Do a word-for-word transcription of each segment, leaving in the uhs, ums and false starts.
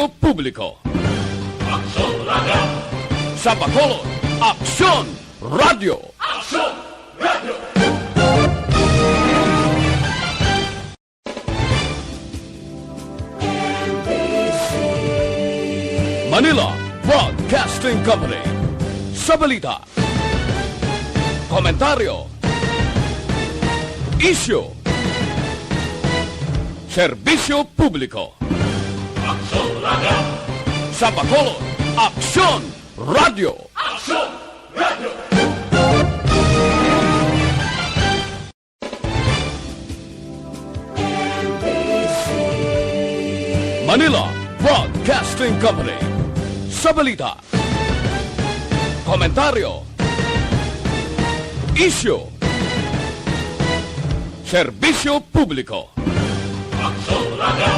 Publiko. Aksyon Radio! Sa Bacolod, Aksyon Radio! Aksyon Radio! Manila Broadcasting Company. Sa balita, komentaryo, isyu, serbisyo publiko. Aksyon Radio! Sa Bacolod, Aksyon Radio! Aksyon Radio! Manila Broadcasting Company. Sa balita, komentaryo, isyu, serbisyo publiko. Aksyon Radio!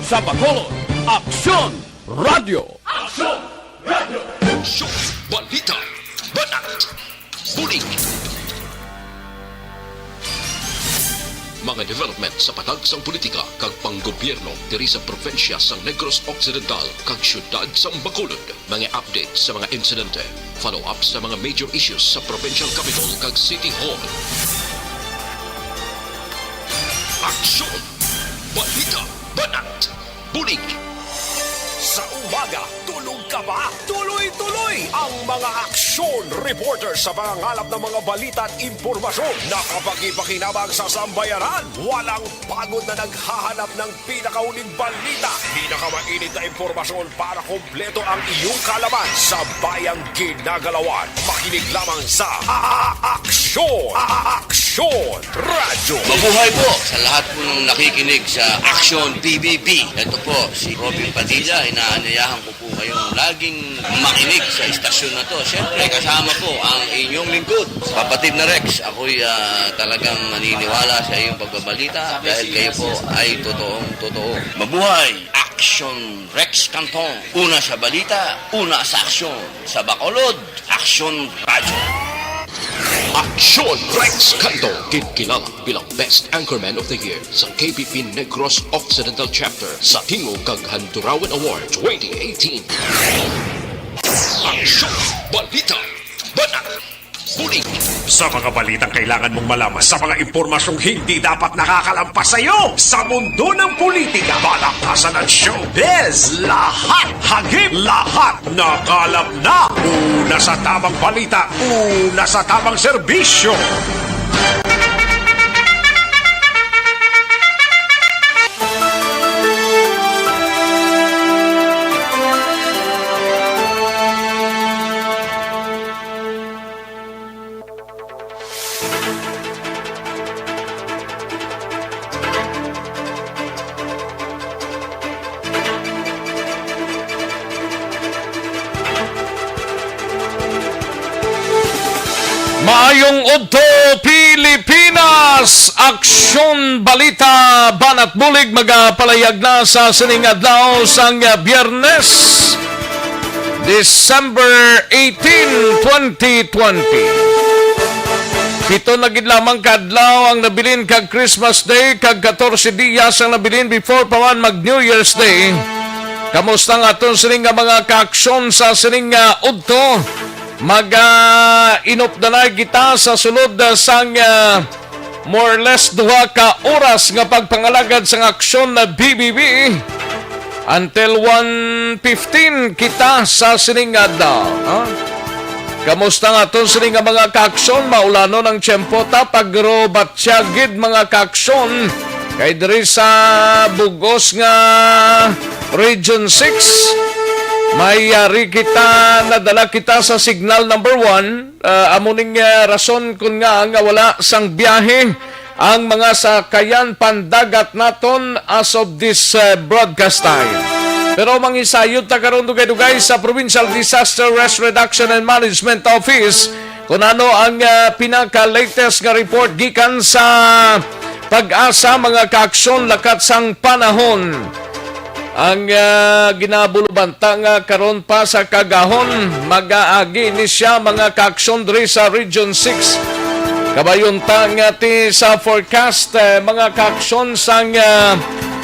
Sa Bacolod, Aksyon Radio! Aksyon Radio! Aksyon! Balita! Banat! Bulig! Mga development sa patag sang politika kag panggobyerno diri sa probinsya sang Negros Occidental kag siyudad sang Bacolod. Mga update sa mga insidente, follow-up sa mga major issues sa provincial capital kag city hall. Aksyon! Balita! Banat! Bulig! Sa umaga, tulog ka ba? Tuloy-tuloy ang mga aksyon reporter sa pangangalap ng mga balita at impormasyon na kapakipakinabang sa sambayanan. Walang pagod na naghahanap ng pinakauling balita, pinakamainit na impormasyon para kompleto ang iyong kaalaman sa bayang ginagalawan. Makinig lamang sa A-, A-, Aksyon! A-, A-, Aksyon! Radyo! Mabuhay po sa lahat po ng nakikinig sa Aksyon P B B. Ito po si Robin Padilla. Inaanyayahan ko po kayong laging makinig sa istasyon na to. Siyempre, kasama po ang inyong lingkod, Kapatid na Rex. Ako'y, ah, talagang naniniwala sa iyong pagbabalita dahil kayo po ay totoong totoo. Mabuhay! Aksyon Rex Canton. Una sa balita, una sa aksyon. Sa Bacolod, Aksyon Radyo. Aksyon Rex Canton, ginkilala bilang Best Anchorman of the Year sa K B P Negros Occidental Chapter sa Tingog kag Handurawan Award twenty eighteen. Aksyon! Balita! Banat! Bulig! Sa mga balitang kailangan mong malaman, sa mga impormasyong hindi dapat nakakalampas sa iyo, sa mundo ng politika, balaktasan at showbiz, lahat hagip, lahat nakalap na. Una sa tamang balita, una sa tamang serbisyo. Maayong udto, Pilipinas! Aksyon Balita, Banat Bulig, magapalayag na sa sining adlaw sang Biyernes, December eighteen, twenty twenty. Pito na gid lamang ka adlaw ang nabilin kag Christmas Day, kag katorse diyas ang nabilin before pa man mag New Year's Day. Kamusta ang aton sining nga mga kaaksyon sa sining nga udto? Mag, ah, inupdanay kita sa sulod, ah, sang, ah, more or less duha ka oras nga pagpangalagad sang aksyon na B B B. Until one fifteen kita sa sining adlaw, ha? Kamusta nga aton sini nga mga kaaksyon? Maulanon ang tiyempo ta, pagro batya gid mga kaaksyon. Kay diri sa bugos nga Region six, may yari kita, nadala kita sa signal number one. Ah, amo ning, ah, rason kun nga nga wala sang biyahe ang mga sakayan pandagat naton as of this, uh, broadcast time. Pero mangisayod ta karon dugay-dugay sa Provincial Disaster Risk Reduction and Management Office kung ano ang, uh, pinaka-latest nga report gikan sa PAGASA, mga kaaksyon, lakat sang panahon. Ang, ah, ginabulubanta nga karon pa sa kagahon, mag-aagi ni siya mga kaaksyon diri sa Region six. Kabayon ta nga ti sa forecast, eh, mga kaaksyon sang, ah,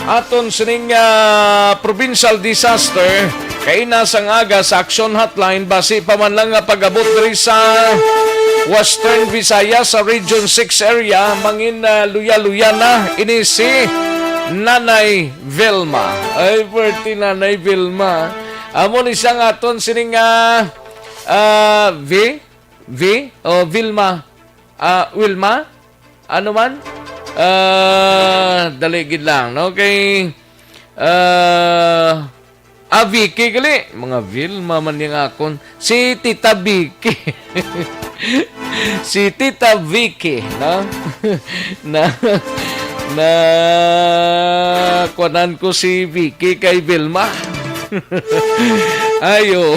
Aton sining, ah, provincial disaster, kaina sang aga sa action hotline, basi pa man lang nga pag-abot diri sa Western Visayas, sa Region six area, mangin, ah, luya-luya na ini si Nanay Vilma. Ay, pwerte, Nanay Vilma. Amo ni siya nga aton sining, ah, ah, Vi? Vi? O Vilma? Ah, Wilma? Ano man? Ah, dali gid lang, no? Kay, ah, ah, Vicky gali. Mga Vilma man yung akon. Si Tita Vicky. Si Tita Vicky, no? Na, na, kuwanan ko si Vicky kay Vilma. Ayo.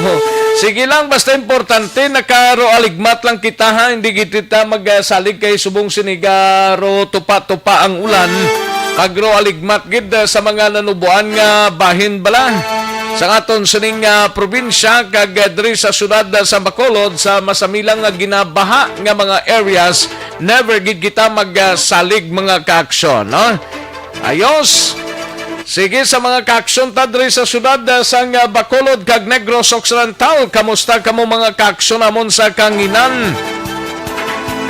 Sige lang, basta importante, nakaroaligmat lang kita, ha. Hindi gid kita magsalig kay subong sini garo tupa-tupa ang ulan. Pagro-aligmat gid, ah, sa mga nanubuan nga bahin bala sa aton sining, ah, probinsya, kag, ah, diri sa siyudad, ah, sa Bacolod, sa masamilang nga ginabaha nga mga areas, never gid kita magsalig, mga kaaksyon, no? Ayos. Sige, sa mga kaaksyon ta diri sa siyudad, ah, sang, ah, Bacolod kag Negros Occidental, kamusta kamo, mga kaaksyon namon sa kanginan?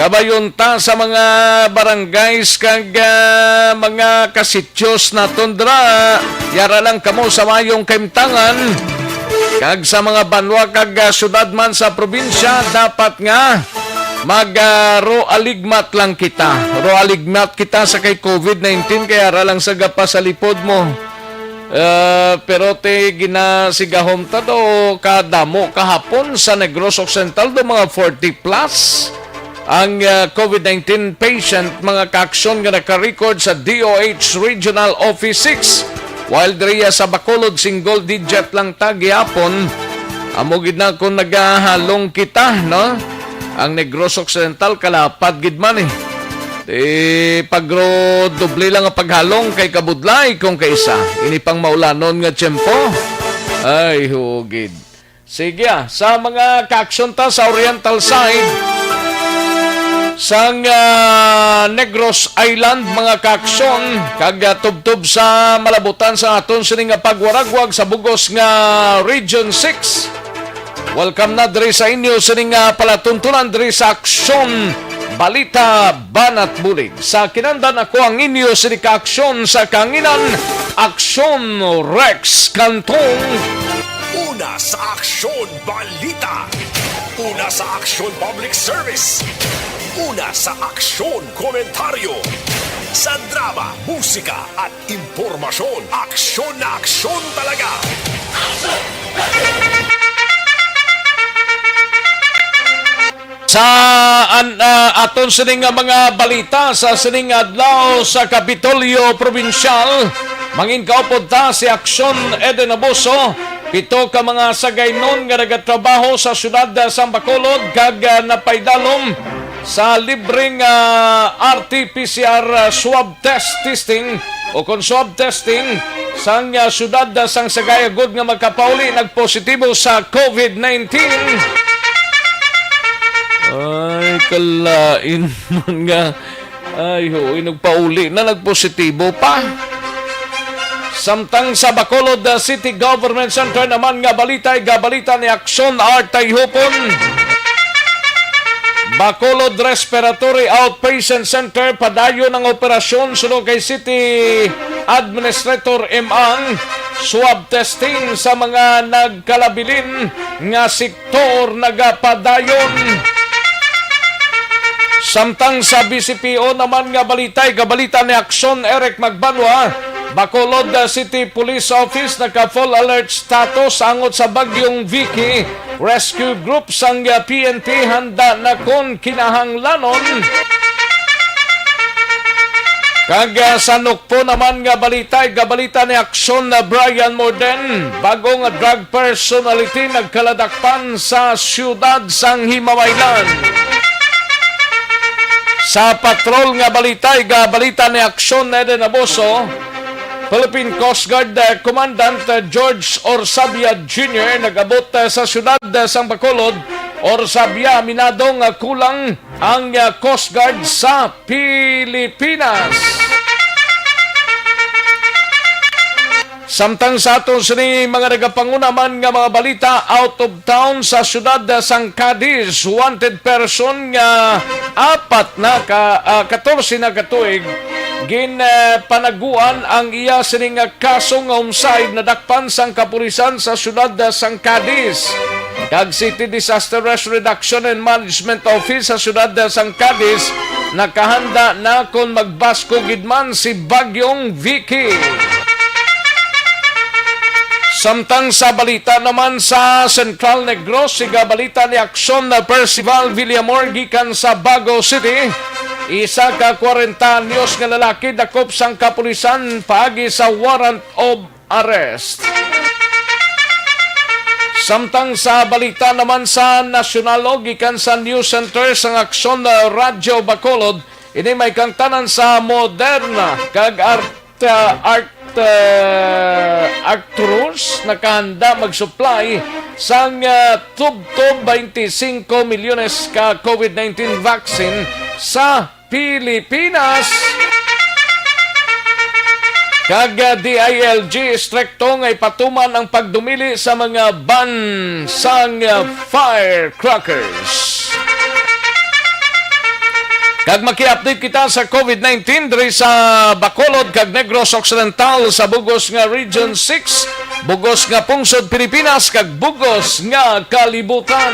Kabayon ta sa mga barangays kag, ah, mga kasityos naton dira. Yara lang kamo sa mayong kahimtangan. Kag sa mga banwa kag, ah, siyudad man sa probinsya, dapat nga mag, ah, roaligmat lang kita. Roaligmat kita sa kay covid nineteen, kay ara lang sa gapasalipod mo. Ah, pero ti ginasigahom ta do kadamo kahapon sa Negros Occidental do mga forty plus ang, ah, covid nineteen patient, mga kaaksyon, nga naka-record sa D O H Regional Office six. While diriya sa Bacolod, single digit lang ta gihapon. Amo gid na kung nagahalong kita, no? Ang Negros Occidental, kalapad gid man, eh. Di pagro doble lang ang paghalong kay kabudlay kung kaisa. Ini pang maulanon nga tiyempo. Ay, huo gid. Sige, ah, sa mga kaaksyon ta sa oriental side sang, ah, Negros Island, mga kaaksyon, kag, ah, tubtob sa malabutan sa aton sini nga pagwaragwag sa bugos nga Region six. Welcome na diri sa inyo sini nga palatuntunan diri sa Aksyon Balita Banat Bulig. Sa kinandan, ako ang inyo sini ka aksyon sa kanginan, Aksyon Rex Cantong. Una sa Aksyon Balita. Una sa Aksyon Public Service. Una sa Aksyon Komentaryo. Sa drama, musika at impormasyon, aksyon na aksyon talaga. Sa an-, ah, aton sining nga mga balita sa sining adlaw sa Kapitolyo Probinsyal, mangin kaupod ta si Aksyon Eden Abuso, pito ka mga sagaynon nga nagatrabaho sa siyudad, ah, sang Bacolod kag, ah, napaidalom sa libreng, ah, R T P C R, ah, swab test testing o kon swab testing sang, ah, siyudad, ah, sang Sagaya gud nga magkapauli nagpositibo sa covid nineteen. Ay, kalain man nga. Ay, huoy, nagpauli na, nagpositibo pa. Samtang sa Bacolod, ah, City Government Center naman nga balita, igabalita ni Aksyon Artay Hupon. Bacolod Respiratory Outpatient Center, padayon ang operasyon suno kay City Administrator M. Ang swab testing sa mga nagkalabilin nga sektor nagapadayon. Samtang sa B C P O naman nga balita, igabalita ni Aksyon Eric Magbanwa, Bacolod City Police Office naka full alert status angot sa Bagyong Vicky. Rescue group sang P N P handa na kon kinahanglanon. Kag, ah, sa Nukpo naman nga balita, gabalita ni Aksyon na Brian Morden, bago nga drug personality nagkaladakpan sa siyudad sang Himamaylan. Sa patrol nga balita, igabalita ni Aksyon Eden Abuso, Philippine Coast Guard, eh, Commandant, eh, George Orsabia Junior nag-abot, eh, sa siyudad, eh, sang Bacolod. Orsabia, aminado nga kulang ang, eh, Coast Guard sa Pilipinas. Samtang sa aton sini mga nagapanguna man nga mga balita, out of town sa siyudad sang Cadiz, wanted person nga apat na ka, ah, katorse na ka tuig gin, ah, panaguan ang iya sini nga kaso nga homicide nadakpan sang kapulisan sa siyudad sang Cadiz. Kag City Disaster Risk Reduction and Management Office sa siyudad sang Cadiz nakahanda na kon magbaskog gid man si Bagyong Vicky. Samtang sa balita naman sa Central Negros, siga balita ni Action Percival Villamor gikan sa Bago City. Isa ka kwarenta anyos nga lalaki dakop sang kapulisan paagi sa warrant of arrest. Samtang sa balita naman sa nasyonal, o gikan sa News Center sang Aksyon, uh, Radyo Bacolod, ini may kangtanan sa moderna kag art, uh, art, uh, actors nakahanda mag-supply sang, uh, tubtob twenty-five milyones ka COVID nineteen vaccine sa Pilipinas. Kag, ah, D I L G, istrikto nga ipatuman ang pagdumili sa mga ban sang, ah, firecrackers. Kag maki-update kita sa COVID nineteen diri sa Bacolod kag Negros Occidental, sa bugos nga Region six, bugos nga pungsod Pilipinas, kag bugos nga kalibutan.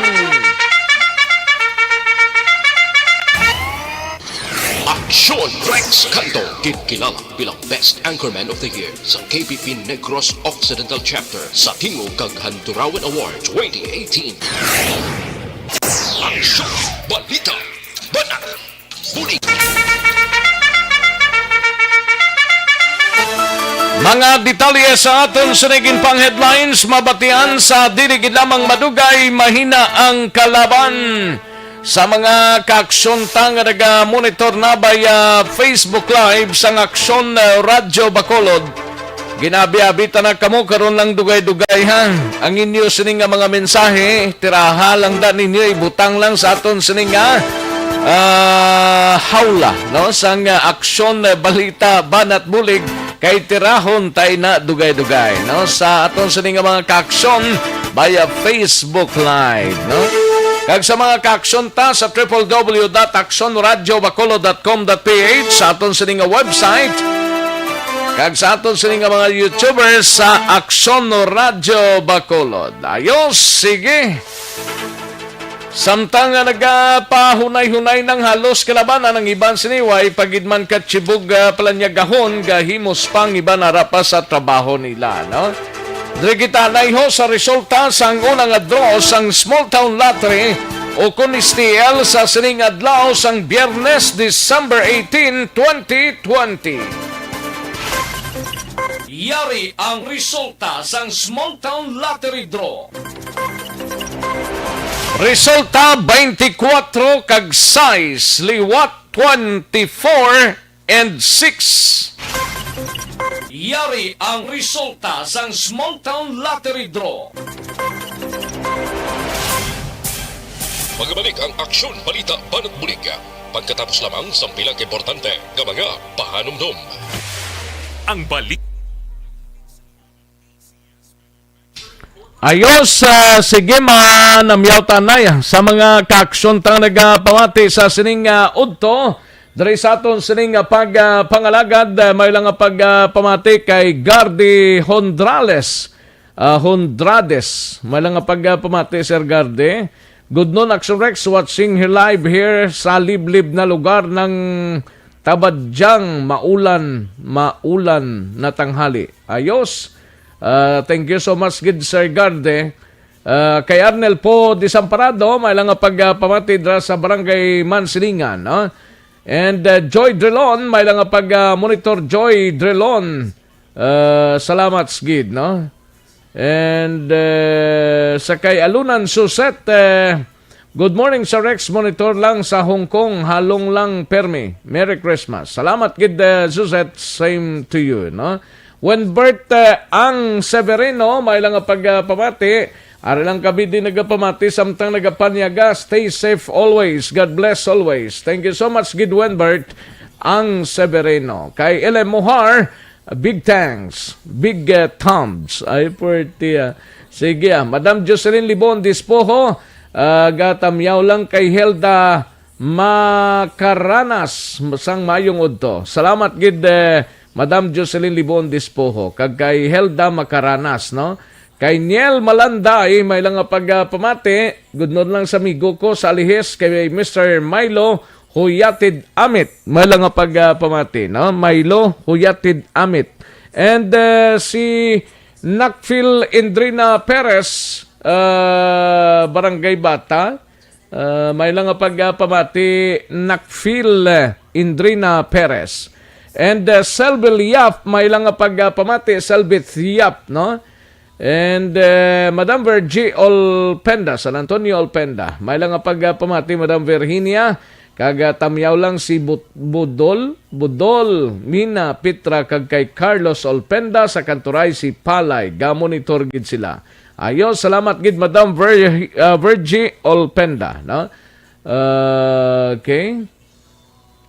Aksyon Rex Canto, ginkilala bilang Best Anchorman of the Year sa K P P Negros Occidental Chapter sa Tingog kag Handurawan Award twenty eighteen. Aksyon, balita, banat, bulig. Mga detalye sa aton sining pang headlines, mabatian sa dili gid lamang madugay, mahina ang kalaban. Sa mga kaaksyon ta nga naga-monitor na via Facebook Live sang Aksyon, uh, Radyo Bacolod, ginabi-abi ta na kamo karon lang dugay-dugay, ha. Ang inyo sini nga mga mensahe, tiraha lang da ninyo, ibutang lang sa aton sini nga, ah, hawla, no, sang, uh, Aksyon, uh, Balita, Banat Bulig, kay tirahon tay na dugay-dugay, no, sa aton sini nga mga kaaksyon via Facebook Live, no? Kag sa mga kaaksyon ta sa triple W dot aksyon radyo bacolod dot com dot P H, sa aton sini nga website, kag sa aton sini nga mga YouTubers sa Aksyon Radyo Bacolod. Ayos, sige. Samtang nga nagapahunay-hunay nang halos kalabanan, ang iban sini way pa gid man katibog, ah, palanyagahon, gahimos pang iban ara pa sa trabaho nila, no? Diri kita naiho sa resulta sang una nga draw sang Small Town Lottery o kon S T L sa sining adlaw sang Biyernes, December eighteen, twenty twenty. Yari ang resulta sang Small Town Lottery Draw. Resulta, twenty-four kag sais, liwat twenty-four and six. Yari ang resulta sang Small Town Lottery Draw. Magabalik ang Aksyon, Balita, Banat Bulig pagkatapos lamang sang pila ka importante nga mga pahanumdom. Ang balik Ayos, ah, sige, manamyaw ta anay sa mga kaaksyon ta nga nagapamati sa sining, ah, udto. Diri sa aton sining, ah, pag, ah, pangalagad, ah, may lang nga pag, ah, pamati kay Gardy Hondrales. Ah, Hondrades. May lang nga pag, ah, pamati, Sir Gardy. Good noon, Action Rex. Watching here live here sa liblib na lugar ng Tabadyang. Maulan, maulan na tanghali. Ayos. Ah, thank you so much gid, Sir Garde. Ah, kay Arnel po Desamparado, may lang nga pag, ah, pamati dira sa Barangay Mansilingan, no? And, ah, Joy Drilon, may lang nga pag, ah, monitor, Joy Drilon. Ah, salamat gid, no? And, ah, sa kay Alunan Suset, eh, "Good morning, Sir Rex. Monitor lang sa Hong Kong. Halong lang permi. Merry Christmas." Salamat gid, eh, Suzette. Same to you, no? Wenbert, eh, ang Severino, may lang nga pag, ah, pamati. Ari lang kami din nagapamati, samtang nagapanyaga. Stay safe always. God bless always. Thank you so much, gid Wenbert ang Severino. Kay L M Mohar, Big thanks. Big, uh, thumbs. Ay, pwerte, ah. Sige, ah. Madam Jocelyn Libon Dispoho, ah, gatamyaw lang kay Helda Macaranas sang mayong udto. Salamat gid, eh, Madam Jocelyn Libon Dispoho, kag kay Helda Macaranas, no? Kay Niel Malanday, may lang nga pagpamati. Good noon lang sa amigo ko sa Alihis, kay Mister Milo Huyatid Amit. May lang nga pagpamati, no? Milo Huyatid Amit. And, uh, si Nakfil Indrina Perez, uh, Barangay Bata, uh, may lang nga pagpamati, Nakfil, uh, Indrina Perez. And, uh, Selville Yap, may lang nga pagpamati, Selvith Yap, no? And, uh, Madam Virgie Olpenda, San Antonio Olpenda. May lang nga pagpamati, Madam Virginia. Kag, uh, tamyaw lang si But-, Budol, Budol, Mina, Petra, kag kay Carlos Olpenda sa Kanturay si Palay. Gamonitor gid sila. Ayo, salamat gid, Madam Vir-, uh, Virgie Olpenda, no? Uh, okay.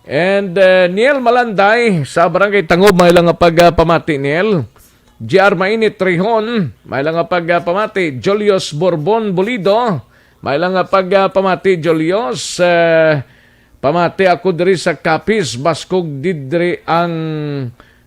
And, uh, Niel Malanday sa Barangay Tangub, may lang nga pagpamati, Niel. G R Mainit Trihon, may lang nga pagpamati. Julius Borbon Bulido, may lang nga pagpamati, Julius. Uh, pamati ako diri sa Capiz, baskog didri ang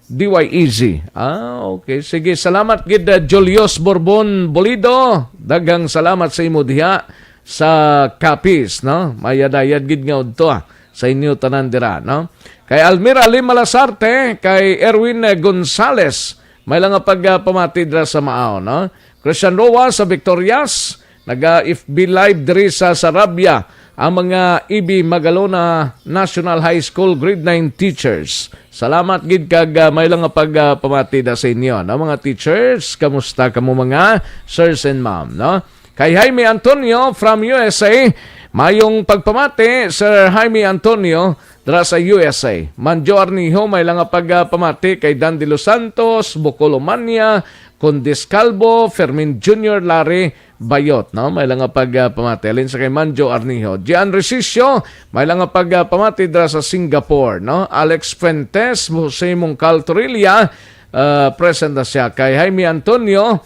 D Y E Z. Ah, okay. Sige, salamat gid, uh, Julius Borbon Bulido. Daghang salamat sa imo diha sa Capiz, no? Mayadayad gid nga udto, ah, sa inyo tanan dira, no? Kay Almira Lim Malasarte, kay Erwin, eh, Gonzales, may lang nga pagpamati dira sa Maaw, no? Christian Roa sa Victorias, naga F B Live diri sa Sarabia, ang mga Ibi Magalona National High School Grade nine teachers. Salamat gid kag, ah, may lang nga pagpamati da sa inyo, no? Mga teachers, kamusta kamo, mga sirs and ma'am, no? Kay Jaime Antonio from U S A, mayong pagpamati, Sir Jaime Antonio, dira sa U S A. Manjo Arnijo, may lang nga pagpamati kay Dan de los Santos, Bocolo Mania, Condis Calvo, Fermin Junior Larry Bayot, no? May lang nga pagpamati. Alin sa kay Manjo Arnijo. Gian Resisio, may lang nga pagpamati dira sa Singapore, no? Alex Fuentes, Jose Mongcal Torilla, ah, present na siya. Kay Jaime Antonio,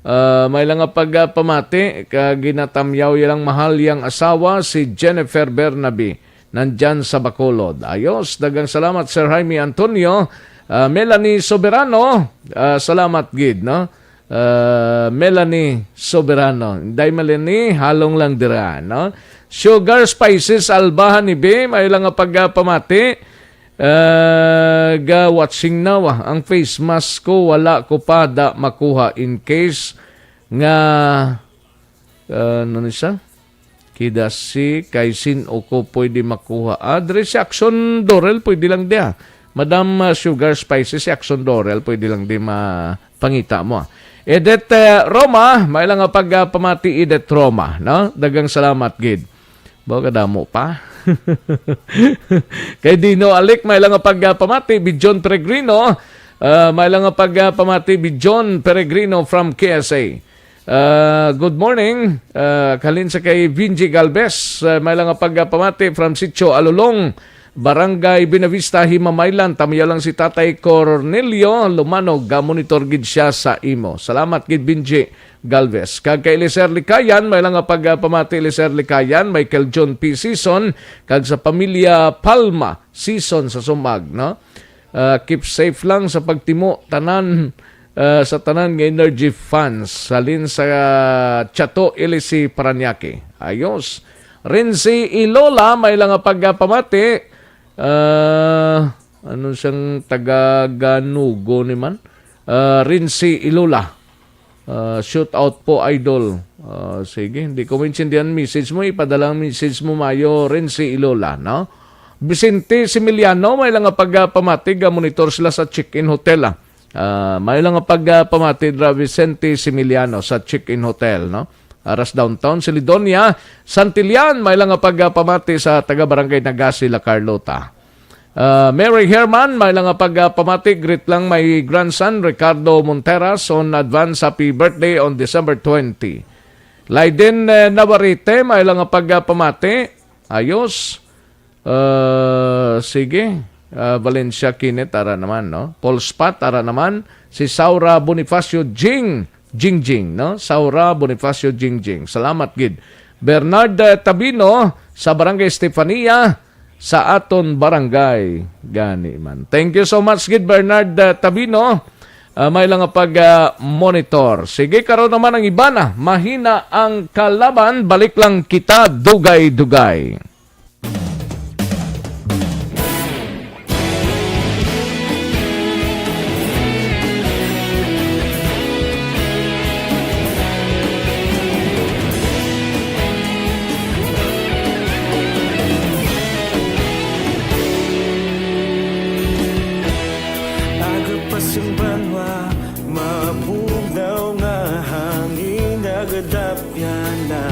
ah, may lang nga pagpamati, kag ginatamyaw ilang mahal yang asawa, si Jennifer Bernabe. Nandyan sa Bacolod. Ayos, daghang salamat, Sir Jaime Antonio. Ah, Melanie Soberano, ah, salamat gid, no? Ah, Melanie Soberano. Inday Melanie, halong lang dira, no? Sugar Spices, Albahan ni B, may lang nga pagpamati. Ah, ga watching now, ah. Ang face mask ko, wala ko pa da makuha in case nga, ah, ano ni siya? Kidasi, kay sin-o ko pwede makuha? Ah, diri si Action Dorel, pwede lang di, ah. Madam, ah, Sugar Spices, si Action Dorel, pwede lang di mapangita mo, ah. Edith, eh, Roma, may lang nga pagpamati, Edith Roma, no? Daghang salamat gid. Ba, kadamo pa. Kay Dino Alik, may lang nga pagpamati, Bijon Peregrino, ah, may lang nga pagpamati, Bijon Peregrino from K S A. Ah, good morning. Ah, kalin sa kay Vinji Galvez, ah, may lang nga pagpamati from Sitio Alulong, Barangay Buenavista, Himamaylan. Tamyaw lang si Tatay Cornelio Lumanog, gamonitor gid siya sa imo. Salamat gid, Vinji Galvez. Kag kay Eliezer Likayan, may lang nga pagpamati, Eliezer Likayan, Michael John P. Season, kag sa pamilya Palma Season sa Sumag, no? Ah, keep safe lang sa pagtimo tanan, ah, sa tanan nga Energy fans. Halin sa, ah, Chato, Ilisi, Parañaque. Ayos. Renzi Ilola, may lang nga pagpamati. Ah, ano siyang taga Ganugo ni man? Ah, Renzi Ilola. Ah, shout out po, idol. Ah, sige, hindi ko maintindihan message mo. Ipadala ang message mo, mayo, Renzi Ilola, no? Vicente Similiano, may lang nga pagpamati, ga-monitor sila sa Check-in Hotel, ah. Ah, may lang nga pagpamati dira, Vicente Similiano, sa Check-in Hotel, no? Aras downtown, si Lidonia Santillan, may lang nga pagpamati sa taga Barangay Nagasi, La Carlota. Ah, Mary Herman, may lang nga pagpamati, greet lang my grandson, Ricardo Monteras, on advance happy birthday on December twenty. Laiden, eh, Navarrete, may lang nga pagpamati. Ayos. Ah, sige. Ah, Valencia Kenneth, ara naman, no? Paul Spat, ara naman. Si Saura Bonifacio Jing, Jingjing, no? Saura Bonifacio Jingjing. Salamat gid. Bernard, eh, Tabino sa Barangay Estefania, sa aton barangay. Gani man. Thank you so much gid, Bernard, eh, Tabino. Ah, may lang nga pag, ah, monitor. Sige, karon naman ang iba na. Mahina ang kalaban, balik lang kita, dugay-dugay. Aga pa sing banwa, mabugnaw nga hangin nagadapyan na.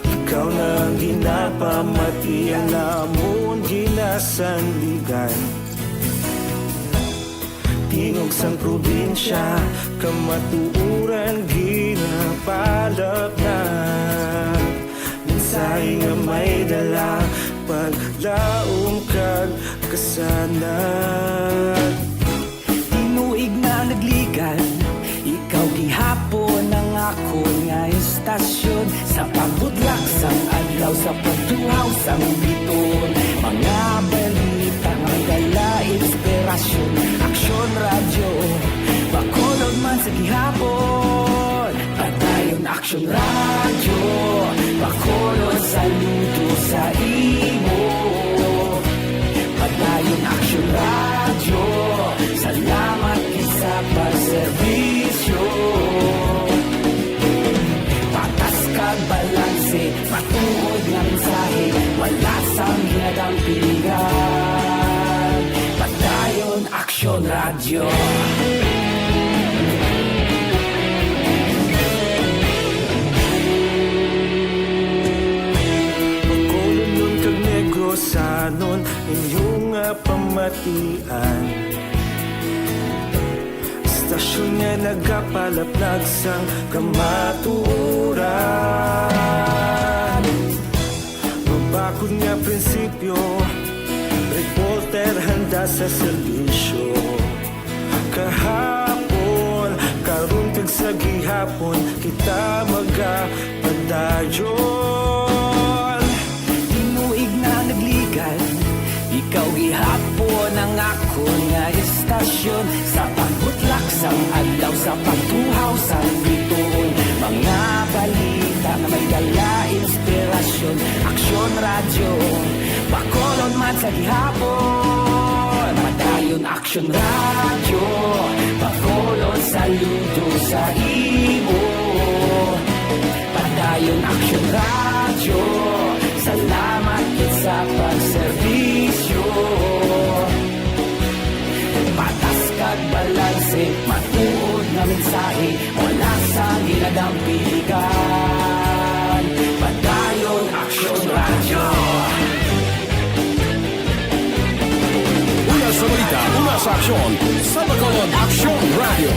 Ikaw na ang ginapamati, ang amon ginasandigan. Tingog sang probinsya, kamatuoran ginapalapnat. Mensahe nga may dala, paglaom kag kasanag. Tinuig na nagligan, ikaw gihapon ang akon nga istasyon. Sa pagbudlak sang adlaw, sa pagtuhaw sang biton, mga balita may dala inspirasyon. Aksyon Radyo, Bacolod man sa gihapon. Padayon Aksyon Radyo, Bacolod, saludo sa imo. Padayon Aksyon Radyo, salamat gid sa pagserbisyo. Patas kag balanse, matuod nga mensahe, wala sang ginadampigan. Padayon Aksyon Radyo. Bacolodnon kag Negrosanon, inyo nga pamatian. Istasyon nga nagapalaplag sang kamatuoran. Mabakod nga prinsipyo, reporter handa sa serbisyo. Kahapon, karon kag sa gihapon, kita magapadayon. Tinuig na nagligan, ikaw gihapon ang akon nga istasyon. Sa pagbutlak sang adlaw, sa pagtuhaw sang bituon, mga balita nga may dala inspirasyon. Aksyon Radyo, Bacolod man sa gihapon. Padayon Aksyon Radyo, Bacolod, saludo sa imo. Padayon Aksyon Radyo, salamat gid sa pagserbisyo. Patas kag balanse, matuod nga mensahe, wala sang ginadampigan. Padayon Aksyon Radyo. Una sa balita, una sa aksyon, sa Bacolod Aksyon Radyo.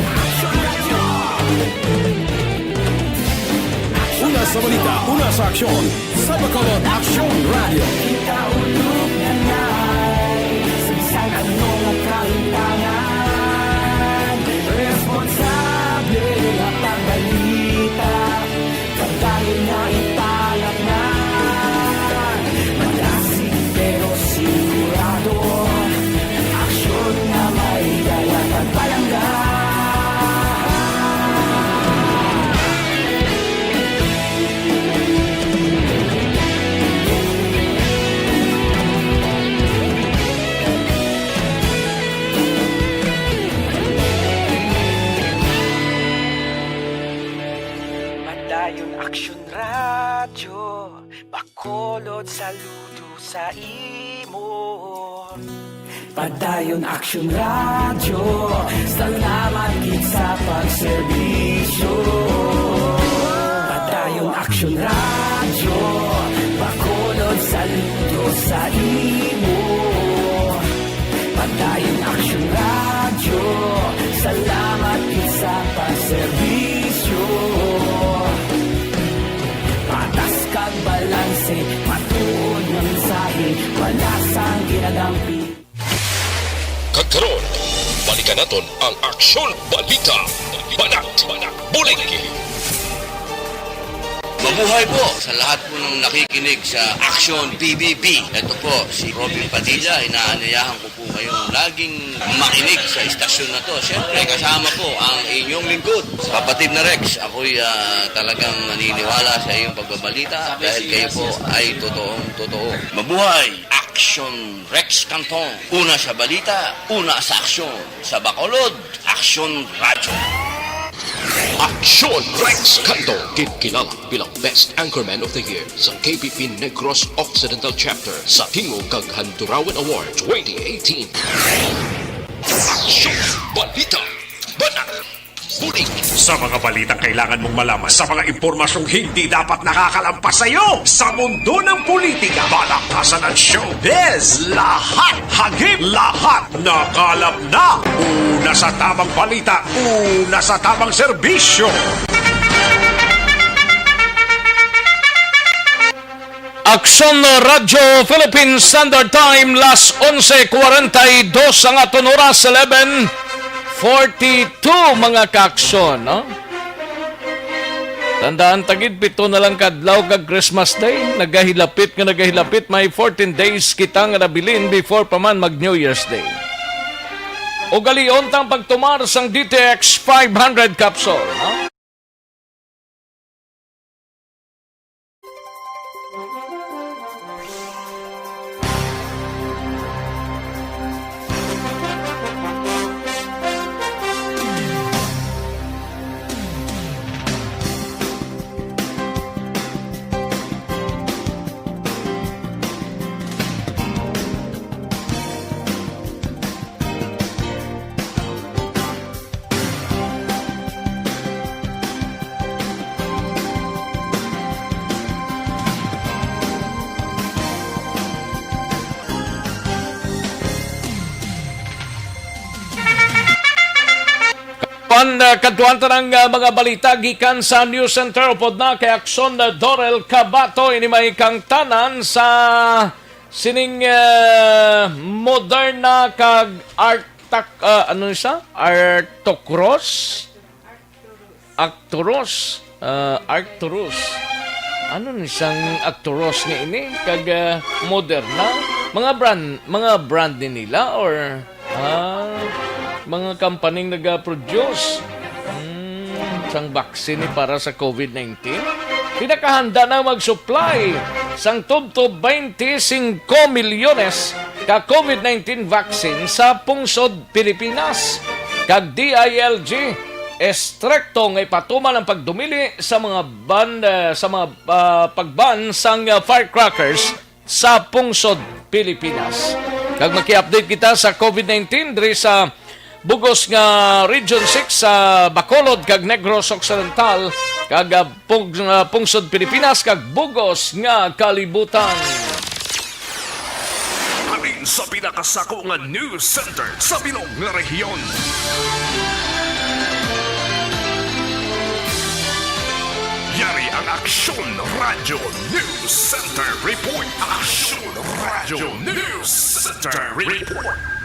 Una sa balita, una sa aksyon, sa Bacolod Aksyon Radyo. Kita ulog na nay, sa bisan ano nga kahimtangan, responsable nga pagbalita. Padayon nga ipalatnan, madasig pero sigurado. Aksyon nga may dala kag palangga. Padayon Aksyon Radyo, Bacolod, saludo sa imo. Padayon Aksyon Radyo, salamat gid sa pagserbisyo. Padayon Aksyon Radyo, Bacolod, saludo sa imo. Padayon Aksyon Radyo, salamat gid sa pagserbisyo. Patas kag balanse, matuod nga mensahe, wala sang ginadampi. Ron, balikan naton ang Aksyon Balita. Banat, Bulig. Mabuhay po sa lahat po ng nakikinig sa Aksyon P B B. Ito po si Robin Padilla. Inaanyayahan ko po kayong laging makinig sa istasyon na to. Siyempre, kasama po ang inyong lingkod, kapatid na Rex. Ako'y, ah, talagang naniniwala sa iyong pagbabalita dahil kayo po ay totoong totoo. Mabuhay! Aksyon Rex Cantong. Una sa balita, una sa aksyon. Sa Bacolod, Aksyon Radyo. Aksyon Rex Cantong, kinkilala bilang Best Anchorman of the Year sa K B P Negros Occidental Chapter sa Tingog kag Handurawan Award twenty eighteen. Aksyon Balita. Banat. Bulig. Sa mga balitang kailangan mong malaman, sa mga impormasyong hindi dapat nakakalampas sa iyo, sa mundo ng politika, balakasan at showbiz, lahat hagip, lahat nakalap na. Una sa tamang balita, una sa tamang serbisyo. Aksyon Radyo Philippine Standard Time, las onse cuarenta y dos ang aton oras, eleven forty-two, mga kaaksyon, no? Tandaan ta gid, pito na lang ka adlaw kag Christmas Day. Nagahilapit nga nagahilapit, may fourteen days kita nga nabilin before pa man mag New Year's Day. Ugalion tang pagtumar sang D T X five hundred capsule, no? Pan, uh, kadtuan ta ng, uh, mga balita gikan sa News Center, upod na kay Aksyon, uh, Dorel Cabato, ini may kangtanan sa sining, uh, Moderna kag Artac-, uh, ano siya? Artocross? Arcturus, ah, Arcturus. Ano ni sang Arcturus nga ini? Kag, ah, Moderna? Mga brand, mga brand ni nila or, ah, mga company naga-produce? Hmm, sang vaccine ni para sa COVID nineteen? Pinakahanda na mag-supply sang tubtob twenty-five milyones ka COVID nineteen vaccine sa pungsod Pilipinas. Kag D I L G, estrikto nga ipatuman ang pagdumili sa mga ban, eh, sa mga, ah, pagban sang, ah, firecrackers sa pungsod Pilipinas. Kag maki-update kita sa COVID nineteen diri sa bugos nga Region six sa Bacolod kag Negros Occidental, kag, ah, pung-, ah, pungsod Pilipinas kag bugos nga kalibutan. Halin sa pinakasako nga news center sa bilog nga rehiyon. Yari ang Aksyon Radyo News Center Report. Aksyon Radyo News Center Report.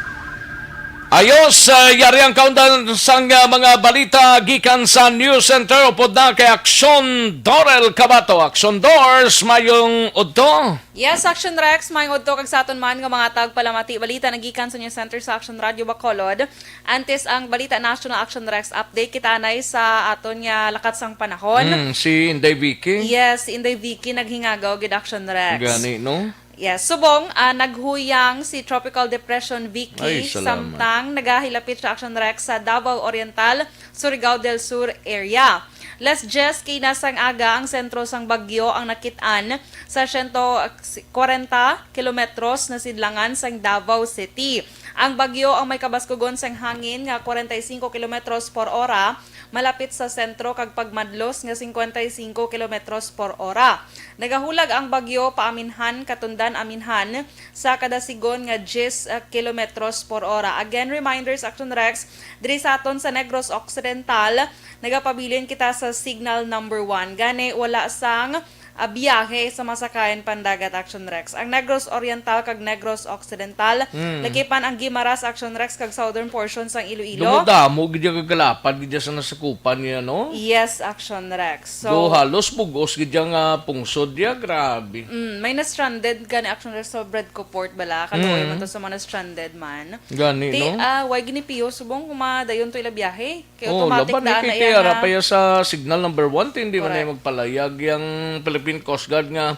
Ayos, ah, yari ang kaundan sang, ah, mga balita gikan sa News Center. Upod na kay Aksyon Dorel Cabato. Aksyon Dors, mayong udto. Yes, Aksyon Rex, mayong udto kag sa aton man nga mga tagpalamati. Balita na gikan sa News Center sa Aksyon Radyo Bacolod. Antes ang balita national, Aksyon Rex, update kita anay sa aton nga lakat sang panahon. Mm, si Inday Vicky. Yes, si Inday Vicky naghingagaw gid, Aksyon Rex. Gani, no? Yes, subong, ah, naghuyang si Tropical Depression Vicky, ay, salamat, samtang nagahilapit siya, Aksyon Rex, sa Davao Oriental, Surigao del Sur area. Las diyes kina sang aga ang sentro sang bagyo ang nakit-an sa siyento kwarenta kilometros na sidlangan sang Davao City. Ang bagyo ang may kabaskugon sang hangin nga kwarenta y singko kilometros por ora malapit sa sentro kag pagmadlos nga singkwenta y singko kilometros por ora. Nagahulag ang bagyo paaminhan, katundan-aminhan sa kada sigon nga diyes kilometros por ora. Again, reminders, Action Rex, diri sa aton sa Negros Occidental, nagapabilin kita sa signal number one. Gani, wala sang ah, biyahe sa mga sakayan pandagat, Action Rex. Ang Negros Oriental kag Negros Occidental, Hmm. lakipan ang Guimaras, Action Rex, kag southern portion sang Iloilo. Damo-damo gid ang kagalapad gid sa nasakupan niya, no? Yes, Action Rex. So, do halos bug-os gid ang, ah, pungsod niya, grabe. Mm, may na-stranded gani, Action Rex, sa Bredco Port bala. Kaluoy Mm. man to sa mga na-stranded man. Gani, Ti, no? ah, way ginipiyo subong kung madayon to ila biyahe. Kay Oh, automatic laban ni daan na kay iya kay ara nga pa iya sa signal number one, ti hindi man Correct. na magpalayag yang Philippine Coast Guard nga,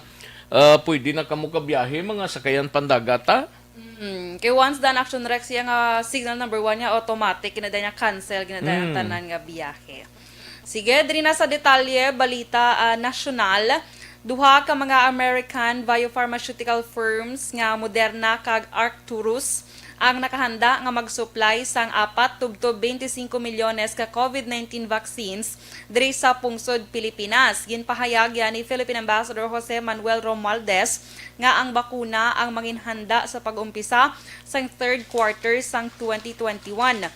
ah, pwede na kamo kabiyahe, mga sakayan pandagat, ha? Mm. Kay once daan, Action Rex, iya nga signal number one niya, automatic, ginadaan niya cancel, ginadaan ang Mm. tanan nga biyahe. Sige, diri na sa detalye, balita, ah, nasyonal. Duha ka mga American biopharmaceutical firms nga Moderna kag Arcturus ang nakahanda nga mag-supply sang apat tubtob twenty-five milyones ka COVID nineteen vaccines diri sa pungsod Pilipinas. Ginpahayag yan ni Philippine Ambassador Jose Manuel Romualdez nga ang bakuna ang manginhanda sa pag-umpisa sang third quarter sang twenty twenty-one.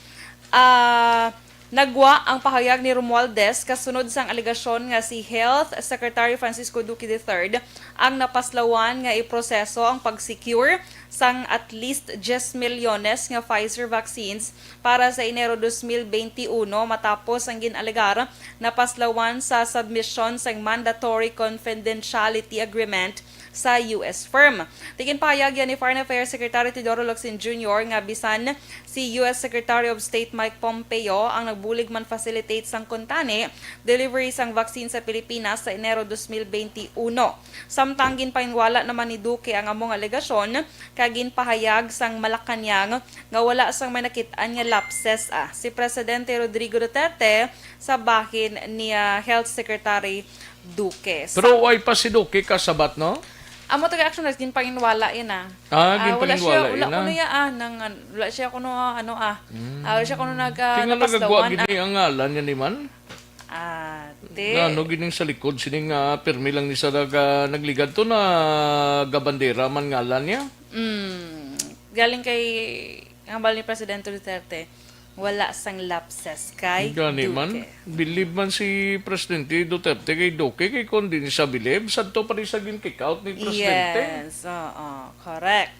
Ah, nagwa ang pahayag ni Romualdez kasunod sang alegasyon nga si Health Secretary Francisco Duque the third ang napaslawan nga iproseso ang pag-secure sang at least diyes milyones nga Pfizer vaccines para sa Enero dos mil benti uno, matapos ang gin-alegar napaslawan sa submission sang mandatory confidentiality agreement sa U S firm. Ginpahayag yan ni Foreign Affairs Secretary Teodoro Locsin Junior nga bisan si U S Secretary of State Mike Pompeo ang nagbulig man facilitate sang kuntani delivery sang vaccine sa Pilipinas sa Enero dos mil benti uno. Samtang ginpahinwala naman ni Duque ang amo nga alegasyon kag ginpahayag sang Malacañang nga wala sang may nakit-an nga lapses, ah, si Presidente Rodrigo Duterte sa bahin ni, ah, Health Secretary Duque. Sa Pero way pa si Duque kasabat, no? Amo to kay Action Rex, ginpanginwala yun, ah. Ah, Ah, wala siya, ginpanginwala wala yun, kuno ah. ya, ah, nang, wala siya kuno, ah, ano, ah. Mm. Ah, wala siya kuno nag, ah, Kaya nga nagagawa napaslawan, gini ah. ang ngalan niya ni man? Ah, te. Na, ano gining sa likod, sining, ah, pirmi lang ni sa nag-, ah, nagligad to na gabandera man ngalan niya? Mm, galing kay, ang hambal ni Presidente Duterte, wala sang lapses kay Gani man, Duque. Bilib man si Presidente Duterte kay Duque, kay kung di ni siya bilib, sadto pa rin sa gin-kick out ni Presidente. Yes, oo, correct.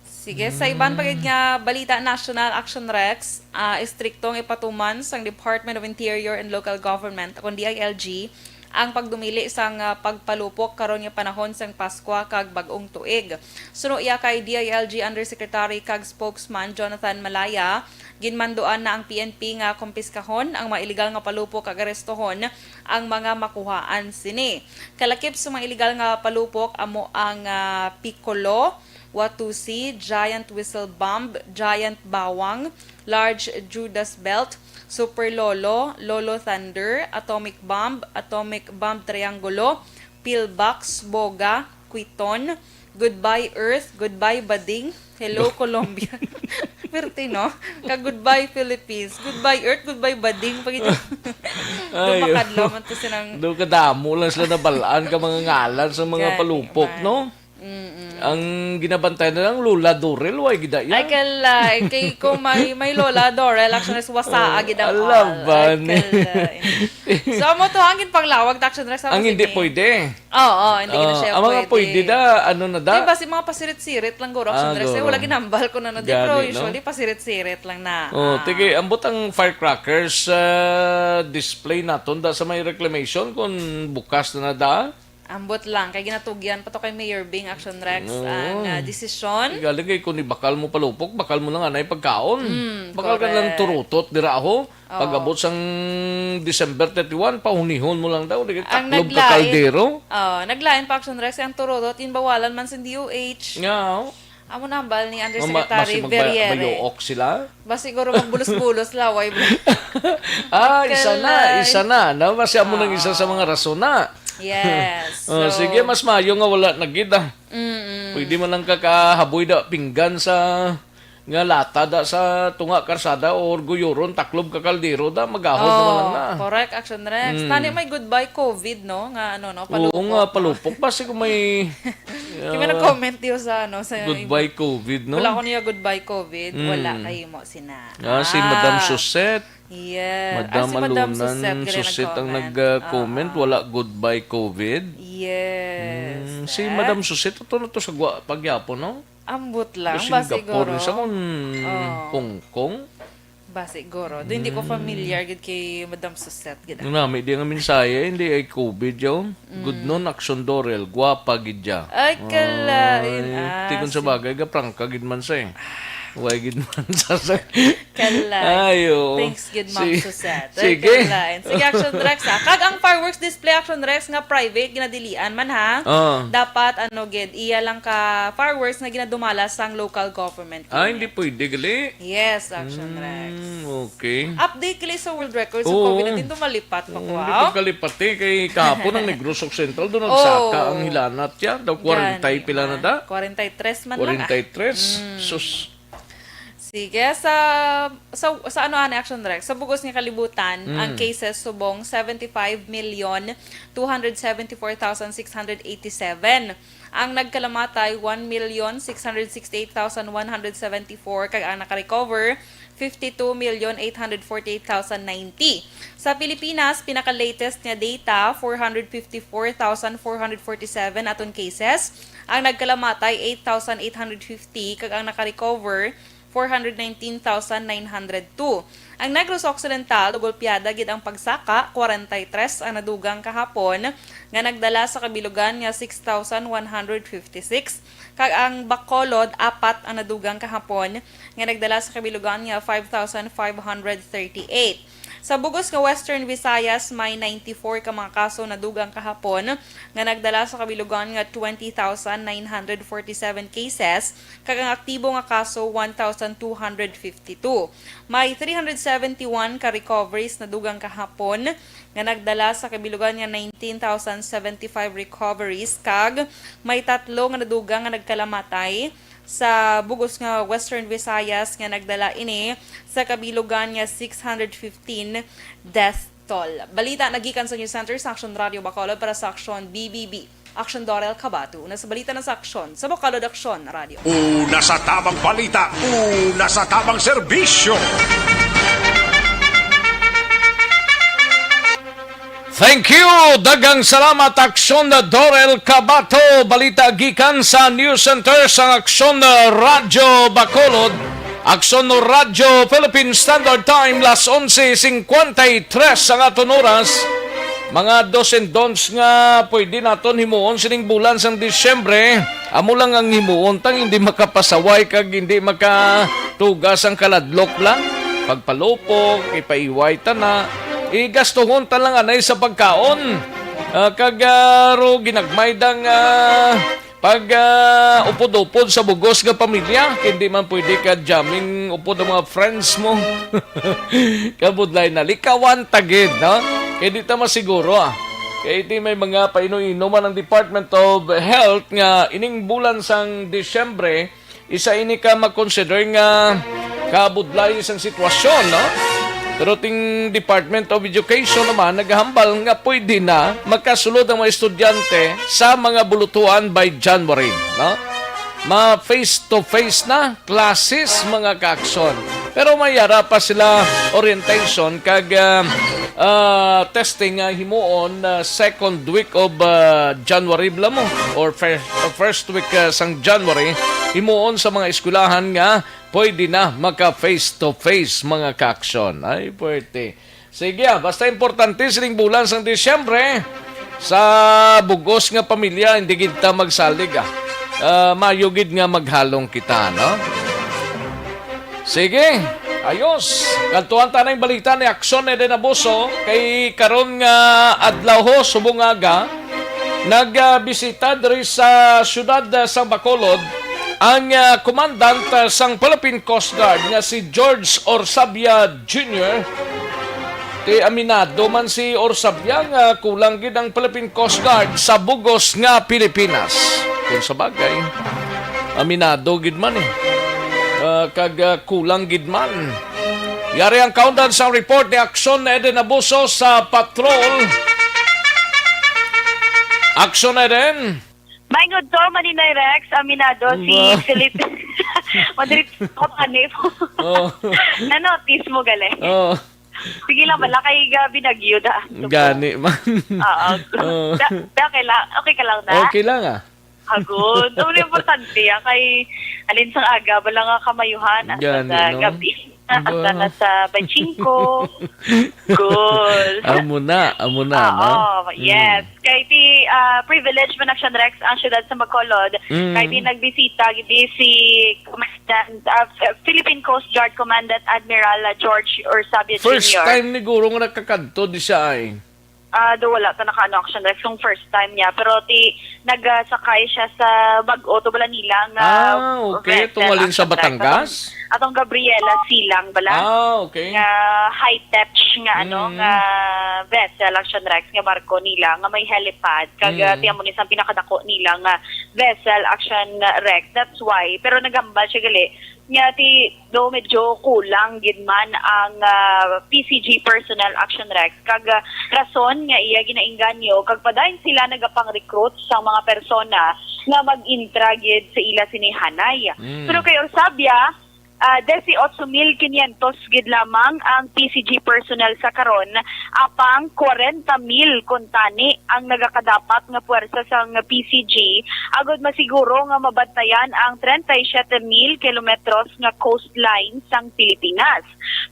Sige, sa iban pa gid Mm. nga balita, National Action Rex, ah, istrikto nga ipatuman sang Department of Interior and Local Government, kon D I L G, ang pagdumili sang, ah, pagpalupok karon nga panahon sang Paskwa kag Bag-ong Tuig. Suno iya kay D I L G Undersecretary kag Spokesman Jonathan Malaya, ginmanduan na ang P N P nga kumpiskahon ang mga iligal nga palupok kag arestohon ang mga makuhaan sini. Kalakip sa mga iligal nga palupok amo ang, ah, Piccolo, Watusi, Giant Whistle Bomb, Giant Bawang, Large Judas Belt, Super Lolo, Lolo Thunder, Atomic Bomb, Atomic Bomb Triangulo, Pillbox, Boga, Quiton, Goodbye Earth, Goodbye Bading, Hello Colombia. Perte, no? Ka Goodbye Philippines, Goodbye Earth, Goodbye Bading. Pag Ay, dumakadlaw man to silang Do kadamo lang sila nabalaan ka mga ngalan sa mga Gani palupok, man. no? Mm-mm. Ang ginabantay na lang, Lola Dorel, way gid yan. Ay, kala, kay kung may, may Lola Dorel, actually, is wasa, Oh, agad ang alaban. Ay, kala. So, amo to, ang ginpanglawag, Action Rex, Ang hindi pwede. Oo, hindi gid na siya ang mga pwede. Pwede da, ano na da? Di ba, si mga pasirit-sirit lang, guro, Action Rex, eh, wala ginambal ko na, no? Di, pero usually, pasirit-sirit lang na. Oh, tigi, ambot ang firecrackers, ah, display naton da sa may reclamation kung bukas na na da? Ambot lang, kay ginatugyan pa to kay Mayor Bing, Action Rex, ang, ah, desisyon. Galing kay kung ibakal mo palupok, bakal mo lang anay pagkaon. Mm, bakal ka lang correct. Turutot dira, ho. Oo. Pag-abot sang December thirty-one, pahunihon mo lang daw, di Ang taklob ka naglain, kaldero. Oh, naglain pa, Action Rex, ang turutot, ginbawalan man sa D O H. Nga, oh. Amo na hambal ni Undersecretary Verriere. Ma-, basi magba-, mayook sila? Ba siguro magbulos-bulos laway, bro. Ah, isa na, isa na, no? Basi amo nang isa sa mga rason na. Yes. Oh, so sige, mas maayo nga wala na gid, ah. Mm-mm. Pwede man lang kakahaboy da pinggan sa nga lata da sa tunga karsada or guyuron taklob ka kaldero da, magahod naman lang na. Oh, correct, Action Rex. Mm. Tani may goodbye COVID, no? Nga ano, no? Oo nga, palupok. Palupok. Basi kung may, kung may ah, nag-comment diyo sa, ano, sa goodbye COVID, no? Wala ko niya goodbye COVID. Mm. Wala kayo mo sina. Ah, si Madam Suset. Yes. Madam Ah, si Madam Alunan Suset, kaya Suset ang nag-comment. Nag-, ah, comment. Oo. Wala goodbye COVID. Yes. Mm, si Madam Suset, ito na to sa Gua-, pagyapon, no? Ambot lang, Sa ba Singapore, siguro? Sa kung Oo. Hong Kong. Ba siguro? Do, hindi ko familiar gid kay Madam Suset gid. Nami di nga mensahe, hindi ay COVID yaw. Good noon, Action Dorel, gwapa gid ya. Ay, kalain. Ay, Ah, tikon sa si- bagay, gaprangka gid man sa eh. Way gid man sa sa. Kalain. Ay, oo. Thanks gid, Ma'am Si- Suset. Ay, Sige. Kalain. Sige, Action Rex, ah. Kag ang fireworks display, Action Rex, nga private, ginadilian man, ha? Ah. Dapat, ano, gid, iya lang ka fireworks nga ginadumala sang local government. Ah, hindi pwede, gali? Yes, Action Rex. Mm, okay. Update kili sa world records sa Oo. COVID nineteen, dumalipat pa Oo, ko, hindi ah. pagkalipat eh, kay kahapon ang Negros Occidental, doon Oo. nagsaka ang hilanat yan. Daw kwarenta Gani pila na man. da? Kwarenta y tres man lang, ah. Kwarenta y tres. Mm. Sus. Sige, sa sa sa ano ani, Action Rex, sa bugos nga kalibutan, Mm. ang cases subong seventy-five million two hundred seventy-four thousand six hundred eighty-seven. Ang nagkalamatay, one million six hundred sixty-eight thousand one hundred seventy-four, kag ang nakarecover, fifty-two million eight hundred forty-eight thousand ninety. Sa Pilipinas, pinaka-latest nga data, four hundred fifty-four thousand four hundred forty-seven aton cases. Ang nagkalamatay, eight thousand eight hundred fifty, kag ang nakarecover, four hundred nineteen thousand nine hundred two. Ang Negros Occidental, dugol piyada gid ang pagsaka, kwarenta y tres ang nadugang kahapon, nga nagdala sa kabilugan nga six thousand one hundred fifty-six, kag ang Bacolod, apat ang nadugang kahapon, nga nagdala sa kabilugan nga five thousand five hundred thirty-eight. Sa bugos nga Western Visayas, may ninety-four ka mga kaso nadugang kahapon, nga nagdala sa kabilugan nga twenty thousand nine hundred forty-seven cases, kag ang aktibo nga kaso, one thousand two hundred fifty-two. May three hundred seventy-one ka recoveries nadugang kahapon, nga nagdala sa kabilugan nga nineteen thousand seventy-five recoveries, kag may tatlo nga nadugang nga nagkalamatay sa bugos nga Western Visayas, nga nagdala ini sa kabilugan nga six hundred fifteen death toll. Balita nagikan sa News Center sa Action Radio Bacolod para sa Action B B B. Action Dorel Cabato. Una sa balita na sa Action, sa Bacolod Action Radio. Una sa tabang balita, una sa tabang serbisyo. Thank you! Daghang salamat, Aksyon Dorel Cabato. Balita gikan sa News Center sang Aksyon Radyo Bacolod. Aksyon Radyo Philippine Standard Time, las onse cincuenta y tres ang aton oras. Mga dos and don'ts nga pwede naton himuon sining bulan sang Disyembre. Amo lang ang himuon, tang hindi makapasaway kag hindi makatugas ang kaladlok lang. Pagpalupok, ipaiway ta na. Igastuhon ta lang anay sa pagkaon. Ah, kag, ah, ro ginagmay dang, ah, pag, ah, upod-upod sa bugos nga pamilya. Hindi man pwede ka jamming upod ang mga friends mo. Kabudlay na, likawan ta gid, no? Kay di ta masiguro, ah. Kay di may mga paino-ino man ang Department of Health nga ining bulan sang Disyembre, isa ini ka makonsider nga kabudlay sang sitwasyon, no? Pero ting Department of Education naman nagahambal nga pwede na makasulod ang mga estudyante sa mga bulutuan by January, no? Ma face to face na classes, mga kaaksyon. Pero may ara pa sila orientation kag, ah, ah, testing nga himuon, ah, second week of, ah, January bala mo, or fir-, first week, ah, sang January, himuon sa mga eskwelahan nga pwede na maka face to face, mga kaaksyon. Ay, pwerte. Sige, ah, basta importante sining bulan sang Disyembre, sa bugos nga pamilya, hindi gid ta magsalig, ah. Ah, maayo gid nga maghalong kita, no? Sige, ayos. Kadtuan ta na yung balita ni Aksyon Eden Abuso. Kay karon nga adlaw ho, subong aga, nagbisita diri sa siyudad, ah, sa Bacolod ang, ah, commandant, ah, sang Philippine Coast Guard nga si George Orsabia Junior. Ti aminado man si Orsabia nga kulang gid ang Philippine Coast Guard sa bugos nga Pilipinas. Kung sa bagay, aminado gid man eh. Ah, kag, ah, kulang gid man. Yari ang countdown sa report ni Aksyon Eden Abuso sa patrol. Aksyon Eden. Maingod to, Maninoy Rex, aminado si Ba? Philip. Madrid ko, ano eh. Oh. Na-notice mo, gali. Oh. Sige lang, wala kay Gabi nagyuda. Gani man. Oo. Oh. Da- da- Okay lang, okay ka lang na? Okay lang, ah. Hagon. Ang importante, ah, kay alin sang aga, wala nga kamayuhan, hasta Gani, sa no? gabi, hasta Ba? na sa Bachinko. Goal. Amo na, amo na, Oo, no? Mm. yes. Kay ti, ah, privilege man, Action Rex, ang siyudad sa Bacolod. Mm. Kay ti nagbisita gid si Commandant, ah, Philippine Coast Guard Commandant Admiral, ah, George Orsabia First Junior. time ni Guro nga nakakadto di siya ay. Ah, do wala ta nakaano, Action Rex, kung first time niya. Pero ti, nagasakay siya sa bag-o, to bala nila nga Ah, okay. vessel, Tungalin sa Action Rex. Batangas? Atong, atong Gabriela Silang bala. Ah, okay. Nga high-tech nga, ano, Mm. nga vessel, Action Rex, nga barko nila, nga may helipad. Kag, ah, Mm. ti amo ni sang pinakadako nila nga vessel, Action Rex. That's why. Pero naghambal siya gali nga ti do medyo kulang gid man ang, ah, P C G personnel, Action Rex, kag, ah, rason nga iya ginainganyo kag padayon sila nagapang-recruit sa mga persona nga mag-intra gid sa ila sini hanay. Mm. Pero kay Orsabia, ah, dieciocho mil quinientos gid lamang ang P C G personnel sa karon, apang kwarenta mil kuntani ang nagakadapat nga puwersa sang P C G agod masiguro nga mabantayan ang treinta y siete mil kilometros nga coastline sang Pilipinas.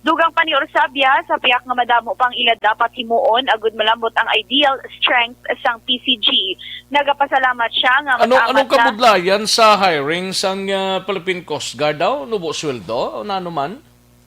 Dugang pa ni Orsabia, sa piyak nga madamo pang ila dapat himuon agud malambot ang ideal strength sang P C G. Nagapasalamat siya nga Ano, mataamat anong na kabudlayan sa hiring sang, ah, Philippine Coast Guard daw? Nubo sweldo? O nano man?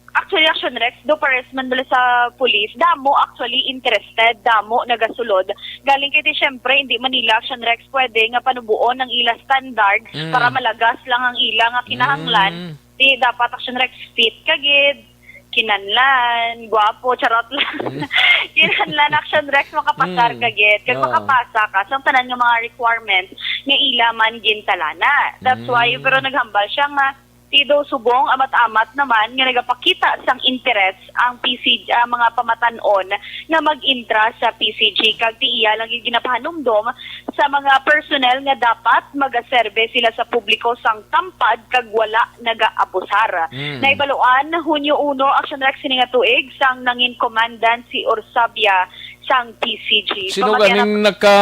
Actually, Action Rex, do pares man bala sa police, damo actually interested, damo nagasulod. Galing kay ti, syempre, hindi man nila, Action Rex, pwede nga panubuon ang ila standard Mm. para malagas lang ang ila nga kinahanglan. Mm. Di dapat, Action Rex, fit ka gid, kinahanglan, gwapo, charot lang. Mm. Kinahanglan, Action Rex, makapasar Mm. ka gid. Kag Oo. makapasa ka sa tanan nga mga requirements nga ila man gintalana. That's why, Mm. pero naghambal siya nga ti do subong amat-amat naman nga nagapakita sang interes ang P C G, ang mga pamatan-on nga mag-intra sa P C G, kag ti iya lang gid ginapahanumdom sa mga personnel nga dapat magaserbe sila sa publiko sang tampad kag wala nagaabusar. Mm. Naibaluan, Hunyo uno, Action Rex, sini nga tuig, sang nangin commandant si Orsabia sang P C G. Sino Pamatian ganing naka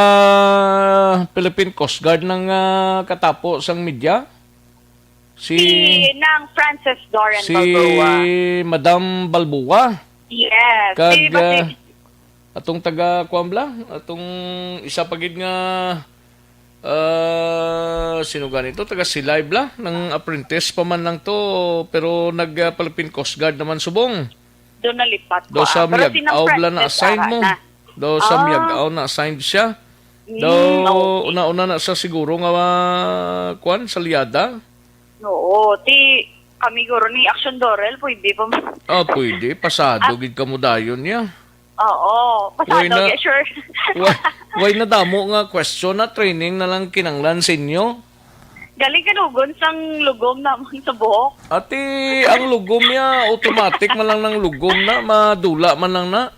Philippine Coast Guard nang, ah, katapo sang media? Si Si Nang Frances Doran si Balboa. Madam Balboa. Yes. Kag, Si Bati- ah, atong taga, kuwan bala? Atong isa pa gid nga, ah, sino gani to? Taga Silay bala? Nang apprentice pa man lang to, pero nag, ah, Philippine Coast Guard naman subong. Doon nalipat Do ko, sa ah. Pero si Nang Miag-aw bala Frances na-assign ara mo? na. Do sa Ah. Miag-aw na-assigned siya? Mm, Do, okay. una-una na sa siguro nga, ah, kwan, salyada? Oo, ti kami guro ni Action Dorel, pwede pa man. Ah, pwede. Pasado Ah. gid kamo dayon niya. Oo, pasado, Why na, yeah, sure. why, why na damo nga question na training na lang kinanglan sa inyo? Galing kanugon sang lugom namon sa buhok. Ati, ang lugom niya, automatic man lang nang lugom na, madula man lang na.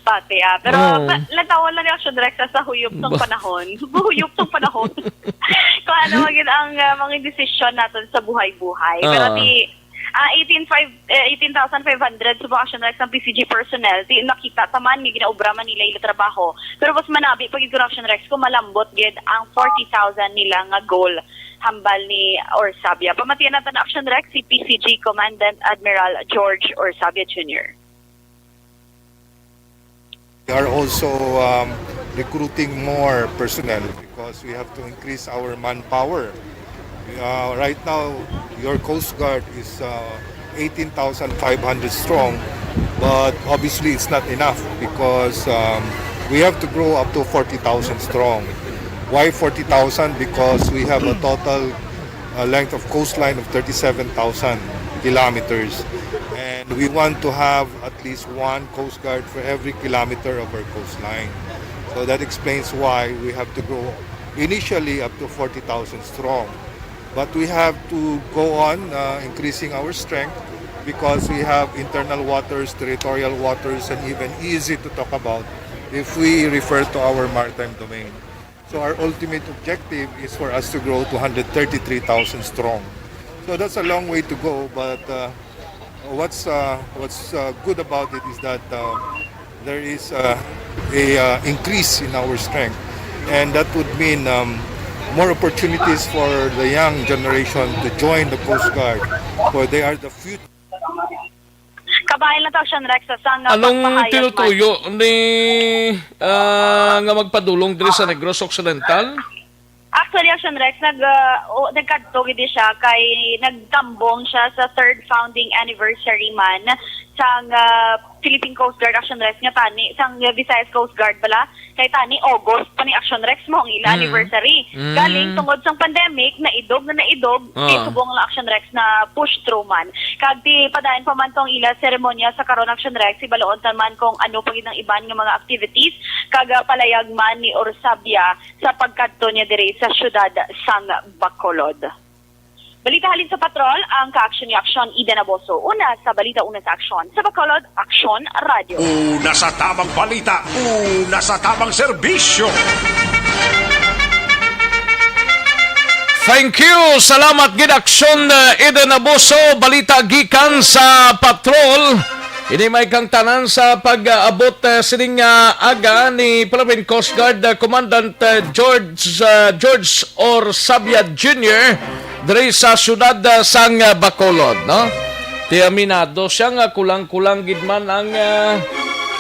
Pati, ah. Pero Oo. ma-, lantawan lang ni Action Rex sa huyop ng Ba- panahon. Huyop ng panahon. Kung ano maging ang, ah, mga desisyon natin sa buhay-buhay. Pero Ah. ti, ah, eighteen five, eh, eighteen thousand five hundred subong, Action Rex, ang P C G personnel. Ti nakita taman nga ginaobra man nila ila trabaho. Pero mas manabi pa gid ko, Action Rex, kung malambot gid ang forty thousand nila nga goal, hambal ni Orsabia. Pamatian natin, Action Rex, si P C G Commandant Admiral George Orsabia Junior. We are also, um, recruiting more personnel because we have to increase our manpower. Uh, right now, your Coast Guard is, uh, eighteen thousand five hundred strong, but obviously it's not enough because, um, we have to grow up to forty thousand strong. Why forty thousand? Because we have a total, uh, length of coastline of thirty-seven thousand kilometers, and we want to have at least one Coast Guard for every kilometer of our coastline. So that explains why we have to grow initially up to forty thousand strong. But we have to go on, uh, increasing our strength because we have internal waters, territorial waters, and even E E Z to talk about if we refer to our maritime domain. So our ultimate objective is for us to grow to hundred thirty-three thousand strong. So that's a long way to go, but, uh, what's, uh, what's, uh, good about it is that, uh, there is, uh, a, uh, increase in our strength. And that would mean um, more opportunities for the young generation to join the Coast Guard, for they are the future. Kabahin lang to, Action Rex, sa sang Anong tinutuyo ni ah, nga magpadulong diri sa Negros Occidental? Actually, Action Rex, nag, ah, o, nagkadto gid siya kay nagtambong siya sa third founding anniversary man sang ah, Philippine Coast Guard, Action Rex, nga tani sang Visayas Coast Guard bala. Kay tani August pa ni, Action Rex, mo ang ila anniversary. Galing tungod sang pandemic, naidog na naidog, Ah. kay subong lang, Action Rex, na push through man. Kag ti padayon pa man tong ila seremonya sa karon, Action Rex, ibaloon ta man kung ano pa gid ang iban nga mga activities kag ah, palayag man ni Orsabia sa pagkadto niya diri sa siyudad sang Bacolod. Balita halin sa patrol, ang ka-aksyon ni Aksyon Eden Aboso. Una sa balita, una sa aksyon. Sa Bacolod, Aksyon Radio. Una sa tamang balita, una sa tamang serbisyo. Thank you. Salamat gid, Aksyon, uh, Eden Aboso. Balita gikan sa patrol. Ini may kang tanan sa pag-abot uh, sining uh, aga ni Philippine Coast Guard uh, Commandant uh, George uh, George Orsabia Junior diri sa siyudad uh, sang uh, Bacolod, no? Ti aminado siya nga kulang-kulang gid man ang uh,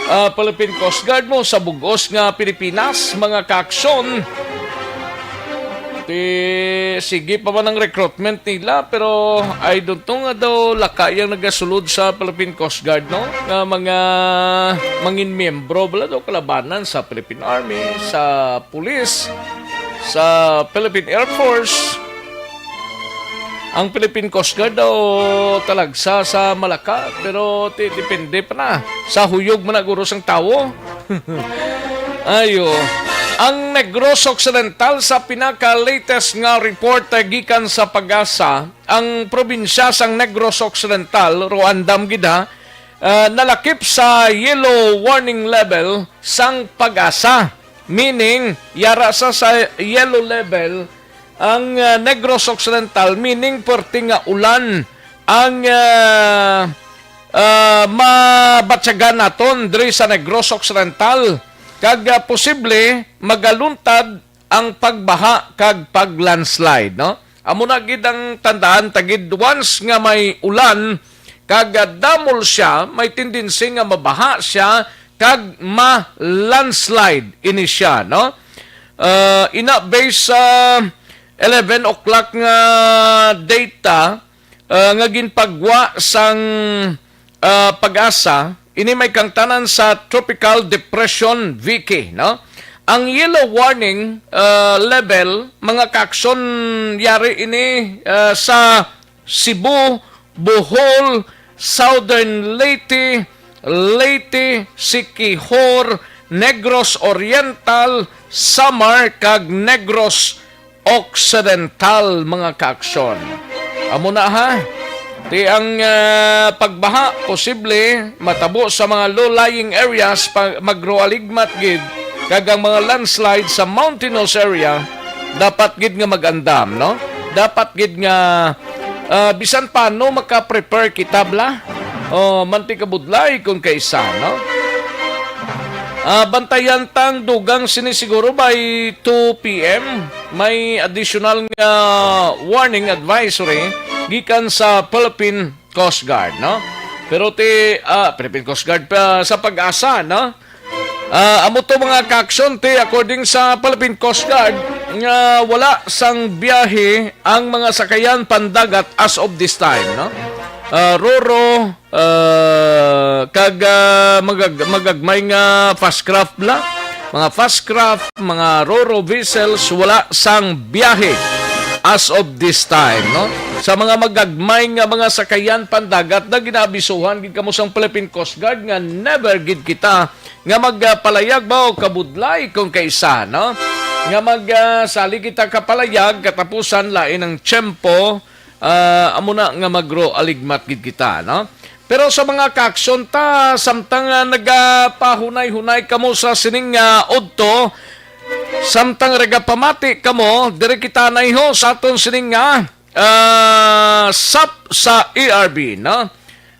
uh, Philippine Coast Guard mo sa bugos nga Pilipinas, mga kaaksyon. Ti sige pa man ang recruitment nila, pero I don't know nga daw laka yang nagasulod sa Philippine Coast Guard, no? Nga mga mangin miyembro bala daw kalabanan sa Philippine Army, sa Police, sa Philippine Air Force. Ang Philippine Coast Guard daw talagsa sa Malacca, pero ti depende pa na sa huyog man na guro sang tawo. Ayo. Ang Negros Occidental sa pinaka-latest nga report eh, gikan sa PAGASA, ang probinsya sang Negros Occidental, Roandam gid ha, ah, nalakip sa yellow warning level sang PAGASA. Meaning, yara sa, sa yellow level ang ah, Negros Occidental, meaning perti nga ulan ang ah, ah, mabatyagan naton diri sa Negros Occidental, kag ah, posible magaluntad ang pagbaha kag paglandslide, no? Amo na gid ang tandaan ta gid, once nga may ulan kag ah, damol siya, may tendency nga mabaha siya kag ma-landslide ini siya, no? Ah, ina, based sa eleven o'clock nga data, ah, nga ginpagwa sang ah, PAGASA, ini may kangtanan sa Tropical Depression Vicky, no? Ang yellow warning ah, level, mga kaaksyon, yari ini ah, sa Cebu, Bohol, Southern Leyte, Leyte, Siquijor, Negros Oriental, Samar, kag Negros Occidental, mga kaaksyon. Amo na ha. Ti ang ah, pagbaha posible matabo sa mga low-lying areas pa, magroaligmat gid, kag ang mga landslide sa mountainous area dapat gid nga mag-andam, no? Dapat gid nga ah, bisan paano maka-prepare kita bala. O manti kabudlay kung kaisa, no? Ah, bantayan tang dugang sini siguro by two p.m. May additional nga warning advisory gikan sa Philippine Coast Guard, no? Pero ti ah, Philippine Coast Guard pa sa PAGASA, no? Ah, amo to, mga kaaksyon, ti according sa Philippine Coast Guard nga wala sang biyahe ang mga sakayan pandagat as of this time, no? Ah, Roro, ah, kag ah, magag- magagmay nga fast craft bala, mga fast craft, mga Roro vessels, wala sang biyahe as of this time, no? Sa mga magagmay nga mga sakayan pandagat na ginaabisuhan gid kamo sang Philippine Coast Guard nga never gid kita nga magpalayag ba o kabudlay kung kaisa, no? Nga mag ah, sali kita kapalayag, katapusan lain ang tiyempo, ah, amo na nga magro aligmat gid kita, no? Pero sa mga kaaksyon ta, samtang ah, nagapahunay-hunay kamo sa sining nga udto, samtang nagapamati kamo, diri kita naiho sa aton sining nga ah, sap sa E R B, no?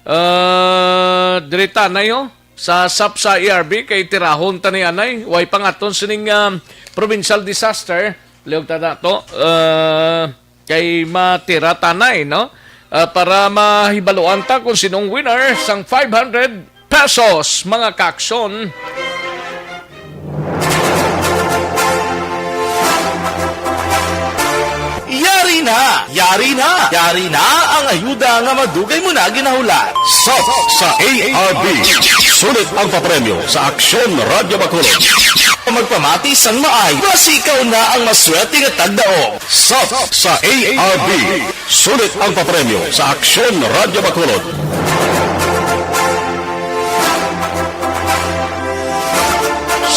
Ah, diri ta naiho sa sap sa E R B kay tirahon ta ni anay. Way pa nga aton sining ah, provincial disaster, liog ta na to, ah, kay matira tanay, no? Ah, para mahibaluan ta kung sinong winner sang five hundred pesos, mga kaaksyon. Yari na! Yari na! Yari na ang ayuda nga madugay mo na ginahulat. Sub sa A R B. Sulit ang papremyo sa Aksyon Radyo Bacolod. Magpamati sang maay, basi ikaw na ang maswerte nga tagdaog. Sub sa A R B. Sulit ang papremyo sa Aksyon Radyo Bacolod.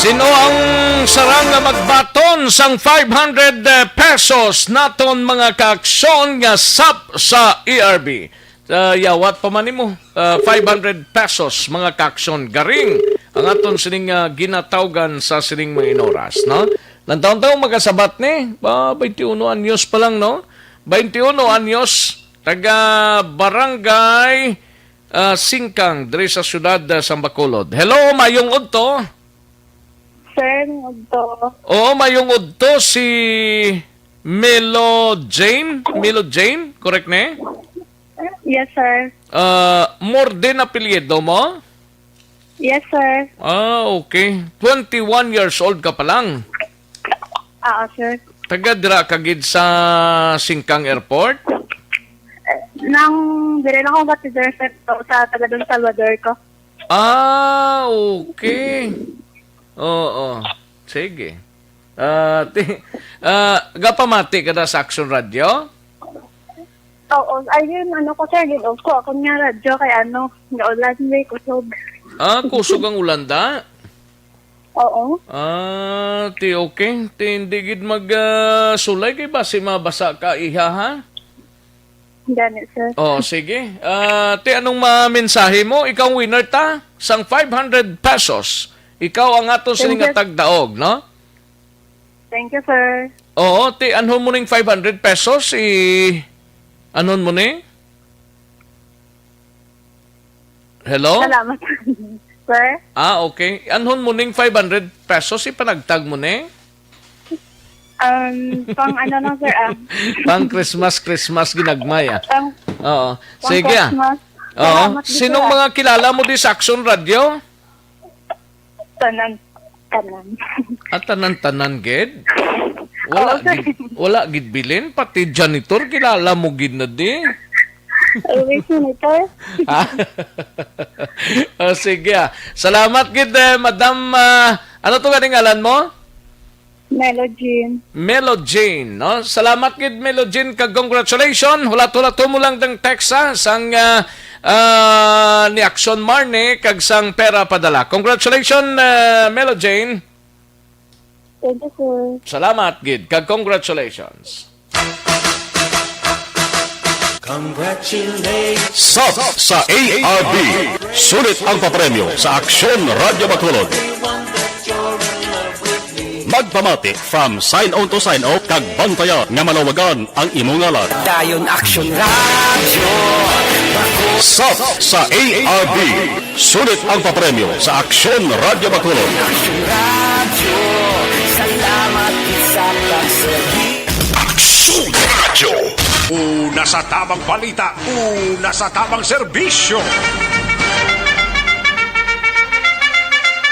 Sino ang sarang nga magbaton sang five hundred pesos naton, mga kaaksyon, nga sap sa A R B? Ah, yawat pa man nimo, ah, five hundred pesos, mga kaaksyon. Garing ang aton sining, ah, ginatawgan sa sining mga inoras, no? Lantaw-taw magasabat ni, ba, twenty-one anyos pa lang, no? Twenty-one anyos, taga Barangay, ah, Singkang, diri sa siyudad, ah, sang Bacolod. Hello, mayong udto. Sir, mayong udto. Oo, mayong udto, si Melo Jane. Melo Jane, correct ni? Yes, sir. Ah, Morden apelyido mo? Yes, sir. Ah, okay. Twenty-one years old ka pa lang. Oo, sir. Taga dira ka gid sa Singkang Airport? Eh, nang dire lang ako batidor, sir, to sa taga Don Salvador ko. Ah, okay. Oo. Sige. Ah, ti-, ah, gapamati ka na sa Action Radio? Oo, ayun, ano ko, sir, gid ko. Ako nga radyo kay ano, gaulan, may kusog. Ah, kusog ang ulan da? Oo. Ah, ti okay. Ti hindi gid mag, ah, sulay kay basi mabasa ka, iha, ha? Gani, sir. Oh, sige. Ah, ti anong ma-, mensahe mo? Ikaw ang winner ta sang five hundred pesos. Ikaw ang ato sining nga tagdaog, no? Thank you, sir. Oo, ti anhon mo ning five hundred pesos, i-, anhon mo ni? Hello? Salamat, sir. Ah, okay. Anhon mo ning five hundred pesos, ipanagtag mo ni? Um, pang ano lang, sir, ah. Pang Christmas, Christmas ginagmay, ah. Pang, Oo. pang Sige, ah. Christmas. Oo. Salamat, Sinong sir, ah. mga kilala mo di sa Action Radio? Tanan, tanan. At tanan-tanan, gid? Wala Oo, sir. gid, wala gid bilin, pati janitor, kilala mo gid na di. Always, sir. Ah? Oh, sige, ah. Salamat gid, eh, Madam, ah, ano to ganing ngalan mo? Melo Jean. Melo Jean, no? Salamat gid, Melo Jean, kag congratulations. Hulat-hulat mo lang dang text, ha, sang, ah, ah, ni Action Marne, kag sang pera padala. Congratulations, ah, Melo Jean. Thank you, sir. Salamat gid, kag congratulations. Congratulations. Sub sa A R B. Sulit ang papremyo sa Aksyon Radyo Bacolod. Magpamati from sign on to sign off, kag bantayan nga malawagan ang imo ngalan. Dayon Action Radio. Sub sa A R B. Sulit ang papremyo sa Aksyon Radyo Bacolod. Action Radio. Salamat sa pagserbi. Aksyon Radyo. Una sa tabang balita, una sa tabang serbisyo.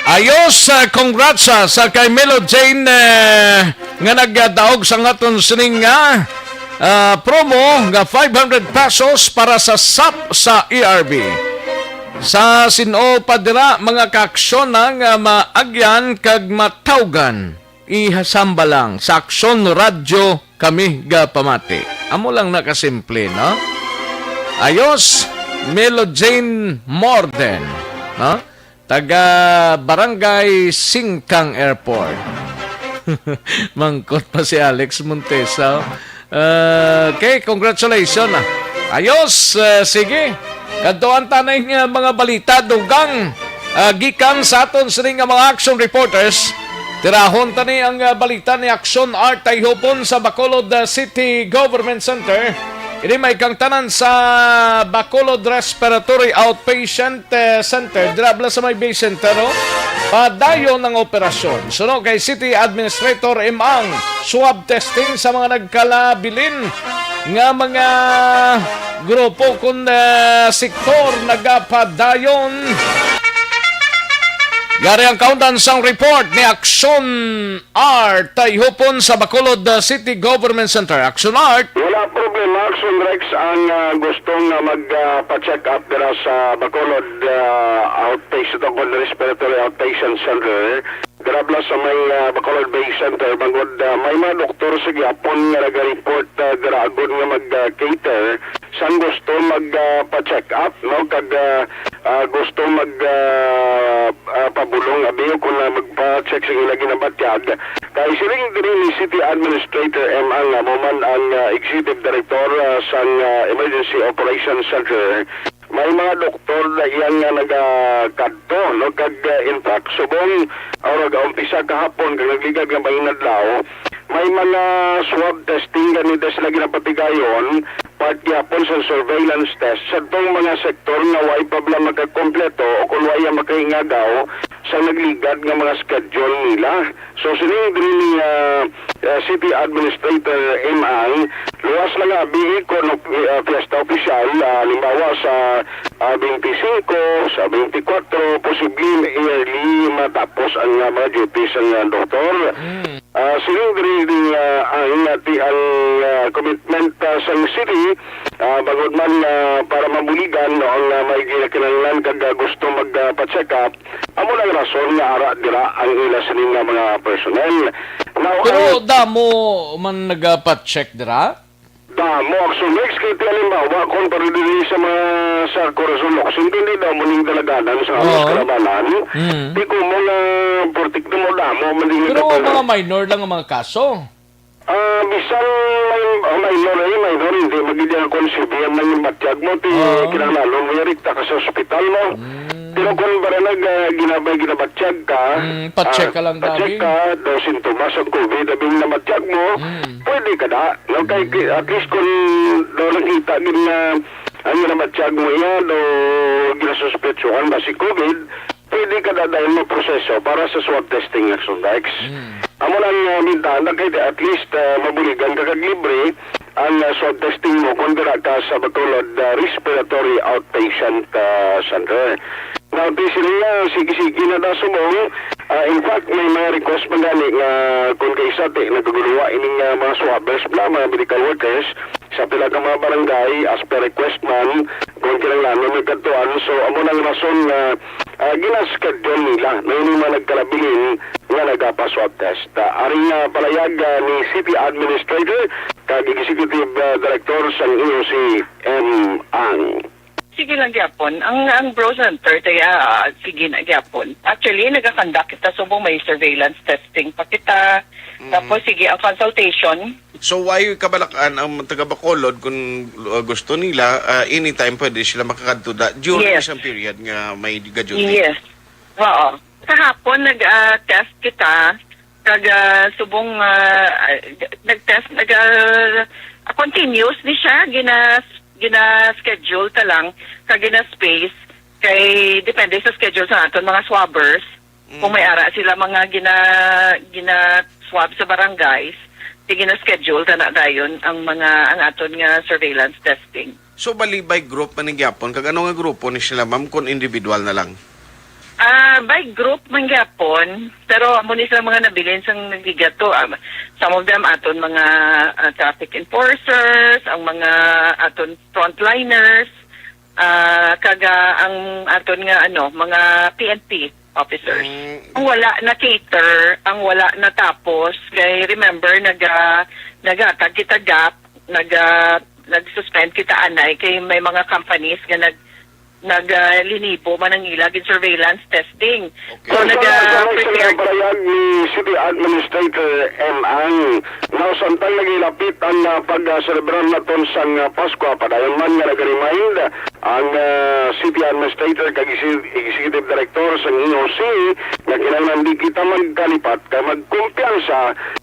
Ayos, ah, congrats, ah, sa kay Melo Jane, eh, nga nagdaog sa aton sining nga, ah, promo nga five hundred pesos para sa sap sa A R B. Sa sin-o pa dira, mga kaaksyon, nga maagyan kag matawgan, ihasamba lang sa Aksyon Radyo kami gapamati. Amo lang na kasimple, no? Ayos, Melo Jane Morden, no? Taga Barangay Singkang Airport. Mangkot pa si Alex Montesa, oh. Ah, okay, congratulations, ah. Ayos, ah, sige. Kadtuan ta na yung, ah, mga balita, dugang, ah, gikan sa aton sining nga mga action reporters. Tirahon ta ni ang, ah, balita ni Action Art Tayhupon sa Bacolod, ah, City Government Center. Ini may kangtanan sa Bacolod Respiratory Outpatient, eh, Center, dira bala sa may Bay Center, oh. Padayon ang operasyon. Suno kay City Administrator Imang, swab testing sa mga nagkalabilin nga mga grupo kun, eh, sektor nagapadayon. Yari ang kaundan sang report ni Action Art Tayhupon sa Bacolod, uh, City Government Center. Action Art. Wala problema, Action Rex, ang, ah, gusto nga mag, ah, pa-check up dira sa Bacolod, ah, outpatient o respiratory outpatient center. Dira bala sa may, ah, Bacolod Bay Center, bangod, ah, may mga doktor sa gihapon nga naga-report, ah, dira agud nga mag, ah, cater sang gusto mag, ah, pa-check up, no? Kag, ah, ah, gusto mag, ah, ah, pabulong abi o kung, ah, magpa-check sa ila ginabatyag. Kay siling diri ni City Administrator M. Ang, ah, mo man ang, ah, Executive Director, ah, sang, ah, Emergency Operations Center, may mga doktor na iya nga nagakadto, no? Kag, ah, in fact, subong, ah, nag-umpisa kahapon kag nagligad nga maayong adlaw, may mga swab testing gani na sila ginapatigayon, part gihapon sa surveillance test sa tong mga sektor nga way pa bala makakompleto o kung way ang makahingagaw sa nagligad nga mga schedule nila. So, sining diri ni, ah, ah, City Administrator M. Ang, luwas lang nga, abi, kung, ah, fiesta opisyal, ah, halimbawa sa, ah, twenty-five, sa twenty-four, posible early matapos ang, ah, mga duties ang, ah, doktor. Mm. Ah, siling diri ni, ah, ang, ah, ti-, ang, ah, commitment, ah, sang city, ah, bangod man, ah, para mabuligan, no, ang, ah, may ginakinahanglan kag, ah, gusto mag, ah, pa-check up, amo lang rason nga ara dira ang ila sini nga mga personnel. Now, Pero ang damo man nagapa-check dira? Damo, Action Rex, kay ti halimbawa, kung para diri sa mga, sa Corazon Locsin, hindi daw mo ning dalaganan sa amos Oo. Kalabanan. Mm. Di ko mo nga portik na mo damo, man din Pero nagkataga. Mga minor lang ang mga kaso. Ah, bisan may, ah, minor, eh, minor, hindi magiging ang severe na yung batyag mo, ti Oo. kinahanglan mo, yari ta ka sa ospital mo. Mm. Pero kung para nag, ah, ginabay, ginabatyag ka, Mm, pa-check ah, ka lang, pa-check Dabi. ka, daw sintomas ang covid, abing nabatyag mo, Mm. pwede ka na. No, kay, Mm. at least kung daw nakita gid nga ang ginabatyag mo iya, daw ginasuspetsuhan ba si covid, pwede ka na dahil mo proseso para sa swab testing nga Sundex. Mm. Amo lang, ah, bintana kay at least, ah, mabuligan ka kag libre ang, ah, swab testing mo kung dira ka sa Bacolod, ah, Respiratory Outpatient, ah, Center. Now, ti sila nga, sige-sige na daw subong. Ah, in fact, may mga request pa gani nga kung kaisa ti nagaguluwa ining, ah, mga swabbers bala, mga medical workers sa pila ka mga barangay, as per request man, kung kinahanglan may kadtuan. So, amo nang rason nga, ah, gina-schedule nila na ining mga nagkalabilin nga nagapa-swab test. Ah, ari nga palayag, ah, ni City Administrator kag Executive, ah, Director sang E O C M. Ang Sige lang gyapon. Ang, ang Bro Center, kaya, ah, sige na gyapon. Actually, nagakandak kita subong may surveillance testing pa kita. Mm. Tapos, sige, ang consultation. So, why kabalak-an ang taga Bacolod kung, uh, gusto nila, uh, anytime pwede sila makakadto da, during Yes. isang period nga may gaduty? Yes. Oo. Kahapon, nag, ah, test kita. Kag, ah, subong, ah, ah, nag-test, nag, ah, continuous ni siya, gina-, gina-schedule ta lang, kag gina-space, kay depende sa schedule sa aton mga swabbers. Mm. Kung may ara sila mga gina-, gina-swab sa barangays, di gina-schedule ta na dayon ang mga, ang aton nga surveillance testing. So, bali by group man ni gyapon? Kag ano nga grupo ni sila, ma'am, kung individual na lang? Ah, by group man gyapon, pero amo ni sila mga nabilin sang nagligato. Ah, some of them aton mga, ah, traffic enforcers, ang mga aton frontliners, ah, kag, ah, ang aton nga, ano, mga P N P officers. Mm. Ang wala na cater, ang wala na tapos, kay remember, naga-, naghatag kita gap, naga-, nag-suspend kita anay kay may mga companies nga nag-, nag, ah, linibo man ang ila gin surveillance testing. Okay. So, Sa naga-, sa sa prepare. Pahayag ni City Administrator M. Ang, now, samtang nagilapit ang, ah, pag-, ah, selebrar naton sang, ah, Pasko, padayon man nga nag-remind ang, ah, City Administrator kag Executive Director sang E O C nga kinahanglan di kita magkalipat kag magkumpiyansa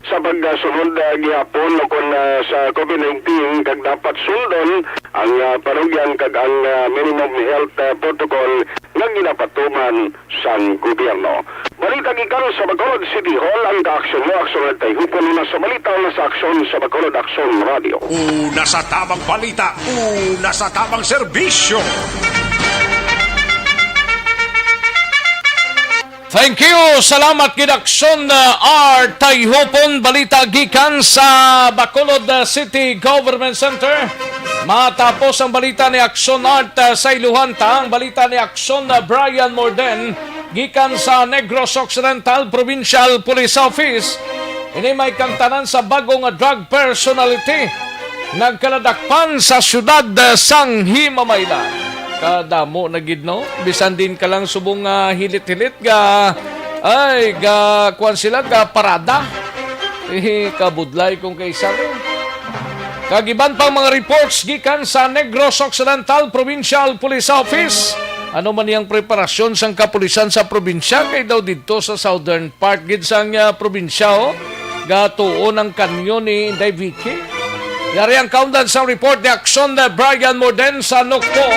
sa pagkasunod, ah, gihapon o kon, ah, sa COVID nineteen, kag dapat sundon ang, ah, panugyan kag ang, ah, minimum health, ah, protocol nga ginapatuman sang gobyerno. Balita gikan sa Bacolod City Hall, ang kaaksyon mo, aksyon nagtayhupon una sa balita, una sa aksyon sa Bacolod Aksyon Radio. Una sa tamang balita, una sa tamang serbisyo. Thank you. Salamat gid, Aksyon, uh, Art Tayhupon. Balita gikan sa Bacolod, uh, City Government Center. Matapos ang balita ni Aksyon Art, uh, sa iluhan ta ang balita ni Aksyon, uh, Brian Morden gikan sa Negros Occidental Provincial Police Office. Ini may kangtanan sa bago nga drug personality nagkaladakpan sa siyudad, uh, sang Himamaylan. Kadamo na gid, no? Bisan din ka lang subong nga hilit-hilit ga, ay, ga, kuwan sila, ga parada. Eh, kabudlay kung kaisan, eh. Kag iban pang mga reports gikan sa Negros Occidental Provincial Police Office. Ano man iyang preparasyon sang kapulisan sa probinsya kay daw didto sa southern part gid sang, ah, probinsya, oh, gatuon ang kanyon ni Inday Vicky. Yari ang kaundan sang report ni Aksyon na Brian Morden sa Nokpo.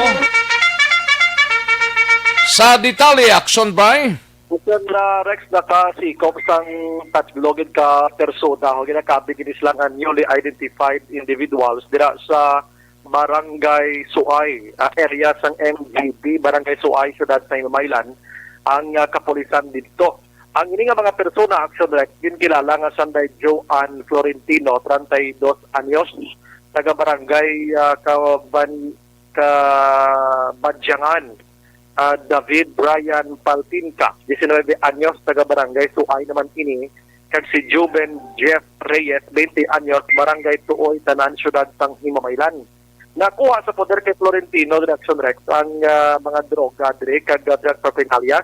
Sa detalye, Aksyon Bry. Aksyon na Rex, nakasikop sang tatlo gid ka persona o ginakabig gid sila nga newly identified individuals dira sa Barangay Suay, ah, area sang M G B, Barangay Suay, siyudad sa Himamaylan, ang, ah, kapulisan didto. Ang ini nga mga persona, Aksyon Rex, ginkilala nga sanday Joanne Florentino, treinta y dos anyos, taga Barangay, ah, Kaban-, Kabadyangan, ah, David Brian Paltinca, diecinuebe anyos, taga Barangay Suay naman ini, kag si Juben Jeff Reyes, twenty anyos, Barangay Tuoy, Tanan, siyudad sang Himamaylan. Nakuha sa poder kay Florentino, Rex, ang, ah, mga droga diri kag, ah, drug paraphernalia,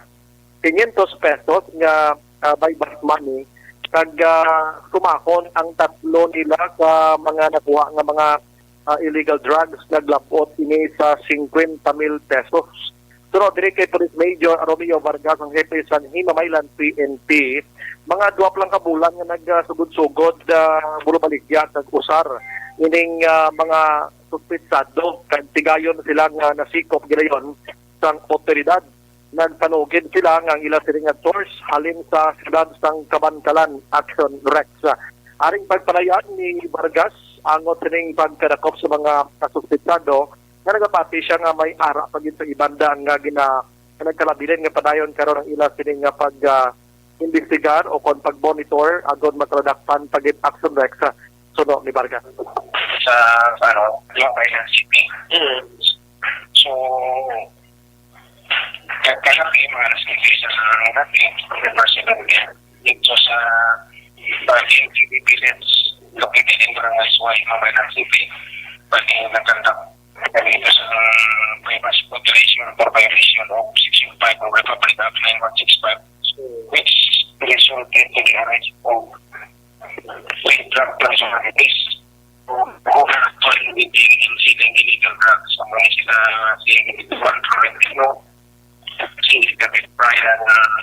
quinientos pesos nga, ah, buy-back money, kag, ah, sumahon ang tatlo nila sa mga nakuha nga mga, ah, illegal drugs. Naglab-ot ini sa cincuenta mil pesos. Suno diri kay Police Major Romeo Vargas, ang hepe sa Himamaylan P N P, mga dua pa lang ka bulan nga nagsugod-sugod, ah, bulubaligya kag usar ining, ah, mga suspetsado, kag tigayon sila nga nasikop gilayon sang otoridad. Nagpanugid sila nga ang ila sini nga source halin sa siyudad sang Kabankalan, Aksyon Rex. Aring pagpalayag ni Vargas angot sining pagkadakop sa mga kasuspetsado, nga nagapati siya nga may ara pa gid sa ibanda nga gina-, nga nagkalabilin nga padayon karon ang ila sini nga pag, ah, imbestigar o kon pag-monitor agod makaladakpan pa gid, Aksyon Rex, suno ni Vargas. Sa, ano, Himamaylan City. Mm. So, ka-, kagabi, mga alas nuebe sa gabi, may personal din dito sa, uh, N T V Village, located in Barangay Suay, Himamaylan City. Pwede nagkanta kami ito sa, uh, bypass operation for violation of Section five of Republic Act nine one six five, which resulted in the arrest of with drug personalities who were actually dealing in selling illegal drugs. Ang mga sila, si Juan Florentino, si David Brian, uh,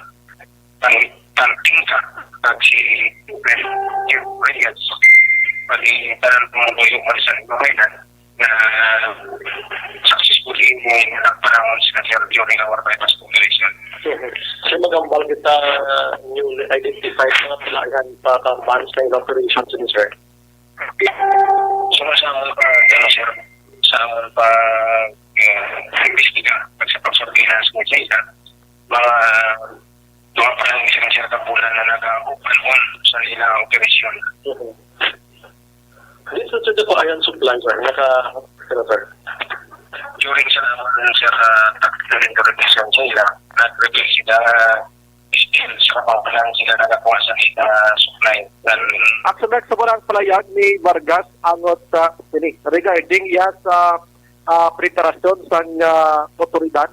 Tan-, Tantingka, at si Ruben Reyes. Pati tanan po mo yung sa Himamaylan na successfully mo yung nagpanahon sila, sir, during our bypass operation. Mhm. So, magambal kita, uh, newly identified mga palayan pa ka-, advance na yung operation, sir? So, sa amon pa, ano, sir, sa amon pa, eh, imbestiga, pag sa pag-surveillance mo sa isa, mga, mga parang isa ng sir, kabulan na nag-open on sa ilang operasyon. Mhm. This is the Ayan Supply, sir. Naka, sir, sir. During sa amon, sir, uh, tactical interrogation sa ila, nag-reveal sila, uh, still sa kapangpalang sila nagakuha sa ila, uh, supply. Then, Aksyon Rex, sa murang palayag ni Vargas angot sa sini regarding iya sa ah, preparasyon sang, ah, otoridad.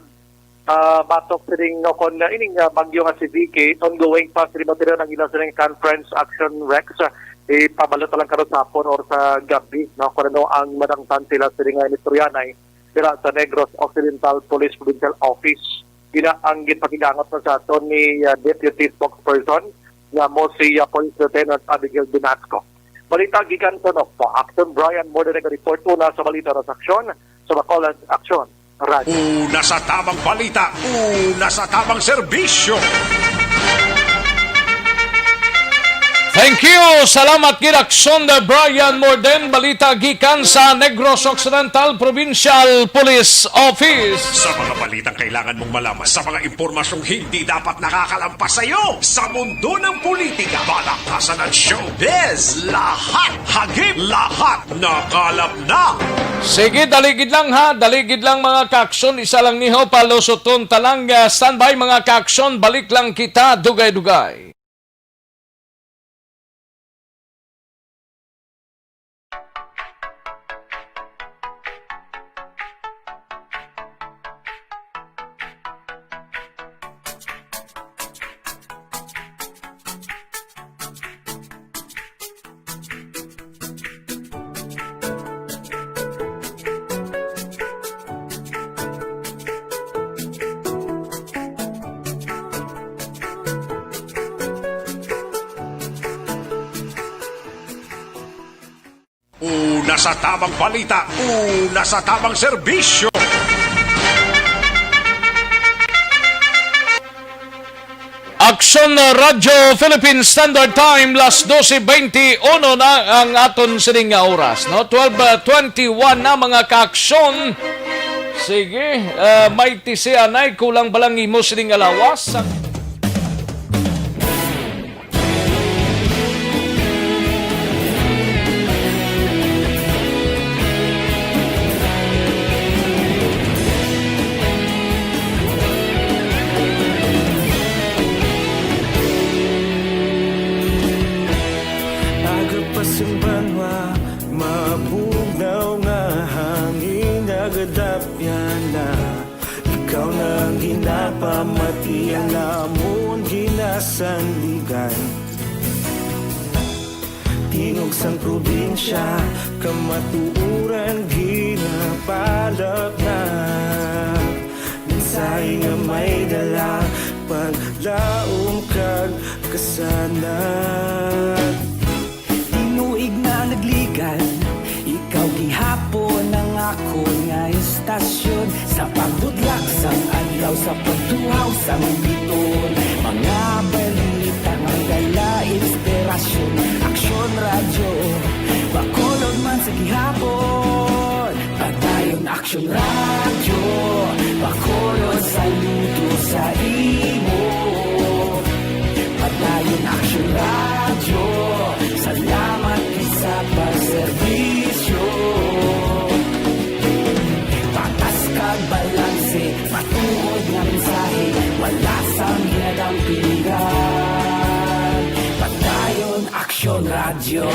Ah, batok sining, o kon, ah, ining, ah, bagyo nga si Vicky, ongoing pa sining material ang ila sining conference action, Rex. Ah, ipabalo ta lang karon sa hapon or sa gabi, no, kung ano ang madangtan sila sining, ah, inistoryanay dira sa Negros Occidental Police Provincial Office. Ina ang ginpakigangot na sa aton ni, ah, Deputy Spokesperson nga mo si, ah, Police Lieutenant Abigail Binasco. Balita gikan sa Nokpo. Action Brian Morden nagareport una sa balita sa aksyon sa Bacolod Aksyon Radio. Una sa tamang balita, una sa tamang serbisyo. Thank you. Salamat gid, Aksyon Brian Morden. Balita gikan sa Negros Occidental Provincial Police Office. Sa mga balitang kailangan mong malaman, sa mga impormasyong hindi dapat nakakalampas sa iyo, sa mundo ng politika, balaktasan at showbiz, lahat, hagip, lahat, nakalap na. Sige, daligid lang ha, daligid lang, mga kaaksyon, isa lang niho, palusoton ta lang, ah, standby, mga kaaksyon, balik lang kita, dugay-dugay. Una sa tamang balita, una sa tamang serbisyo. Aksyon Radyo Philippine Standard Time, las dose beintiuno na ang aton sining nga oras, no? Twelve twenty-one na, mga kaaksyon. Sige, ah, may tisianay, kulang ba lang imo sining nga lawas? Aga pa sing banwa, mabugnaw nga hangin, nagadapyan na. Ikaw na ang ginapamati, ang amon ginasandigan. Tingog sang probinsya, kamatuoran ginapalapnag. Mensahe nga may dala, paglaom kag kasanag. Tinuig na nagligan, ikaw gihapon ang akon nga istasyon. Sa pagbudlak sang adlaw, sa pagtuhaw sang biton, mga balita nga dala inspirasyon. Aksyon Radyo, Bacolod man sa gihapon. Padayon Aksyon Radyo, Bacolod, saludo sa imo. Padayon Aksyon Radyo, salamat gid sa pagserbisyo. Patas kag balanse, matuod nga mensahe, wala sang ginadampingan. Padayon Aksyon Radyo.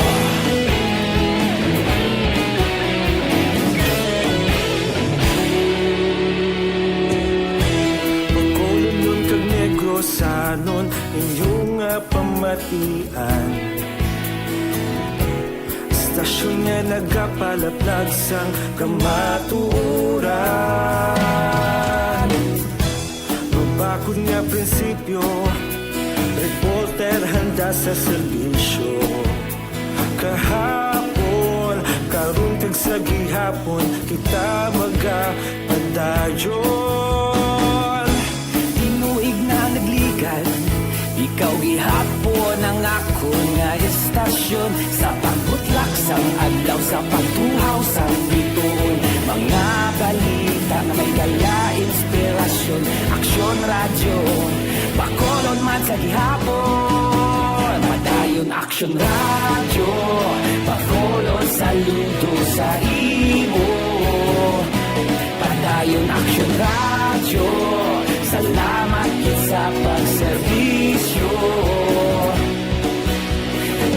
Bacolodnon kag Negrosanon, inyo nga pamatian. Istasyon nga nagapalaplag sang kamatuoran. Mabakod nga prinsipyo, reporter handa sa serbisyo. Kahapon, karon kag sa gihapon, kita magapadayon. Tinuig na nagligan, ikaw gihapon ang akon nga istasyon. Sa pagbutlak sang adlaw, sa pagtuhaw sang bituon, mga balita nga may dala inspirasyon. Aksyon Radyo, Bacolod man sa gihapon. Padayon Aksyon Radyo, Bacolod, saludo sa imo. Padayon Aksyon Radyo, salamat gid sa pagserbisyo.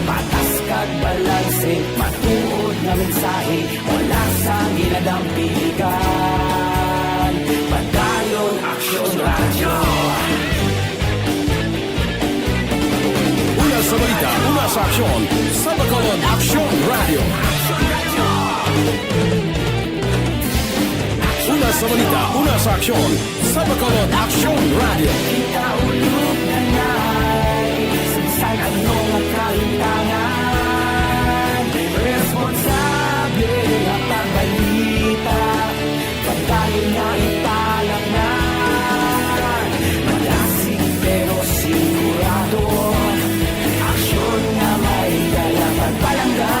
Patas kag balanse, Matuod nga mensahe, wala sang ginadampiligan. Padayon Aksyon Radyo. Una sa balita, una sa aksyon, sa Bacolod Aksyon Radyo. Una sa balita, una sa aksyon, sa Bacolod Aksyon Radyo. Kita ulog na nai, sa ano nga kalintangan, responsable nga pagbalita, pagdali nga ipalaknan, malasig pero sigurado, aksyon nga may dala pagpalangga.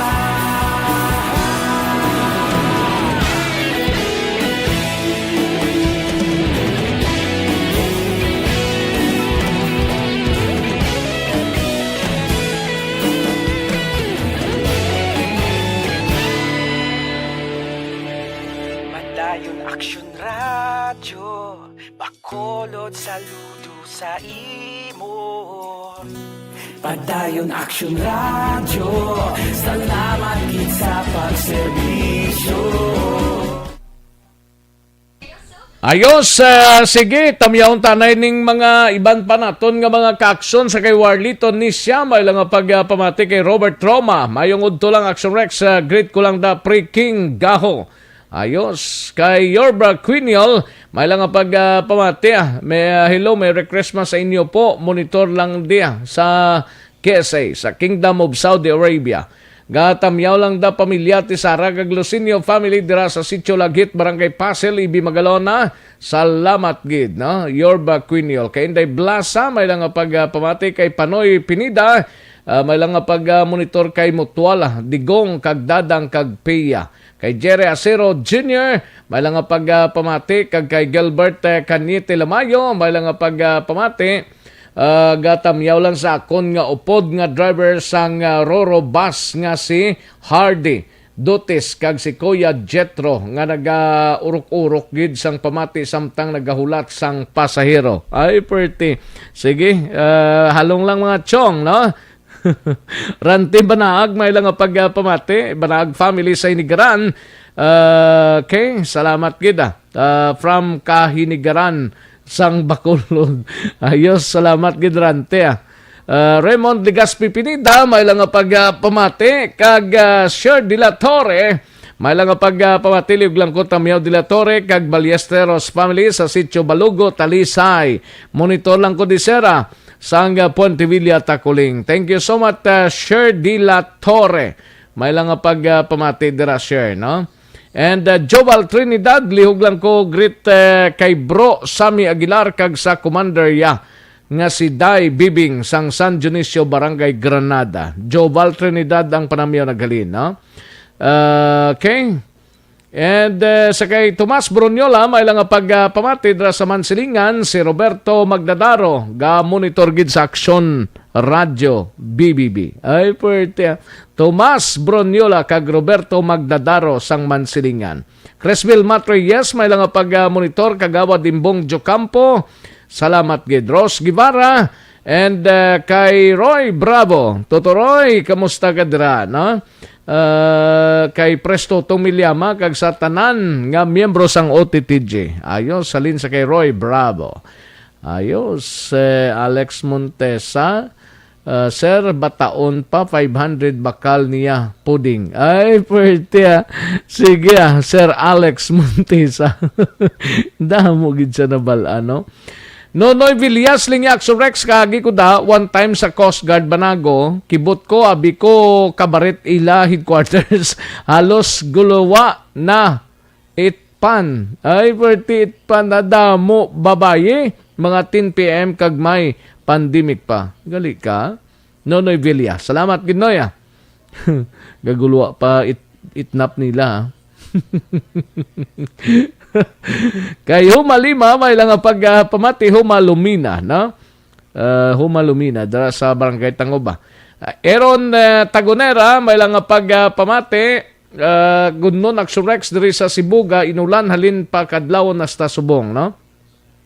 Padayon Aksyon Radyo, Bacolod, saludo sa imo. Padayon Aksyon Radyo, salamat gid sa pagserbisyo. Ayos, ah, sige, tamyawon ta anay ning mga iban pa naton nga mga kaaksyon sa kay Warlito Nisya, may lang nga pag, ah, pamati kay Robert Roma, mayong udto lang Action Rex, ah, greet ko lang da Pre King Gaho. Ayos, kay Yorba Quiniol, may lang nga pag, ah, pamati, ah, may, ah, hello, Merry Christmas sa inyo po, monitor lang diya sa K S A, sa Kingdom of Saudi Arabia. Gatamyaw lang da pamilya ti Sara kag Lucinio family dira sa Sitio Lagit, Barangay Pasil, Ibi Magalona. Salamat gid, no? Yorba Quiniol. Kay Inday Blasa, may lang nga pag, ah, pamati kay Panoy Pinida, ah, may lang nga pag, ah, monitor kay Mutual, Digong, kag Dadang, kag Pia. Kay Jerry Acero Junior, may lang nga pag, ah, pamati, kag kay Gilbert, eh, Cañete Lamayo, may lang nga pag, ah, pamati. Ah, gatamyaw lang sa akon nga upod nga driver sang, ah, Roro bus nga si Hardy Dutis kag si Kuya Jetro nga nagaurok-urok gid sang pamati samtang nagahulat sang pasahero. Ay, perti. Sige, ah, halong lang mga chong, no? Ranti Banaag, may lang nga pag, ah, pamati. Banaag family sa Inigaran. Ah, okay, salamat gid, ah. Ah, from Kahinigaran sang Bacolod. Ayos, salamat gid Rante, ah. Ah, Raymond Legaspi Pineda, may lang nga pag, ah, pamati, kag, ah, Sher de la Torre, may lang nga pag, ah, pamati, liog lang ko Tamiao de la Torre, kag Ballesteros family sa Sitio Balugo, Talisay. Monitor lang ko di sera sang, ah, Puente Villa, Taculing. Thank you so much, ah, Sher de la Torre. May lang nga pag, ah, pamati dira, Sher, no? And, uh, Joval Trinidad, lihog lang ko greet, eh, kay Bro Sammy Aguilar kag sa Commander ya nga si Day Bibing sang San Dionisio, Barangay Granada. Joval Trinidad ang panamyo naghalin, no? Uh, okay. And, uh, sa kay Tomas Broniola, may lang nga pag, uh, pamati dira sa Mansilingan, si Roberto Magdadaro, ga monitor gid sa Aksyon Radyo, B B B. Ay, pwerte, ah. Tomas Broniola kag Roberto Magdadaro sang Mansilingan. Cresville Matreyes, may lang nga pag, ah, monitor, Kagawad Imbong Jocampo. Salamat gid. Rose Guevara and, ah, kay Roy Bravo. Toto Roy, kamusta ka dira, no? Ah, kay Presto Tomilyama kag sa tanan nga miyembro sang O T T G. Ayos, halin sa kay Roy Bravo. Ayos, eh, Alex Montesa. Ah, sir, bataon pa, five hundred bakal niya, puding. Ay, pwerte, ah. Sige, ah, Sir Alex Montesa. Damo gid siya nabal-an, no? Nonoy Villas, Lingyak Surex, kaagi ko da, one time sa Coast Guard Banago, kibot ko, abi ko, kabaret ila headquarters, halos guluwa na. Itpan. Ay, pwerte itpan. Nadamo, babayi. Mga ten P M kag may pandemic pa. Gali ka? Nonoy Villa. Salamat gid, Noy, ah. Gagulwa pa it, itnap nila, ah. Kay Huma Lima, may lang nga pag, ah, pamati, Huma Lumina, no? Ah, Huma Lumina, dira sa Barangay Tangoba. Ah, Aaron, eh, Tagonera, may lang nga pag, ah, pamati, ah, Gudnon Action Rex diri sa Sibuga, inulan halin pa kadlawon hasta subong, no?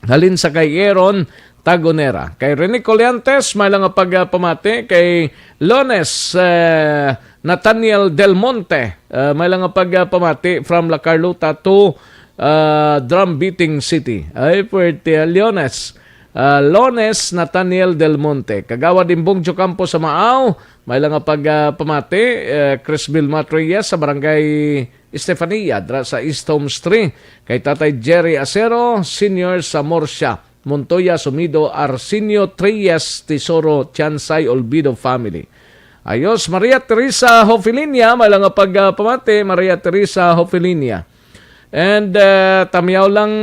Halin sa kay Aaron Tagonera. Kay Rene Coliantes, may lang nga pagpamati. Kay Lones, eh, Nathaniel Del Monte, eh, may lang nga pagpamati from La Carlota to, ah, Drum Beating City. Ay, puwerte, ah, Lones. Ah, Lones Nathaniel Del Monte. Kagawad Imbong Jocampo sa Maaw, may lang nga pagpamati. Eh, Chris Vilma Reyes sa Barangay Estefania, dra sa East Homes three. Kay Tatay Jerry Acero Senior sa Murcia, Montoya, Sumido, Arsenio, Reyes, Tesoro, Chansay, Olvido family. Ayos, Maria Teresa Hofilinia, may lang nga pagpamati, Maria Teresa Hofilinia. And, uh, tamyaw lang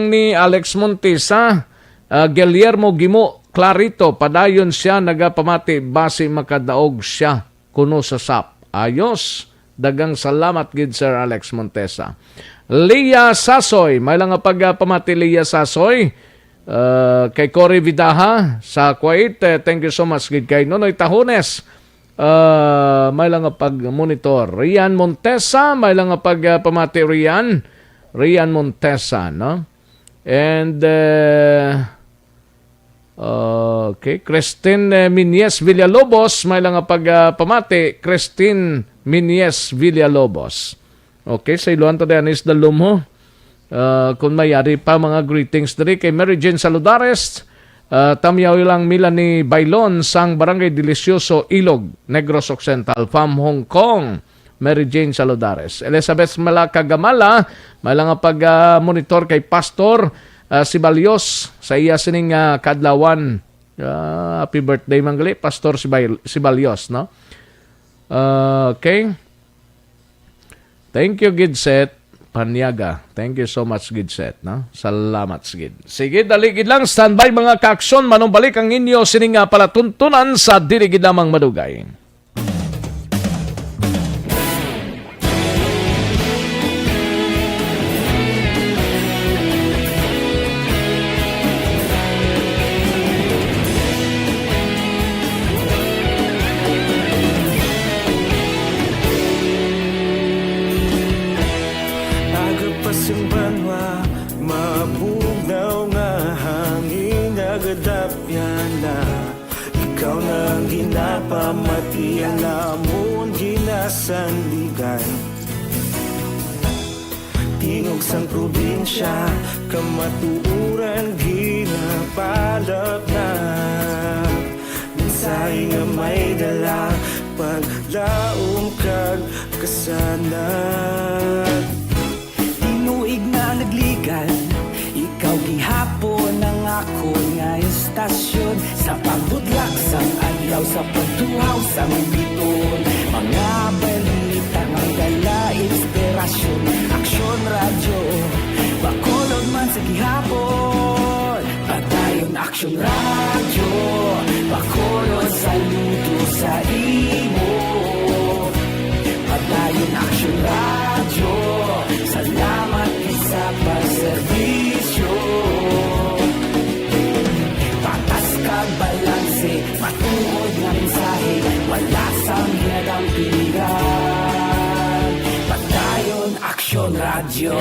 ni Alex Montesa, uh, Guillermo Gimo, Clarito, padayon siya nagapamati, basi makadaog siya kuno sa sap. Ayos. Daghang salamat gid, Sir Alex Montesa. Leah Sasoy, may lang nga pagpamati, Leah Sasoy. Uh, kay Cory Vidaha sa Kuwait, eh, thank you so much gid. Kay Nonoy Tahones, uh, may lang nga pag-monitor. Rian Montesa, may lang nga pagpamati, Rian. Rian Montesa, no? And, uh, okay, Christine, eh, Minyes Villalobos, may lang nga pagpamati, Christine Minyes Villalobos. Okay, sa iluan ta, Dennis Dalumho. Uh, kung mayari pa mga greetings diri kay Mary Jane Saludares, uh, tamyaw lang Melanie Bailon sang Barangay Delicioso, Ilog, Negros Occidental, from Hong Kong. Mary Jane Saludares. Elizabeth Malaka Gamala, may lang nga pag, ah, monitor kay Pastor, ah, Sibalios sa iya sining, ah, kaadlawan. Ah, happy birthday, man gali, Pastor Sibal-, Sibalios, no? Ah, okay. Thank you, Gidset Paniaga. Thank you so much, Gidset, no? Salamat, Gid. Sige, dali gid lang. Standby, mga kaaksyon. Manumbalik ang inyo sining, ah, palatuntunan sa dili gid lamang madugay. Aga pa sing banwa, mabugnaw nga hangin, nagadapyan na. Ikaw na ang ginapamati, ang amon ginasandigan. Tingog sang probinsya, kamatuoran ginapalapnap. Mensahe nga may dala, paglaom kag kasanag. Tinuig na nagligan, ikaw gihapon ang akon nga estasyon. Sa pagbutlak sang adlaw, sa pagtuhaw sang biton, mga balita nga dala inspirasyon. Aksyon Radyo, Bacolod man sa gihapon. Padayon Aksyon Radyo, Bacolod, saludo sa imo. Padayon Aksyon Radyo, salamat gid sa pagserbisyo. Patas kag balanse, matuod nga mensahe, wala sang hinadampingan. Padayon Aksyon Radyo.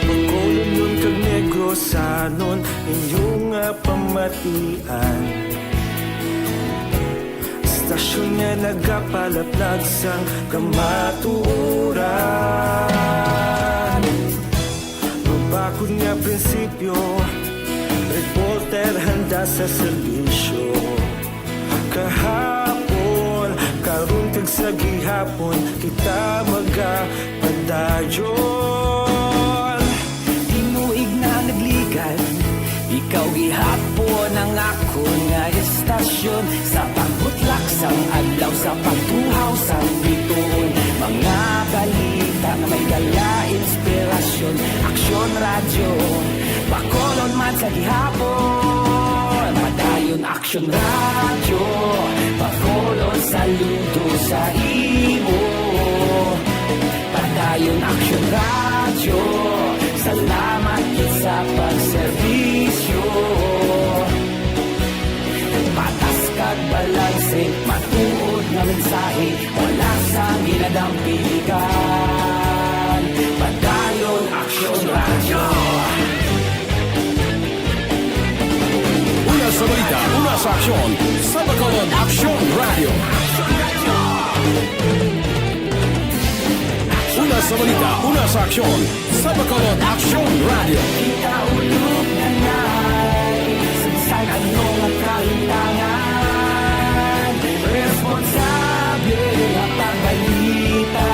Bacolodnon kag Negrosanon, inyo nga pamatian. Estasyon nga nagapalaplag sang kamatuoran. Mabakod nga prinsipyo, reporter handa sa serbisyo. Kahapon, karon kag sa gihapon, kita magapadayon. Tinuig na nagligan, ikaw gihapon ang akon nga estasyon. Sa pagbutlak sang adlaw, sa pagtuhaw sang bituon, mga balita nga may dala inspirasyon. Aksyon Radyo, Bacolod man sa gihapon. Padayon Aksyon Radyo, Bacolod, saludo sa imo. Padayon Aksyon Radyo, salamat gid sa pagserbisyo. Patas kag balanse, matuod nga mensahe, wala sa Aksyon sa Bacolod, Aksyon Radio. Una sa balita, una sa aksyon sa Bacolod, Aksyon Radio. Kita ulog na nai, sa bisan ano nga kalimtangan, responsable nga pagbalita.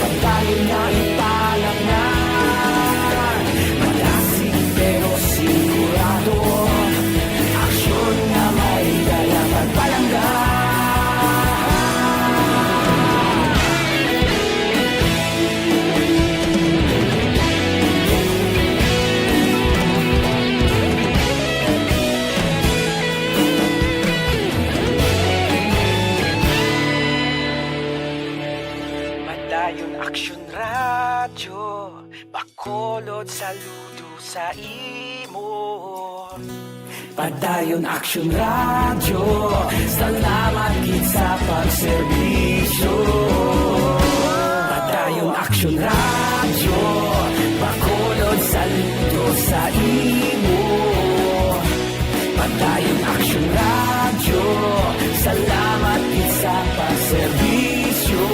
Padayon na ipalangga. Malasig pero sigurado. Aksyon nga may dala pagpalangga. Padayon Aksyon Radyo, Bacolod, saludo sa imo. Padayon Aksyon Radyo, salamat gid sa pagserbisyo. Padayon Aksyon Radyo, Bacolod, saludo sa imo. Padayon Aksyon Radyo, salamat gid sa pagserbisyo.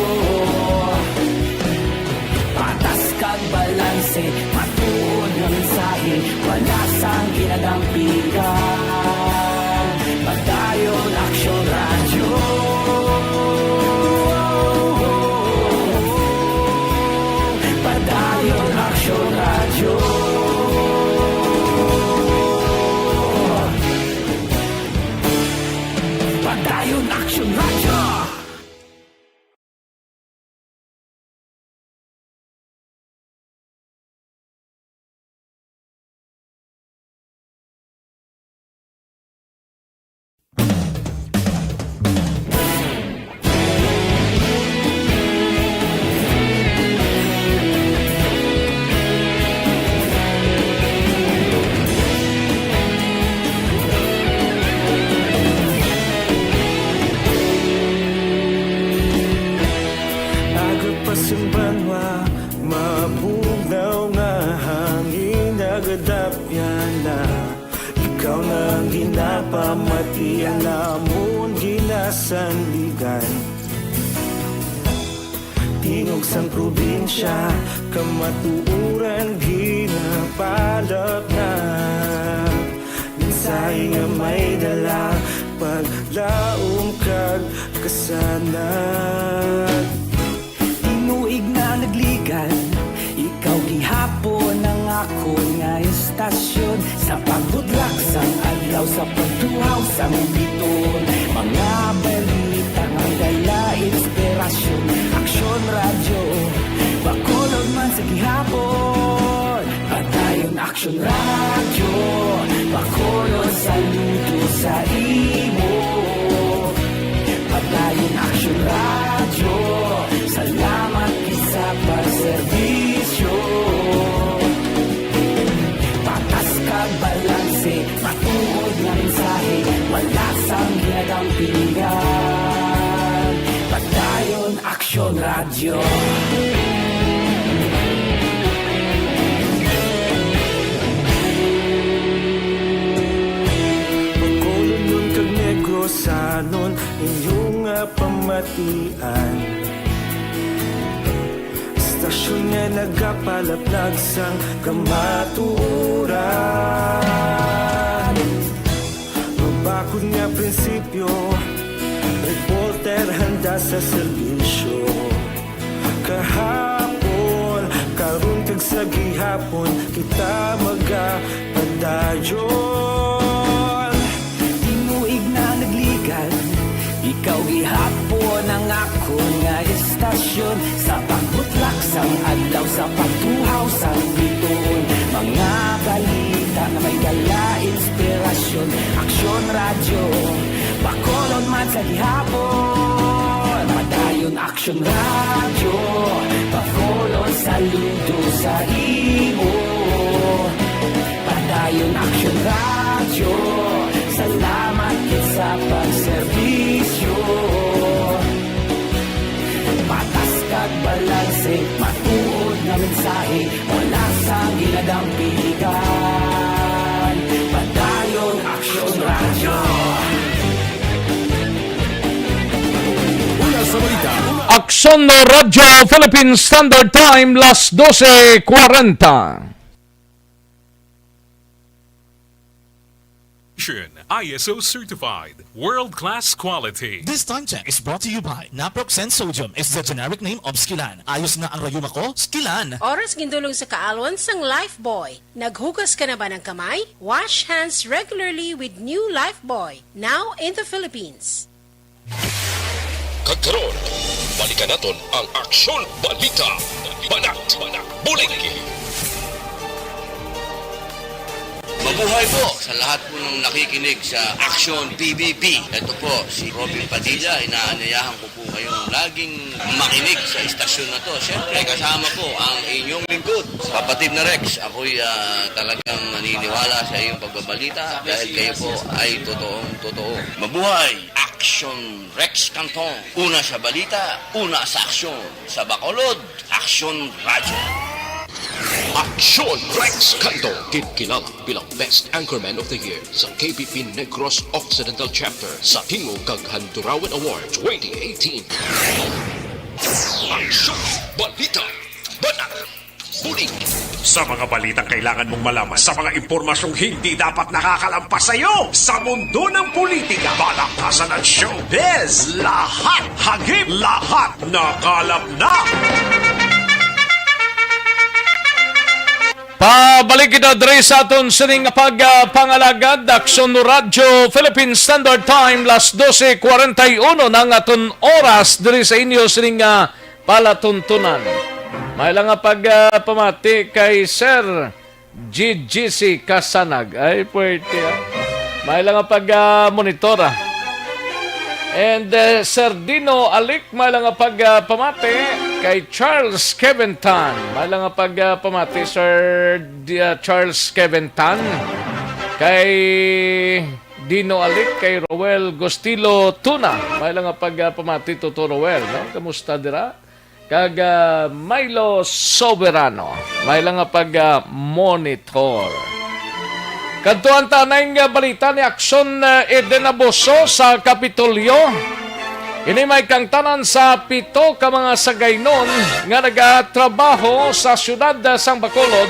Patas kag balanse, matuod nga mensahe, wala sang ginadampigan. Padayon Aksyon Radyo. Padayon Aksyon Radyo. Padayon Aksyon Radyo. Aga pa sing banwa, mabugnaw nga hangin nagadapyan na. Ikaw na ang ginapamati, ang amon ginasandigan. Tingog sang probinsya, kamatuoran ginapalapnag. Mensahe nga may dala, paglaom kag kasanag. Tinuig na nagligan, ikaw gihapon ang akon nga istasyon. Sa pagbutlak sang adlaw, sa pagtuhaw sang bituon, mga balita nga dala inspirasyon. Aksyon Radyo, Bacolod man sa gihapon. Padayon Aksyon Radyo, Bacolod, saludo sa imo. Padayon Aksyon Radyo, salamat gid sa pagserbisyo. Patas kag balanse, matuod nga mensahe, wala sang ginadampigan. Padayon Aksyon Radyo. Bacolodnon kag Negrosanon, inyo nga pamatian. Istasyon nga nagapalapnag sang kamatuoran. Mabakod nga prinsipyo, reporter handa sa serbisyo. Kahapon, karon kag sa gihapon, kita magapadayon. Tinuig na nagligan, ikaw gihapon ang akon nga istasyon. Sa pagbutlak sang adlaw, sa pagtuhaw sang bituon, mga balita nga may dala inspirasyon. Aksyon Radyo, Bacolod man sa gihapon. Padayon Aksyon Radyo, Bacolod, saludo sa imo. Padayon Aksyon Radyo, salamat gid sa pagserbisyo. Patas kag balanse, matuod nga mensahe, wala sang ginadampigan. Padayon Aksyon Radyo. Son Radyo Philippine Standard Time, las doce cuarenta. I S O certified, world-class quality. This time check is brought to you by Naproxen Sodium is the generic name of Skilan. Ayos na ang rayuma ko, Skilan. Oras gindulong sa kaalwan sang Lifebuoy. Naghugas ka na ba ng kamay? Wash hands regularly with new Lifebuoy, now in the Philippines. Kag karon, balikan naton ang Aksyon Balita, Banat, Bulig. Mabuhay po sa lahat po ng nakikinig sa Aksyon P B B. Ito po si Robin Padilla, inaanyayahan ko po kayong laging makinig sa istasyon na to. Siyempre, kasama po ang inyong lingkod, kapatid na Rex. Ako'y, ah, talagang naniniwala sa iyong pagbabalita dahil kayo po ay totoong totoo. Mabuhay! Action Rex Canton. Una sa balita, una sa aksyon. Sa Bacolod, Aksyon Radyo. Aksyon Rex Canton, kinkilala bilang Best Anchorman of the Year sa K P P Negros Occidental Chapter sa Tingog kag Handurawan Award twenty eighteen. Aksyon Balita, Banat, Bulig. Sa mga balitang kailangan mong malaman, sa mga impormasyong hindi dapat nakakalampas sa iyo, sa mundo ng politika, balakasan at showbiz, lahat hagip, lahat nakalap na. Pabalik kita diri sa aton sining pagpangalagad, Aksyon Radyo Philippine Standard Time, las doce cuarenta y uno na ang aton oras diri sa inyo sining, ah, palatuntunan. May lang nga pag, ah, pamati kay Sir G G C Kasanag. Ay, puwerte, ah. May lang nga pag, ah, monitor, ah. And, eh, Sir Dino Alik, may lang nga pag, ah, pamati kay Charles Kevin Tan. May lang nga pag, ah, pamati, Sir D-, ah, Charles Kevin Tan. Kay Dino Alik, kay Roel Gostilo Tuna. May lang nga pag, ah, pamati, Toto Roel, no? Kamusta dira? Kag, ah, Milo Soberano. May lang nga pag, ah, monitor. Kadtuan ta anay nga balita ni Aksyon, ah, Eden Abuso sa Kapitolyo. Ini may kangtanan sa pito ka mga sagaynon nga nagatrabaho sa siyudad, ah, sang Bacolod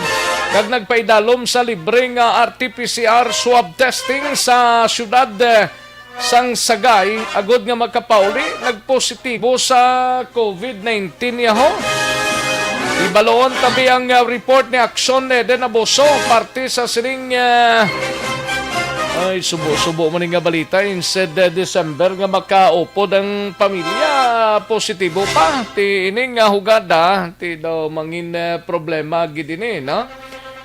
kag nagpaidalom sa libre nga R T P C R swab testing sa siyudad, ah, sang Sagay agod nga makapauli nagpositibo sa covid nineteen yaho. Ibaluon tabi ang, ah, report ni Aksyon Eden Abuso, parte sa sining, ah, ay, subo-subo man nga balita. Instead, ah, December nga makaupod ang pamilya, positibo pa. Ti ining, ah, hugada, ti daw mangin, ah, problema gid ini, no?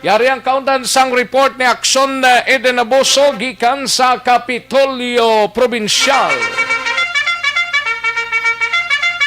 Yari ang kaundan sang report ni Aksyon, eh, Eden Abuso gikan sa Kapitolyo Probinsyal.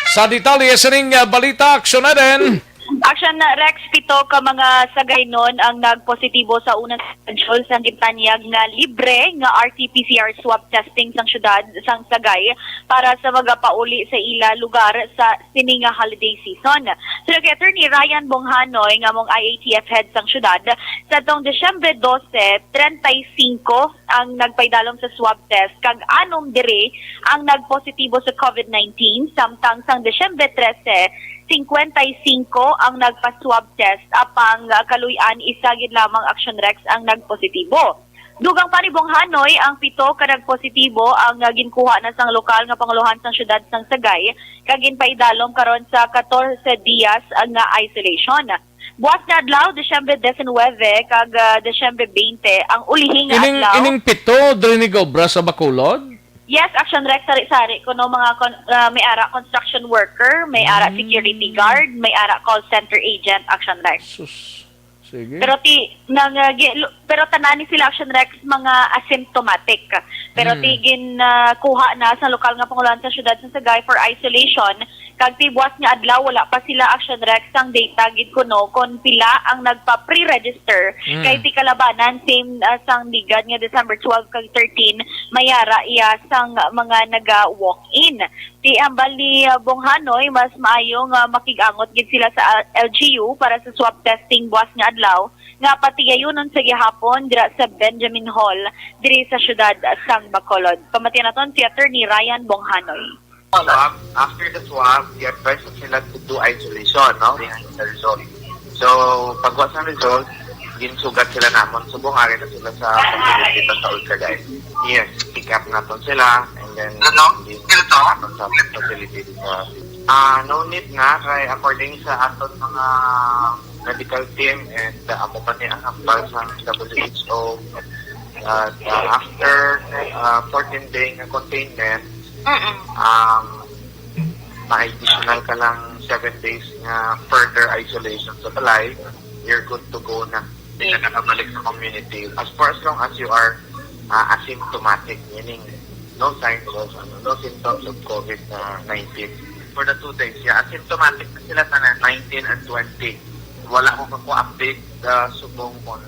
Sa detalye sining, eh, balita, Aksyon Eden. Aksyon, Rex, pito ka mga sagaynon ang nagpositibo sa unang schedule sang gintanyag nga libre nga R T P C R swab testing sang siyudad sang Sagay para sa magapauli sa ila lugar sa sini nga holiday season. Suno kay Attorney Ryan Bonghanoy nga among I A T F head sang syudad, sa tong Disyembre dose, treinta y cinco ang nagpaidalom sa swab test, kag anom diri ang nagpositibo sa covid nineteen, samtang sang Disyembre trese, cincuenta y cinco ang nagpa-swab test, apang, ah, kaluy-an isa gid lamang, Action Rex, ang nagpositibo. Dugang pa ni Bonghanoy, ang pito ka nagpositibo ang, ah, ginkuha na sang lokal nga pangulohan sang syudad sang Sagay kag ginpaidalom karon sa catorce dias, ah, nga isolation. Buas nga adlaw, Disyembre diecinuebe kag, ah, Disyembre veinte, ang ulihi nga Ining, adlaw. Ining pito diri nagaobra sa Bacolod? Yes, Action Rex, sari-sari kuno mga kon-, ah, may ara construction worker, may ara Mm. security guard, may ara call center agent, Action Rex. Sus. Sige. Pero ti, nang, ah, gi-, lu-, pero tanan ni sila, Action Rex, mga asymptomatic. Pero Mm. ti gin, ah, kuha na sa lokal nga pangulohan sa syudad sa Sagay for isolation, kag ti buas nga adlaw wala pa sila, Action Rex, sang data gid kuno kon pila ang nagpa-pre-register. Mm. Kay ti kalabanan, same, ah, sang ligad nga December twelve kag thirteen, may ara iya sang mga naga-walk-in. Ti hambal ni, ah, Bonghanoy, mas maayo nga makig-angot gid sila sa, ah, L G U para sa swab testing buas nga adlaw, nga patigayunon sa gihapon dira sa Benjamin Hall, diri sa siyudad sang Bacolod. Pamatian naton si Attorney Ryan Bonghanoy. swab, after the swab, i-advise na sila to do isolation, no? Depending sa result. So, pagwa sa result, ginsugat sila namon. Subong ari na sila sa facility sa Saul Cagay. Yes, pick up naton sila, and then Ano? Dito? Sa facility sa, ah, no need na, kay according sa aton mga medical team and, uh, amo pa ni ang hambal sa W H O, uh, after, uh, fourteen day nga containment, Mm-mm. um, may additional ka lang seven days nga further isolation sa balay, you're good to go na. Hindi ka Yes. nakabalik sa community. As for as long as you are, uh, asymptomatic, meaning no signs of, ano, no symptoms of COVID nineteen. For the two days, yeah, asymptomatic na sila tanan, nineteen and twenty. Wala ko kakuha update, uh, subong kung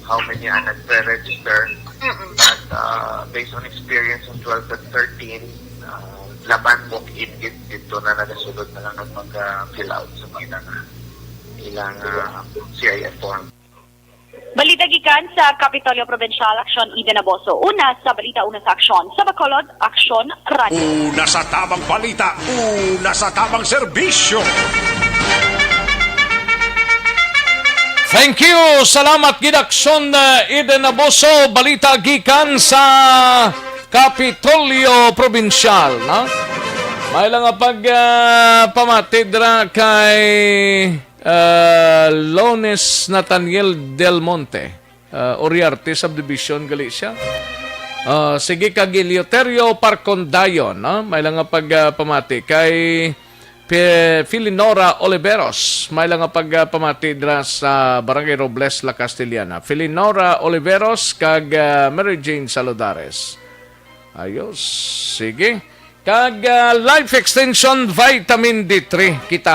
how many ang nagre-register. Mm-mm. But, uh, based on experience ng twelve and thirteen, uh, laban walk-in gid dito na nagasulod na lang mag, uh, fill out sa mga ilang, ilang, uh, C I F form. Balita gikan sa Kapitolyo Provincial, Aksyon Eden Aboso. Una sa balita, una sa aksyon. Sa Bacolod, Aksyon Radyo. Una sa tabang balita, una sa tabang serbisyo. Thank you. Salamat gid, Aksyon, uh, Eden Aboso. Balita gikan sa Kapitolyo Provincial, no? May lang nga pag, uh, pamati dira kay, uh, Lones Nathaniel Del Monte, uh, Oriarte Subdivision gali siya. Uh, sige, kag Eleuterio Parcondayon, no? May lang nga pag, uh, pamati kay Pe-, Filinora Oliveros, may lang nga pag, uh, pamati dira sa Barangay Robles, La Castellana. Filinora Oliveros kag, uh, Mary Jane Saludares. Ayos. Sige. Kag, uh, Life Extension Vitamin D three. Kita.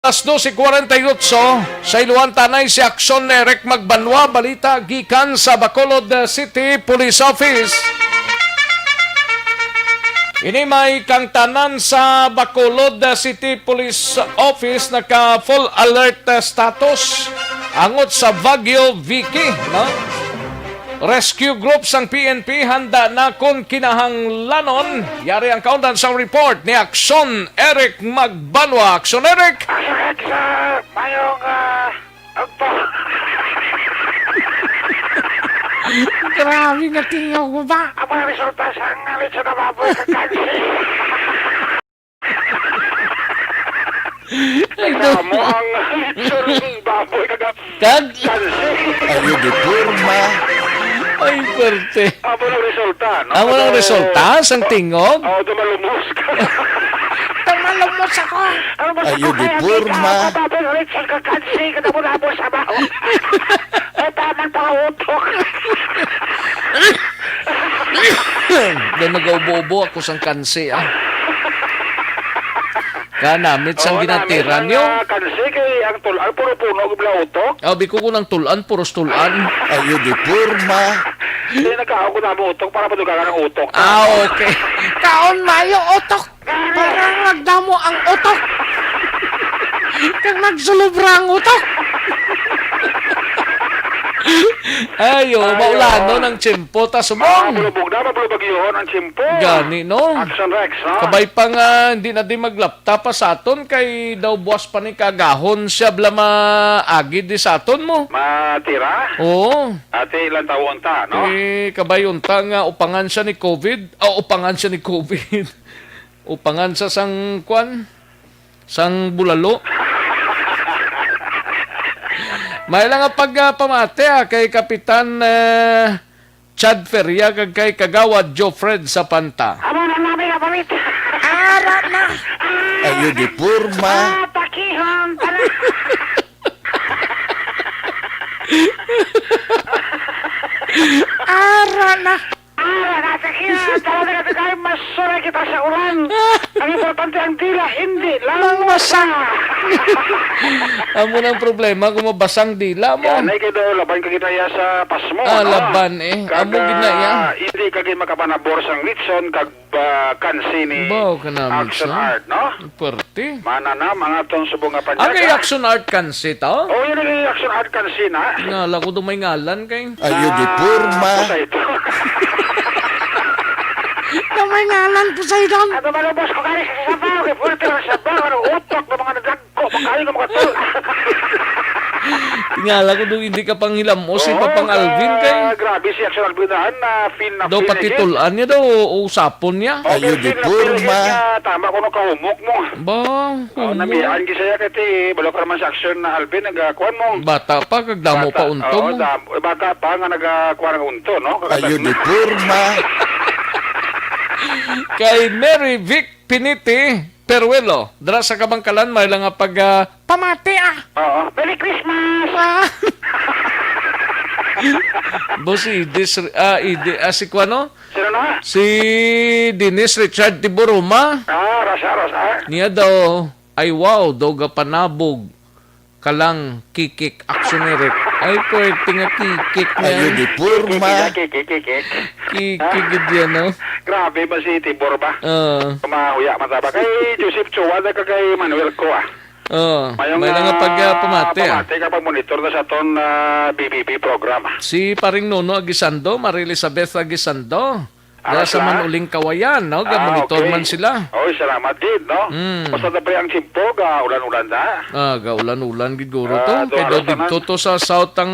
Alas dose cuarenta y ocho, sa Iloan Tanay, si Aksyon Eric Magbanwa, balita gikan sa Bacolod City Police Office. Ini may kang tanan sa Bacolod City Police Office naka full alert, uh, status angot sa Baguio Vicky, no? Rescue group sang P N P handa na kon kinahanglanon. Yari ang kaundan sang report ni Aksyon Eric Magbanwa. Aksyon Eric! Aksyon Eric, sir! Mayong, ah, agpo. Grabe nga tingog mo ba? Ang mga resulta sa nga lechon na baboy kakansi. Ay, Amo ang lechon ni baboy kaga-, Kag? Kansi. Ayo di porma. Ay, perte. Amo ang resulta, no? Amo ang resulta sang tingog? Oh, tumalumos ka. Tumalumos ako. Ano ba sa Ayo di kaya porma. Kita ako, baboy, lechon kakansi, kada mo na mo sa baho. Ay, taman pa utok. Then nag-ubo-ubo ako sang kansi, ah. Kanamit sang Oo, ginatira namit ang, niyo. Ah, kansi kay ang tul-an, puro puno, gibla utok. Ah, biko ko nang tul-an, puros tul-an. Ayo di porma. Di nagkaon ko namin utok para madugangan ang utok. Ah, okay. Kaon mayo utok. Para magdamo ang utok. Kag magsulubra ang utok. Ayo, ayo. Maulanon ang tiyempo, ta subong. Mabulubog na, mabulubog yun ang tiyempo. Gani, no? Action Rex, no? Kabay pa nga, hindi na di maglapta pa sa aton, kay daw buwas pa ni kagahon siya bala maagi di sa aton mo. Matira? Oo. Ate, ilang tawo unta, no? Eh, kabay unta nga upangan siya ni covid. Ah, upangan siya ni covid. Upangan siya sang, kwan? Sang bulalo. May lang nga pagpamati, ah, kay Kapitan, eh, Chad Feria kag kay Kagawad Joe Fred Sapanta. Amo na namin ang palit. Ara na. Ayo di porma. Ah, takihon pala. Ara na. Ah, wala sa kina. Talaga na tayo, masuray kita sa ulan. Ang importante, ang dila, hindi lang masa. Amo nang problema kung mabasang dila mo. Yan, ay, kaya daw, laban ka kita ya sa pasmo, Ah, no? Laban, eh. Amo gid na, ya. Hindi ka gid makapanabor sang litson, kag, ah, kansi ni Action Art, no? Pwerte. Mananam ang atong subong nga panyaga. Ah, kay Action Art kansi to? Oh, yun ang Action Art kansi na. Ngala ko do may ngalan kay. Ayo di porma. Poseidon. Na may ngalan, Poseidon. Ano malubos ko kani sa sabaw, kay pwerte lang sabaw, ano, utok ng mga nadagko, makain ko mga tol. Tingala ko do hindi ka panghilam-os si Oo, Papang Alvin kay. Grabe si Action Alvin na, na feel na daw feel na yun. Patitulan niya daw, o usapon niya. Ayo di porma. Tama ko no kahumok mo. Ba, oh, namian gid siya kay ti, balo ka naman sa action na Alvin, nagakuan mo. Bata pa, kag damo pa unto mo. Bata pa nga nagakuan ang unto, no? Ayo di porma. Kay Mary Vic Piniti Peruelo, dira sa Kabangkalan, may lang nga pag, ah, pamati, ah. Oo. Merry Christmas! Ah. Boss Idis, ah, Idi-, ah, si kuano? Sino na? Si Dennis Richard Tiburuma. Ah, Rasa, Rasa. Niya daw, ay wow, daw gapanabog ka lang, kikik, aksyon ni Rick. Ay, pwerte nga kikik na. Ayo di porma. Kikik, kikik, kikik. Kikik gid yan, no? Grabe ba si Tibor ba? Oo. Mahuya man ta ba? Kay Joseph Chua, na kag kay Manuel ko, ah. Oo. May nga pag, ah, pamati, ah. Pamati ka pag monitor na sa aton, ah, B B B program, ah. Si Paring Nono Aguisando, Marie Elizabeth Aguisando. Wala sa man uling kawayan, no? Ah, gamonitor man sila. Oy, salamat gid, no? Mm. Basta na pre ang tiyempo, ga ulan-ulan na. Ah, ga ulan-ulan gid guro to. Ah, kay daw didto to sa south ang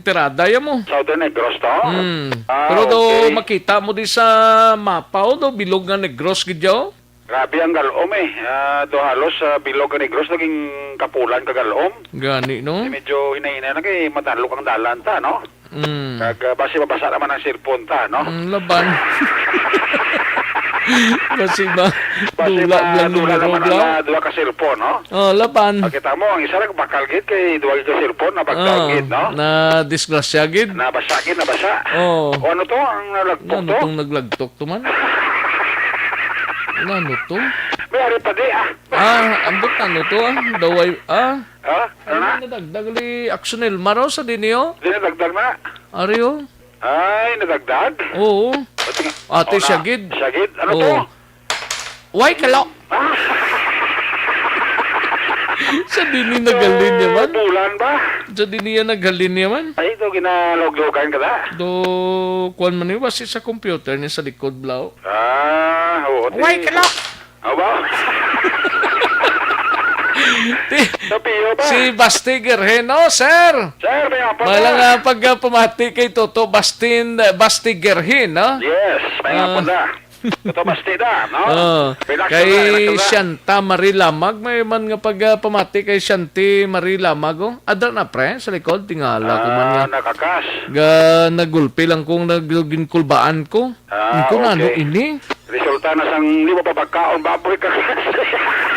tirada ya mo. Southern Negros to? Mm. Ah, pero daw okay. Makita mo di sa mapa, o, daw bilog nga Negros gid yaw. Grabe ang galom, eh. Ah, do halos, ah, bilog nga Negros, naging kapulan ka galom. Gani, no? Eh, medyo hinay-hinay na kay matanlok ang dalan ta, no? Mm. Kag, ah, basi mabasa naman ang cellphone ta, no? Mm, laban. Basi ba? Basi dula lang numero, naman ang, ah, duha ka cellphone, no? Oh, laban. Pakita mo, ang isa lang bakal gid kay duha ka cellphone, nabagtal gid, no? Na disgrasya gid. Nabasa gid, nabasa. Oh. O ano to? Ang nalagpok to? Ano tong naglagtok to man? Ano to? May ari pa di, ah. Ah, ambot ano to, ah? Daway, ah? Ha? Ano na? Ano nadagdag li Action Elmar, oh, sa dinhi, oh? Di nadagdag na. Ari, oh. Ay, nadagdag? Oo. Ate, siya gid. Siya gid? Ano to? Why kalo? Ah! Sa dinhi naghalin niya man? Bulan ba? Sa dinhi yan naghalin niya man? Ay, ito, ginalog-logan ka na? Do, kuwan man yun, basi sa computer niya sa likod, blaw. Ah, oo. Why kalo? Aba? Ti-, Sa Pio ba? Si Basti Gerhino, sir. Sir, may hapon na. May lang, ah, pag, ah, pamati kay Toto Bastin, eh, Basti Gerhin, no? Yes, may hapon na. Toto Basti na, no? Oh, relax na, relax na. Kay Shanta Marie Lamag, may man nga pag, ah, pamati kay Shanti Marie Lamag, oh. Adra na, pre, sa likod, tingala ko man nga. Ah, nakakas. Ga, nagulpi lang kong nag-, ginkulbaan ko. Ah, okay. Ang kunano ini? Resulta na sang di mo pa pagkaon, baboy ka kansi.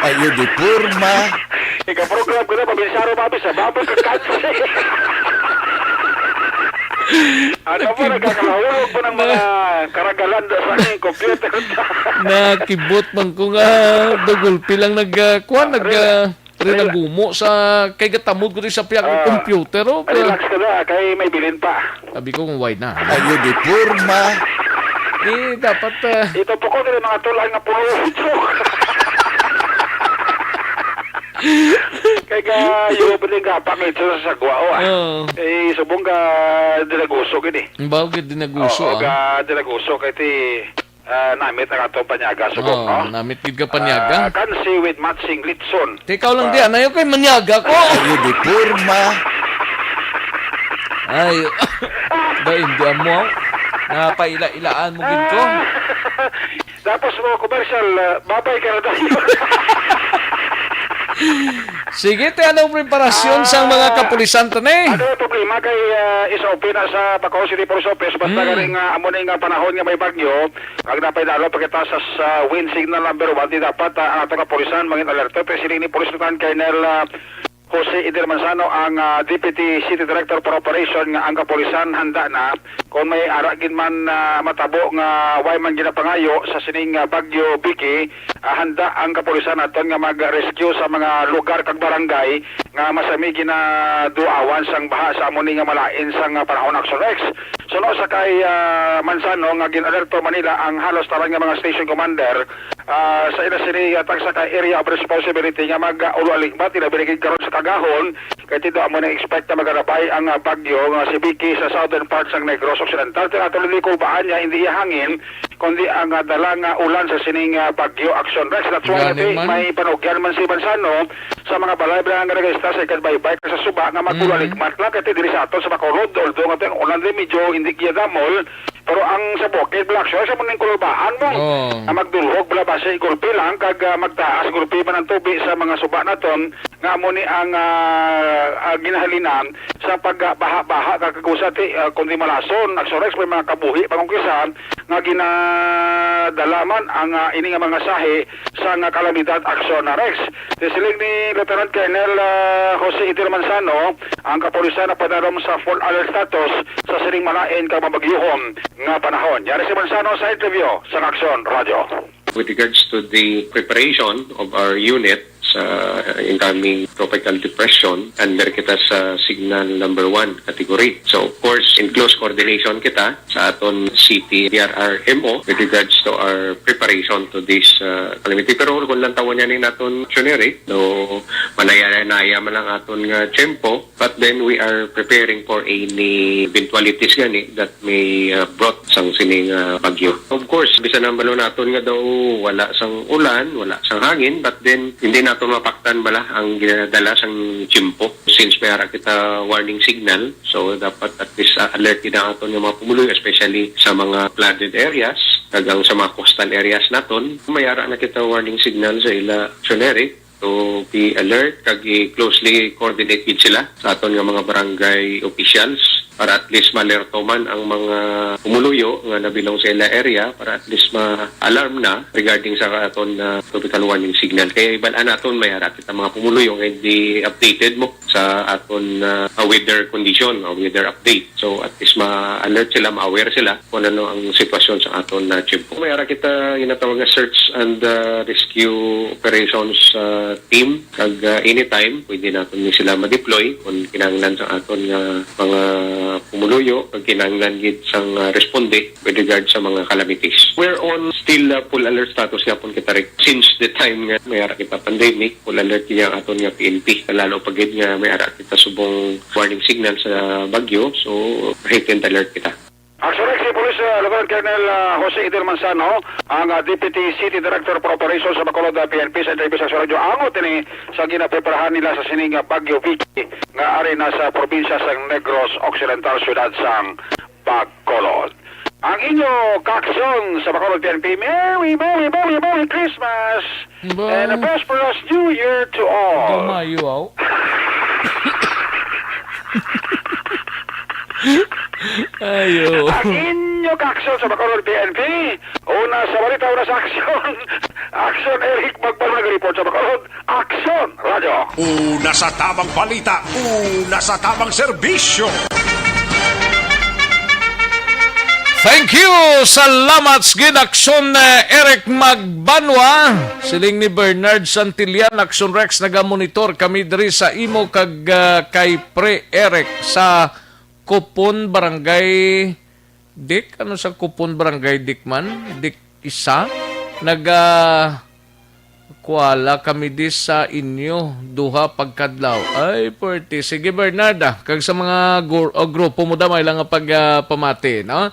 Ayo di porma. Ika-program ko na, pabinsaro, babi, sa baboy ka kansi. Ano po, nagkakalahulog po ng mga karagalan sa aking computer. Nakibot man ko nga dugulpi lang nag, ah, kuwan, nag, ah, rela-, rela-, rinagumo sa kay gatamod ko sa piyang computer, oh. Relax ka na, kay may bilin pa. Sabi ko, kung why na? Ayo di porma. Eh, dapat, ah, ito po ko, dili mga tulan nga puro utok. Kay ka, yung pwede nga pangit sa sagwa, oh, ah. Oo. Eh, subong ka dinaguso gid, eh. Ang baho gid dinaguso, oo, ah. Ka dinaguso kay ti, ah, namit ang atong panyaga, subong, oh, no? Namit gid ka panyaga. Ah, kansi with matching litson. Tikaw lang di, anayo kay manyaga ko. Ayo di porma. Ay, daw hindi mo. Napaila-ilaan mo gid ko. Ah. Tapos mo commercial, ah, babay ka na tayo. Sige, te, anong preparasyon sang mga kapulisan, tani? Ano yung problema kay, ah, S O P na sa Bacolod City Police Office, basta galing, ah, amo na nga panahon nga may bagyo, ang napay dalo pagkita sa, sa wind signal number one, di dapat, ah, ang atong kapulisan mangin alerto. Pero sila ni Police Lieutenant Colonel, ah, Jose Idel Manzano, ang, ah, Deputy City Director for Operation, nga ang kapulisan handa na kung may ara gid man, ah, matabo nga way man ginapangayo sa sining, ah, Bagyo Vicky. Ah, handa ang kapulisan naton nga mag-rescue sa mga lugar kag barangay nga masami ginaduawan sang baha sa amo ni nga malain sang, ah, panahon, Action Rex. Suno sa kay, ah, Manzano nga gin-alerto man nila ang halos tanan nga mga station commander, ah, sa ila sini yatag sa ka area of responsibility nga mag-, ah, ulo aligmat ila binigig karon sa kagahon, kay tindo amo na expect na magarabay ang, ah, bagyo nga si Vicky sa southern part sang Negros Occidental. Kaya ato ni kulbaan niya, hindi iya hangin, kundi ang, ah, dala nga ulan sa sining, ah, bagyo, Action Rex. That's why may panugyan man si Manzano sa mga balay nga nagaista sa ikad baybay sa suba nga mag-ulo aligmat lang, kay diri sa aton sa Bacolod, although nga ato yung ulan din medyo hindi kiyadamol, pero ang sa bukid, Black Shore, sa muning kulbaan mo, nga magdulhog, bala ba siya gulpi lang, kag, ah, magtaas gulpi man ang tubig sa mga suba naton, nga amo ni ang, ah, ah, ginahalinan sa pagbaha-baha, kag usa ti, ah, kundi malason, Action Rex, may mga kabuhi pa kung kisa nga ginadala man ang, ah, ini nga mga sahi sa nga kalamidad, Action Rex. Siling ni Lieutenant Colonel, ah, Jose Idil Manzano, ang kapulisan napadalom sa full alert status sa sining malain kag mabagyuhon nga panahon. Yari si Manzano sa interview sa Action Radio. With regards to the preparation of our unit sa incoming tropical depression, under kita sa signal number one category. So, of course, in close coordination kita sa aton city D R R M O with regards to our preparation to this, uh, calamity. Pero kung lang tawon niya ni naton, Choneri, no, manaya-naya man ang aton nga tiyempo, but then we are preparing for any eventualities gani that may, uh, brought sang sining, uh, bagyo. Of course, bisan ang balo naton nga daw wala sang ulan, wala sang hangin, but then hindi naton mapaktan bala ang ginadala sang tiyempo. Since may ara kita warning signal, so dapat at least, uh, alert gid ang aton nga mga pumuluyo, especially sa mga flooded areas, kag ang sa mga coastal areas naton. May ara na kita warning signal sa ila, Choneri. So, be alert kag i-closely coordinate gid sila sa aton nga mga barangay officials para at least malerto man ang mga pumuluyo nga nabilong sa ila area para at least ma-alarm na regarding sa aton, ah, tropical warning signal. Kay bal-an naton may ara kita mga pumuluyo nga hindi updated mo sa aton, ah, weather condition o weather update. So, at least ma-alert sila, ma-aware sila kung ano ang sitwasyon sa aton na tiyempo. May ara kita ginatawag nga search and, ah, rescue operations, ah, team. Kag, ah, anytime, pwede naton ni sila ma-deploy kung kinahanglan sa aton nga mga pumuluyo, kag kinahanglan gid sang, ah, responde with regard sa mga calamities. We're on still, ah, full alert status nga pon kita rin. Since the time nga may ara kita pandemic, full alert niya ang aton nga P N P. Lalo pa gid nga may ara kita subong warning signal sa bagyo, so heightened alert kita. Actually, si Police, uh, Lieutenant Colonel, uh, Jose Idel Manzano, ang, uh, Deputy City Director for Operations sa Bacolod, uh, P N P, sa interview sa Radyo Angot ini sa ginapreparahan nila sa sining, uh, Bagyo Vicky nga ari na sa probinsya sa Negros Occidental, siyudad sang Bacolod. Ang inyo kaaksyon sa Bacolod P N P, Merry, Merry, Merry, Merry Christmas! Ba? And a prosperous New Year to all. Gamayo, aw. Ayo. Ang inyo kaaksyon sa Bacolod P N P, una sa balita, una sa aksyon. Aksyon, Eric Magbanag report sa Bacolod. Aksyon, Radyo. Una sa tamang balita, una sa tamang serbisyo. Thank you. Salamat sa gid, Aksyon, eh, Eric Magbanwa. Siling ni Bernard Santillan, Aksyon Rex, nagamonitor kami diri sa imo kag, ah, kay Pre Eric sa Kupon Barangay Dik. Ano sa Kupon Barangay Dik man? Dik isa. Naga Kuwala kami di sa inyo duha pagkadlaw. Ay, puwerte. Sige, Bernard, ah, kag sa mga gur-, o grupo mo, damay lang nga pag, ah, pamati, no?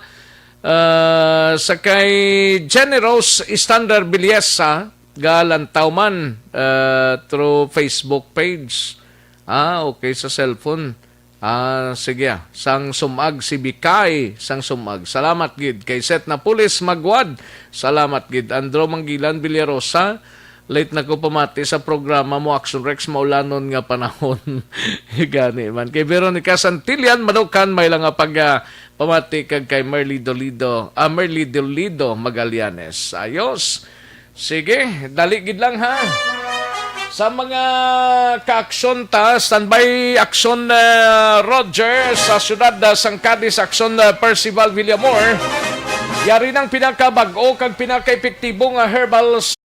Ah, sa kay Jenny Rose Standard Villesa, galantaw man, ah, through Facebook page. Ah, okay, sa cellphone. Ah, sige, ah. Sang sumag si Bikay, sang sumag. Salamat gid kay Set Napulis Magwad. Salamat gid. Andro Manggilan Villarosa, late na ko pamati sa programa mo, Action Rex, maulanon nga panahon. Gani man. Kay Veronica Santillan Manukan, may lang nga pag, ah, pamati kag kay Merly Dolido, ah, Merly Dolido Magallanes. Ayos. Sige, dali gid lang, ha. Sa mga ka-aksyon ta, standby aksyon, uh, Roger, sa siyudad, uh, sang Cadiz, aksyon, uh, Percival Villamor. Yari nang pinakabag-o kag pinakaepektibo nga herbal s-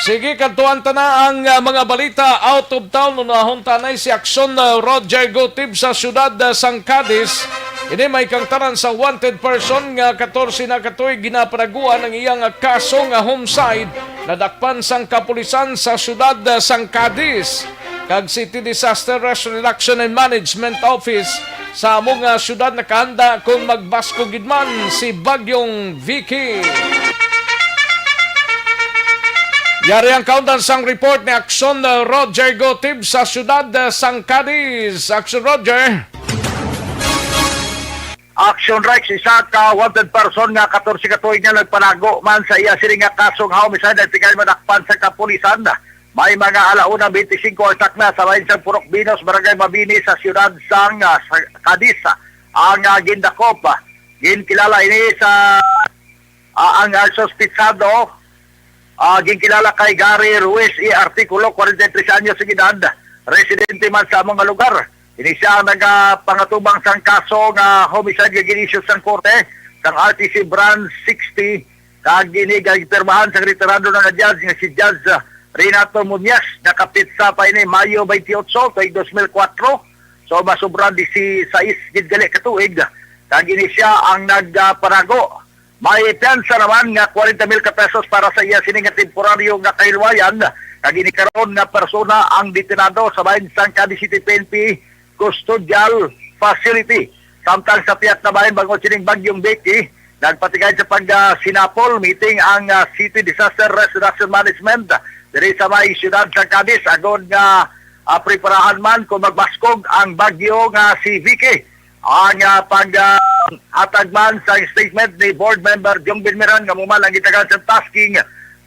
Sige, kadtuan ta na ang, ah, mga balita out of town. Unahon ta na si Aksyon, ah, Roger Gutib sa siyudad, ah, sang Cadiz. Ini may kangtanan sa wanted person nga katorse na ka tuig ginapanaguan ang iya nga kaso nga homicide, nadakpan sang kapulisan sa siyudad, ah, sang Cadiz kag City Disaster Risk Reduction and Management Office sa amo nga siyudad nakahanda kon magbaskog gid man si Bagyong Vicky. Yari ang kaundan sang report ni Aksyon, uh, Roger Gotib sa siyudad, uh, sang Cadiz. Aksyon, Roger. Action Rex, isa ka wanted person nga katorse ka tuig na nagpanago man sa iya sini nga kasong homicide, nagtikay madakpan sa kapulisan. May mga alauna bente singko ang sakna sa bahin sang Purok Binos, Barangay Mabini, sa siyudad sang, ah, sa Cadiz, ah, ang, ah, gindakop. Ginkilala ini sa, ah, ang, ah, suspitsado, ah, ginkilala kay Gary Ruiz E. Articulo, kwarenta y tres anyos ang edad, residente man sa amo nga lugar. Ini sia ang nagapangatubang sang kaso nga homicide nga gin-issue sang korte sang R T C Branch sixty, kag ini ginpirmahan sang retirado na nga judge nga si Judge, ah, Renato Muñiz. Nakapitsa pa ini Mayo twenty-eight, tuig dos mil kuwatro. So, masobra disisais gid gali ka tuig. Kag ini sia ang nagpanago. May piyansa naman nga kwarenta mil ka pesos para sa iya sini nga temporaryo nga kahilwayan, kag ini karon nga persona ang detenado sa bahin sang Cadiz City P N P Custodial Facility. Samtang sa pihak na bahin bangod sining Bagyong Vicky, nagpatikay sa pag, ah, sinapol meeting ang, ah, City Disaster Risk Reduction Management diri sa may siyudad sa Cadiz, agod nga, ah, preparahan man kung magbaskog ang bagyo nga si Vicky. Ang, ah, pag, ah, hatag man sa statement ni Board Member Jong Binmiran nga amo man ang gitagaan sa tasking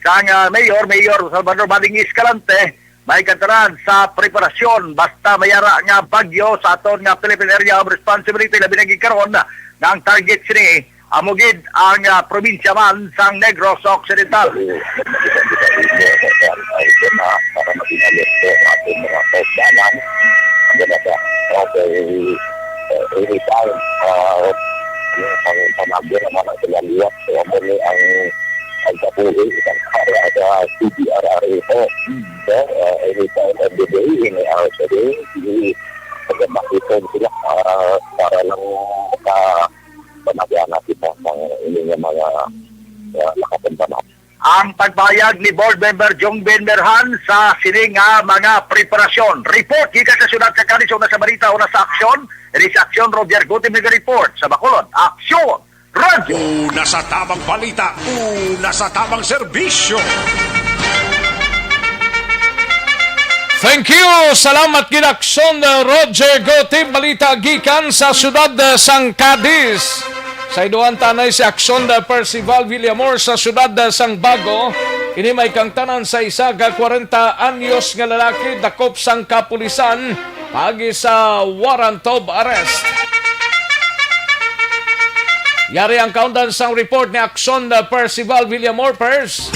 sang, ah, Mayor, Mayor Salvador Bading Escalante, may katanan sa preparasyon basta may ara nga bagyo sa aton nga Philippine Area of Responsibility, labi na gid karon nga ang target sini amo gid ang, ah, probinsya man sang Negros Occidental. Para maging alerto ang ating mga kaugdanan. Ang ganata, okay, eh, eh, Sir, uh, any time of the day, any hours of the day, sige, pagkamakiton sila, ah, para lang ka pamagana kita sa inyong mga, ah, makatumbanan. Ang pagpahayag ni Board Member Jong Ben Berhan sa sini nga mga preparasyon. Report gikan sa siyudad sa Cadiz, una sa balita, una sa aksyon. Ini sa aksyon, Roger Guti, may report sa Bacolod. Aksyon! Radyo! Una sa tamang balita, una sa tamang serbisyo. Thank you! Salamat gid, Aksyon, uh, Roger Gotim. Balita gikan sa siyudad, uh, sang Cadiz. Sa iduhan tanay si Aksyon, uh, Percival Villamor sa siyudad, uh, sang Bago. Ini may kangtanan sa isa ka kwarenta anyos nga lalaki dakop sang kapulisan paagi sa warrant of arrest. Yari ang kaundan sang report ni Aksyon, uh, Percival Villamor. Pers.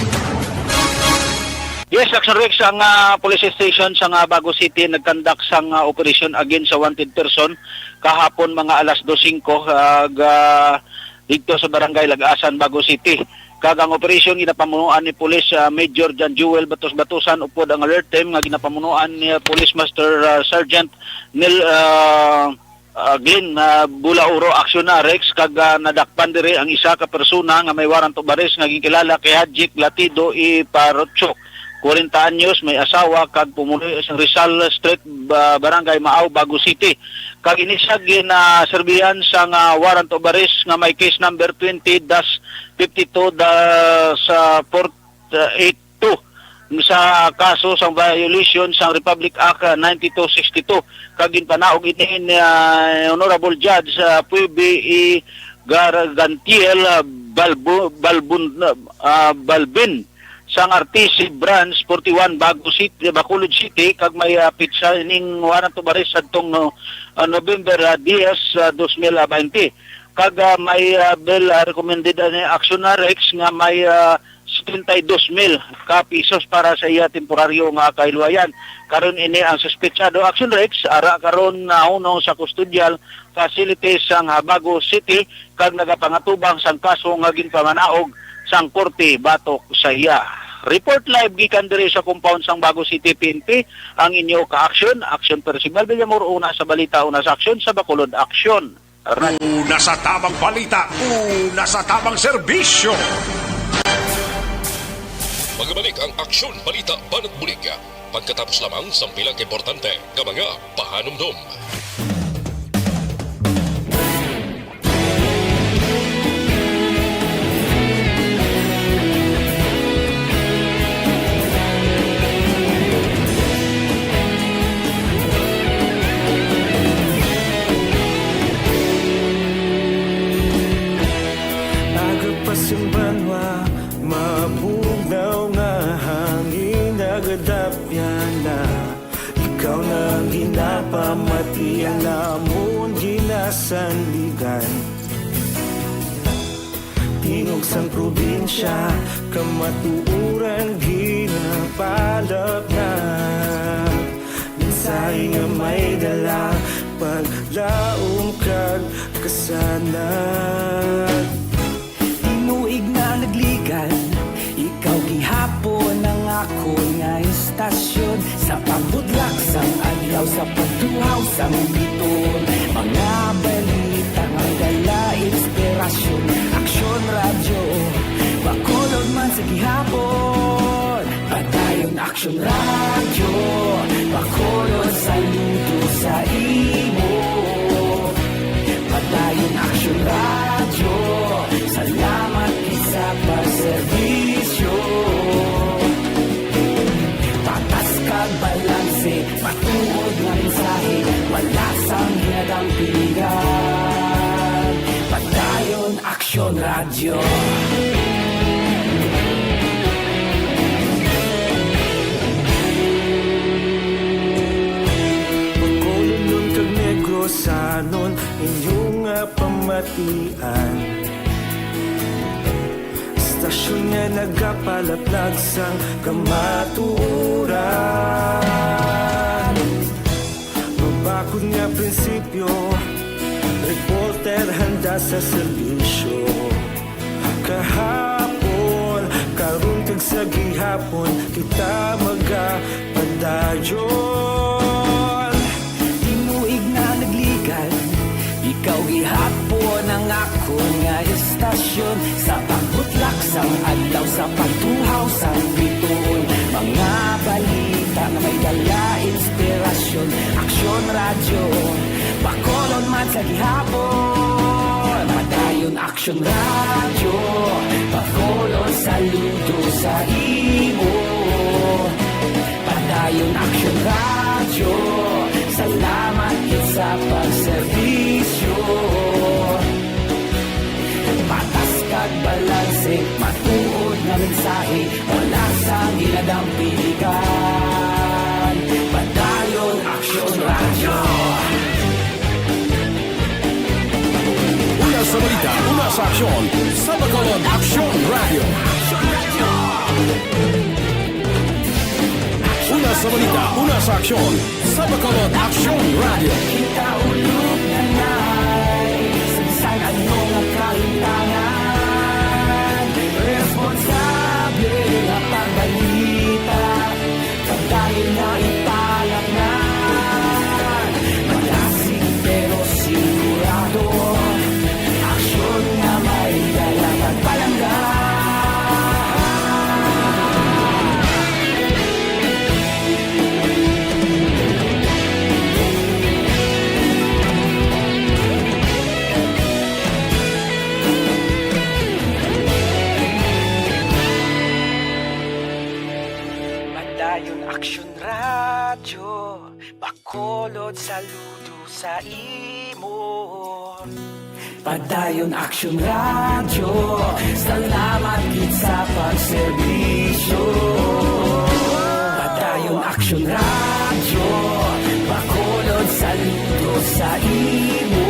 Yes, Action Rex, ang, ah, police station sa, ah, Bago City nagkandak sang, ah, operasyon against sa wanted person kahapon mga alas dos singko, ah, ga-, dito sa Barangay Lagasan, Bago City. Kag ang operasyon ginapamunuan ni Police, ah, Major John Jewel Batos Batusan upod ang alert team nga ginapamunuan ni, ah, Police Master, ah, Sergeant Nel, ah, ah, Glenn, ah, Bulauro, Aksyon na, Rex, kag, ah, nadakpan diri ang isa ka persona nga may warrant of arrest nga ginkilala kay Hajik Latido E. Parocho, kwarenta anyos, may asawa, kag pumuloy sa Rizal Street, ba-, Barangay Maaw, Bago City. Kag ini siya ginaserbihan sang warrant of arrest nga may case number twenty dash fifty-two dash four eight two sa kaso sang violation sang Republic Act, ah, ninety-two sixty-two, kag ginpanaog ini ni, ah, Honorable Judge, ah, Phoebe E. Gargantiel, ah, Balbu-, Balbun-, ah, Balbin sang R T C Branch forty-one, Bago City, Bacolod City, kag may, ah, petsa ining warrant of arrest sadtong, no, ah, November, ah, diyes, ah, dos mil baynte. Kag, ah, may, ah, bail, ah, recommended ani Action na Rex nga may, ah, setenta y dos mil ka pisos para sa iya temporaryo nga kahilwayan. Karon ini ang suspetsado, Action Rex, ara karon nahunong sa custodial facility sang Bago City kag nagapangatubang sang kaso nga ginpamanaog sang korte batok sa iya. Report live gikan diri sa compound sang Bago City P N P, ang inyo ka-aksyon, Action Percival Villamor, una sa balita, una sa aksyon, sa Bacolod Aksyon. Una sa tamang balita, una sa tamang serbisyo. Magbalik ang Aksyon Balita Banat Bulig pagkatapos lamang sang pila ka importante nga mga pahanumdom. Aga pa sing banwa, mabugnaw nga hangin, nagadapyan na. Ikaw na ang ginapamatian namon, ginasandigan. Tingog sang probinsya, kamatuoran ginapalapnag. Mensahe nga may dala, paglaom kag kasanag. Tinuig na nagligan, ikaw gihapon ang akon nga istasyon. Sa pagbutlak sang adlaw, sa pagtuhaw sang biton, mga balita nga dala inspirasyon. Aksyon Radyo, Bacolod man sa gihapon. Padayon Aksyon Radyo, Bacolod, saludo sa imo. Padayon Aksyon Radyo, salamat gid sa pagserbisyo. Patas kag balanse, matuod nga mensahe, wala sang ginadampigan. Padayon Aksyon Radyo. Bacolodnon kag Negrosanon, inyo nga pamatian. Istasyon nga nagapalaplag sang kamatuoran. Mabakod nga prinsipyo, reporter handa sa serbisyo. Kahapon, karon, kag Sa gihapon kita magapadayon. Tinuig na nagligan, ikaw gihapon ang akon nga istasyon. Sa pagbutlak sang adlaw, sa pagtuhaw sang bituon, mga balita nga may dala inspirasyon. Aksyon Radyo, Bacolod man sa gihapon. Padayon Aksyon Radyo, Bacolod, saludo sa imo. Padayon Aksyon Radyo, salamat gid sa pagserbisyo. Patas kag balanse, matuod nga mensahe, wala sang ginadampigan. Padayon Aksyon Radyo. Una sa balita, una sa aksyon, sa Bacolod Aksyon Radyo. Una sa balita, una sa aksyon, sa Bacolod Aksyon Radyo. Kita ulog na nay, sa ano nga kahintangan, responsable nga pagbalita. Padayon na ipalaknag, malasig pero sigurado, aksyon nga may dala kag palangga. Padayon Aksyon Radyo, Bacolod, saludo sa imo. Padayon Aksyon Radyo, salamat gid sa pagserbisyo. Padayon Aksyon Radyo, Bacolod, saludo sa imo.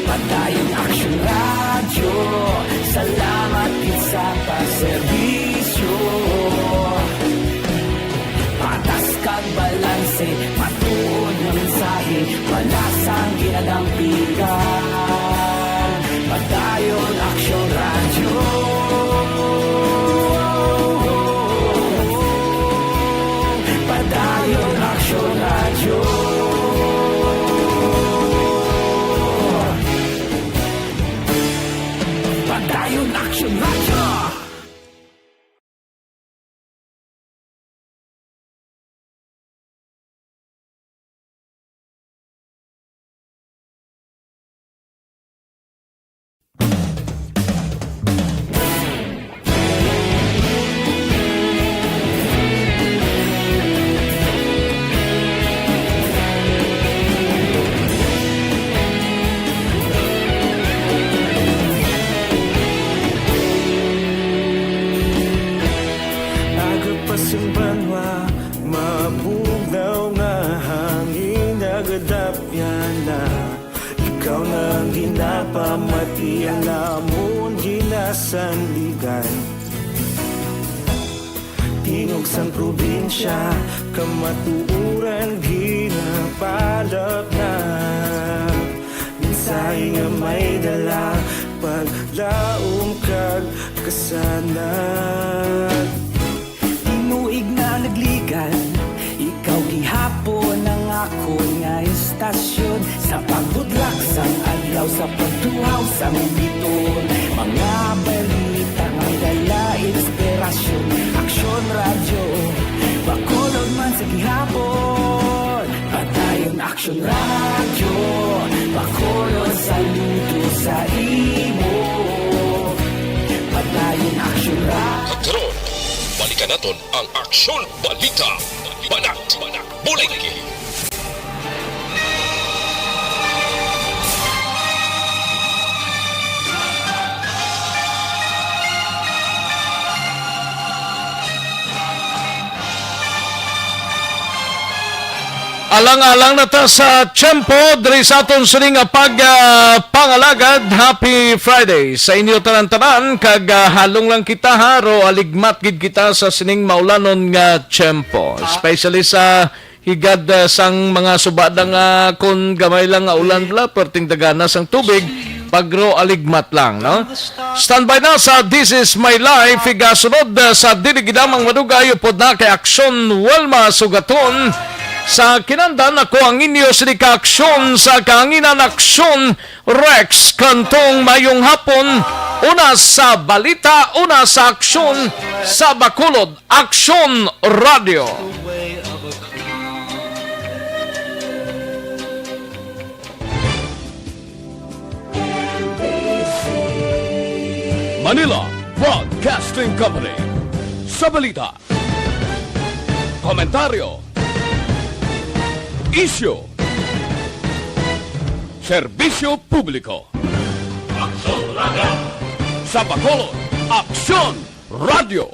Padayon Aksyon Radyo, salamat gid sa pagserbisyo. Patas kag balanse, matuod nga mensahe, wala sang ginadampigan. Padayon Aksyon Radyo. Padayon Aksyon Radyo. Padayon Aksyon Radyo. Aga pa sing banwa, mabugnaw nga hangin, nagadapyan na. Ikaw na ang ginapamati, ang amon ginasandigan. Tingog sang probinsya, kamatuoran ginapalapnap. Mensahe nga may dala, paglaom kag kasanag. Tinuig na nagligan, ikaw gihapon ang akon nga istasyon. Sa pagbudlak sang adlaw, sa pagtuhaw sang bituon, mga balita may dala inspirasyon. Aksyon Radyo, Bacolod man sa gihapon. Padayon Aksyon Radyo, Bacolod, saludo sa imo. Padayon Aksyon Radyo. Karon, balikan naton ang Aksyon Balita. Banat, Bulig. Alang-alang na ta sa tiyempo diri sa aton sini nga pag, ah, pangalagad. Happy Friday sa inyo tanan-tanan, kag, ah, halong lang kita, ha, ro aligmat gid kita sa sining maulanon nga tiyempo, especially sa higad, ah, sang mga subada nga kon gamay lang nga ulan bala, perting dagana sang tubig, pag ro aligmat lang, no? Standby na sa This Is My Life. Igasunod, uh, sa dili gid lamang madugay, upod na kay Aksyon Wilma Sugaton. Sa kinandan, ako ang inyo sini ka Aksyon sa kahanginan, Aksyon Rex Cantong. Mayong hapon. Una sa balita, una sa aksyon sa Bacolod, Aksyon Radio. Manila Broadcasting Company. Sa balita, komentaryo, isyu, serbisyo publiko. Aksyon Radio. Sa Bacolod, Aksyon Radio.